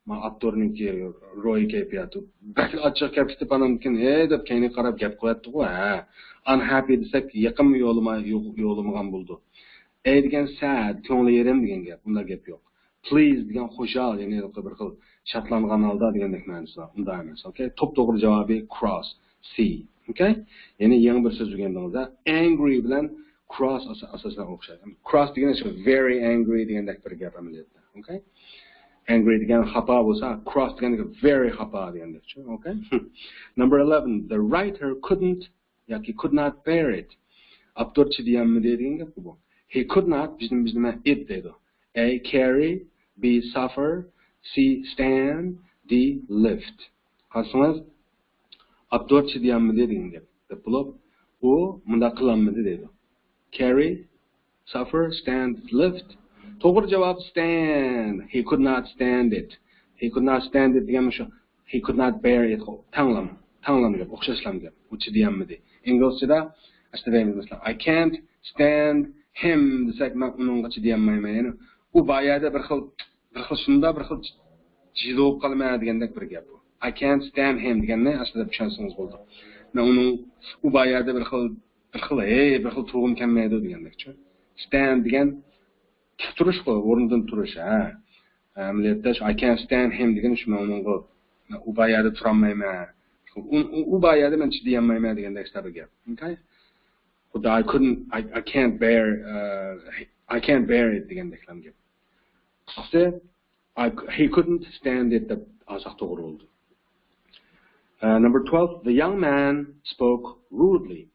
ما ئاپتورنىڭكى روھىي كەيپىياتى. بەكلا ئاچچىقى كەپ كېتىپ، ئانامدىن ھەي دەپ كەينىگە قاراپ گەپ قىلىۋەتتىغۇ، ھە. Unhappy دېسەك، يېقىنمۇ يولىما-، يو-، يولىمىغان بولىدۇ. A دېگەن sad، كۆڭلى يېرىم دېگەن گەپ. ئۇنداق گەپ يوق. Pleased دېگەن خۇشال، يەنى بىر خىل شادلانغان ھالدا دېگەندەك مەنىسى بار. ئۇنداق ئەمەس. ئوكەي؟ توپتوغرا جاۋابى cross، C. ئوكەي؟ يەنى يېڭى بىر سۆز ئۆگەندىڭىزدە، angry بىلەن cross ئاسا-، ئاساسەن ئوخشايدۇ. Cross دېگەن شۇ very angry دېگەندەك بىر گەپ ئەمەلىيەتتە. ئوكەي؟ Angry دېگەن خاپا بولسا، cross دېگەن very خاپا دېگەندەكچۇ. ئوكەي؟ Number eleven. The writer couldn't ياكى could not bear it. ئاپتور چىدىيالمىدى دېگەن گەپكۇ بۇ. He could not، بىزنى، بىزنى مەن it دەيدۇ. A carry، B suffer، C stand، D lift. قارىسىڭىز، ئاپتور چىدىيالمىدى دېگەن گەپ. دەپ بولۇپ، ئۇ مۇنداق قىلالمىدى دەيدۇ. Carry، suffer، stand، lift. توغرا جاۋاب stand. He could not stand it. He could not stand it دېگەن مۇشۇ. He could not bear it. تەڭلام. تەڭلام گەپ. ئوخشاشلام گەپ. ئۇ چىدىيالمىدى. ئىنگلىزچىدا ئاشۇنداق دەيمىز مەسىلەن، I can't stand him دېسەك، مەن ئۇنىڭغا چىدىيالمايمەن. يەنى ئۇ بايەدە بىر خىل، بىر خىل شۇنداق بىر خىل جىدە بولۇپ قالىمەن دېگەندەك بىر گەپ بۇ. I can't stand him دېگەننى ئاشۇنداق چۈشەنسىڭىز بولىدۇ. مەن ئۇنىڭ، ئۇ بايەدە بىر خىل، بىر خىل، ھەي، بىر خىل تۇرغۇم كەلمەيدۇ دېگەندەكچۇ. Stand دېگەن تۇرۇشقۇ، ئورنىدىن تۇرۇش، ھە. ئەمەلىيەتتە شۇ I can't stand him دېگىنى شۇ، مەن ئۇنىڭغا، ئۇ بايەدە تۇرالمايمەن. ئۇ، ئۇ، ئۇ بايەدە مەن چىدىيالمايمەن دېگەندەك بىر گەپ. ئوكەي؟ خۇددى I couldn't, I, I can't bear, uh, I can't bear it دېگەندەكلەم گەپ. قىسقىسى، I, he couldn't stand it دەپ ئالساق توغرا بولىدۇ. Uh, number twelve, the young man spoke rudely.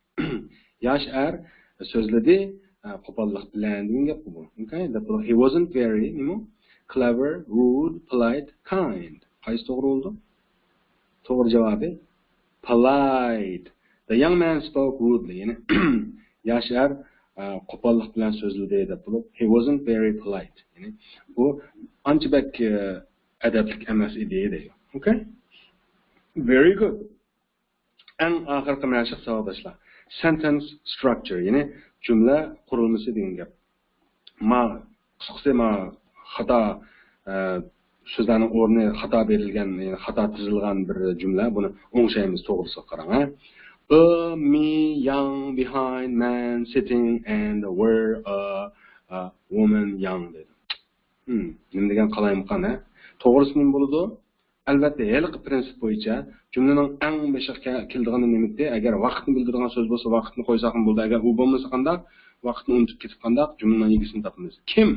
ياش ئەر سۆزلىدى، ئە، قوپاللىق بىلەن دېگەن گەپ بۇ. Okay? دەپ بۇ. He wasn't very، نېمە؟ Clever, rude, polite, kind. قايسى توغرا بولىدۇ؟ توغرا جاۋابى polite. The young man spoke rudely. يەنى ياش ئەر، ئە، قوپاللىق بىلەن سۆزلىدى دەپ بولۇپ، he wasn't very polite. يەنى ئۇ ئانچە بەك، ئە، ئەدەپلىك ئەمەس ئىدى دەيدۇ. Okay? Very good. ئەڭ ئاخىرقى مەشىق ساۋاقداشلار. Sentence structure، يەنى جۈملە قۇرۇلمىسى دېگەن گەپ. ما، قىسقىسى ما خاتا، ئە، سۆزلەرنىڭ ئورنى خاتا بېرىلگەن، يەنى خاتا تىزىلغان بىر جۈملە. بۇنى ئوڭشايمىز، توغرىسىغا قاراڭ، ھە. A, me, young, behind, man, sitting, and were, a, a woman, young دەيدۇ. ھىم، نېمە دېگەن قالايمىقان، ھە؟ توغرىسى نېمە بولىدۇ؟ ئەلۋەتتە، ھېلىقى پىرىنسىپ بويىچە جۈملىنىڭ ئەڭ بېشىغا كە-، كېلىدىغىنى نېمىدى؟ ئەگەر ۋاقىتنى بىلدۈرىدىغان سۆز بولسا، ۋاقىتنى قويساقمۇ بولىدۇ. ئەگەر ئۇ بولمىسا قانداق؟ ۋاقىتنى ئۇنتۇپ كېتىپ قانداق؟ جۈملىنىڭ ئىگىسىنى تاپىمىز. كىم؟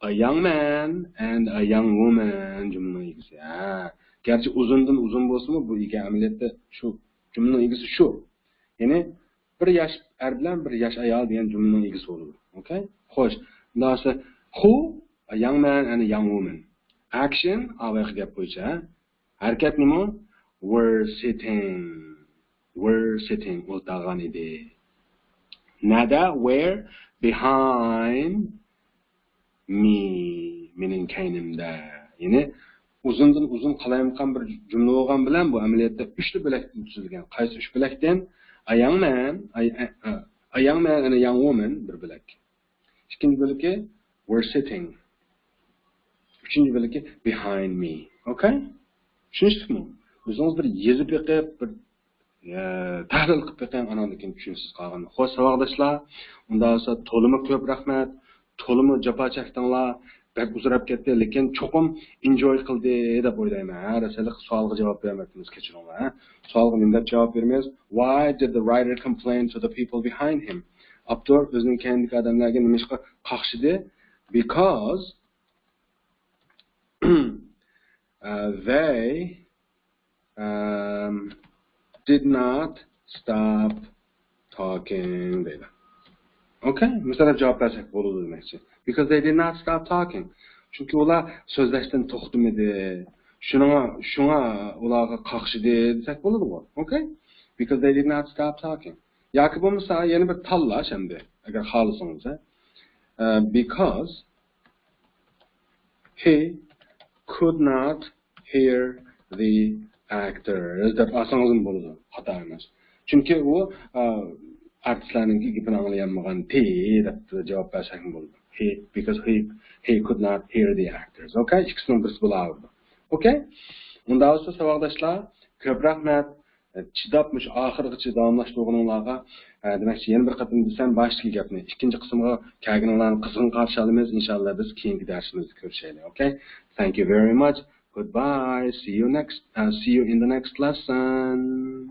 A young man and a young woman جۈملىنىڭ ئىگىسى. ھە. گەرچە ئۇزۇندىن ئۇزۇن بولسىمۇ، بۇ ئىگە ئەمەلىيەتتە شۇ جۈملىنىڭ ئىگىسى شۇ. يەنى بىر ياش ئەر بىلەن بىر ياش ئايال دېگەن جۈملىنىڭ ئىگىسى بولىدۇ. Okay؟ خوش. ئۇنداق بولسا، who? A young man and a young woman. Action، ئاۋايقى گەپ بويىچە. ھەرىكەت نېمە؟ Were sitting. Were sitting. ئولتۇرغان ئىدى. نەدە؟ Where؟ Behind me. مېنىڭ كەينىمدە. يەنى ئۇزۇندىن ئۇزۇن قالايمىقان بىر جۈملە بولغان بىلەن بۇ ئەمەلىيەتتە ئۈچلا بۆلەكتىن تۈزۈلگەن. قايسى ئۈچ بۆلەكتىن؟ A young man، a, a, a young man and a young woman بىر بۆلەك. ئىككىنچى بۆلىكى were sitting. ئۈچىنچى بۆلىكى behind me. Okay؟ چۈشىنىشلىكمۇ؟ ئۆزىڭىز بىر يېزىپ بېقىپ، بىر، ئە، تەھلىل قىلىپ بېقىڭ، ئاناندىن كېيىن چۈشىنىسىز قالغىنىنى. خوش، ساۋاقداشلار، ئۇنداق بولسا تولىمۇ كۆپ رەھمەت، تولىمۇ جاپا چەكتىڭلار، بەك ئۇزىراپ كەتتى، لېكىن چوقۇم ئېنجوي قىلدى دەپ ئويلايمەن. ھە، راست، ھېلىقى سوئالغا جاۋاب بېرەلمەپتىمىز، كەچۈرۈڭلار. ھە؟ سوئالغا نېمە دەپ جاۋاب بېرىمىز؟ Why did the writer complain to the people behind him? ئاپتور ئۆزىنىڭ كەينىدىكى ئادەملەرگە نېمىشقا قاقشىدى؟ Because uh, they um, did not stop talking دەيدۇ. Okay؟ مۇشۇنداق جاۋاب بەرسەك بولىدۇ دېمەكچى. Because they did not stop talking. چۈنكى ئۇلار سۆزلەشتىن توختىمىدى. شۇنىڭ، شۇڭا ئۇلارغا قاقشىدى دېسەك بولىدىغۇ. Okay؟ Because they did not stop talking. ياكى بولمىسا يەنە بىر تاللاش ئەمدى، ئەگەر خالىسىڭىز. ھە؟ Uh, because he could not hear the actors دەپ ئالسىڭىزمۇ بولىدۇ. خاتا ئەمەس. چۈنكى ئۇ، ئە، ئارتىسلارنىڭكى گېپىنى ئاڭلىيالمىغانتى دەپ جاۋاب بەرسەكمۇ بولىدۇ. He, because he, he could not hear the actors. Okay؟ ئىككىسىنىڭ بىرسى بولاۋېرىدۇ. Okay؟ ئۇنداق بولسا ساۋاقداشلار، كۆپ رەھمەت. چىداپ مۇشۇ ئاخىرغىچە داۋاملاشتۇرغىنىڭلارغا، ئە، دېمەكچى، يەنە بىر قېتىم دېسەم، باشتىكى گەپنى، ئىككىنچى قىسىمغا كەلگىنىڭلارنى قىزغىن قارشى ئالىمىز. ئىنشاللا بىز كېيىنكى دەرسىمىزدە كۆرۈشەيلى. Okay? Thank you very much. Goodbye. See you next, uh, see you in the next lesson.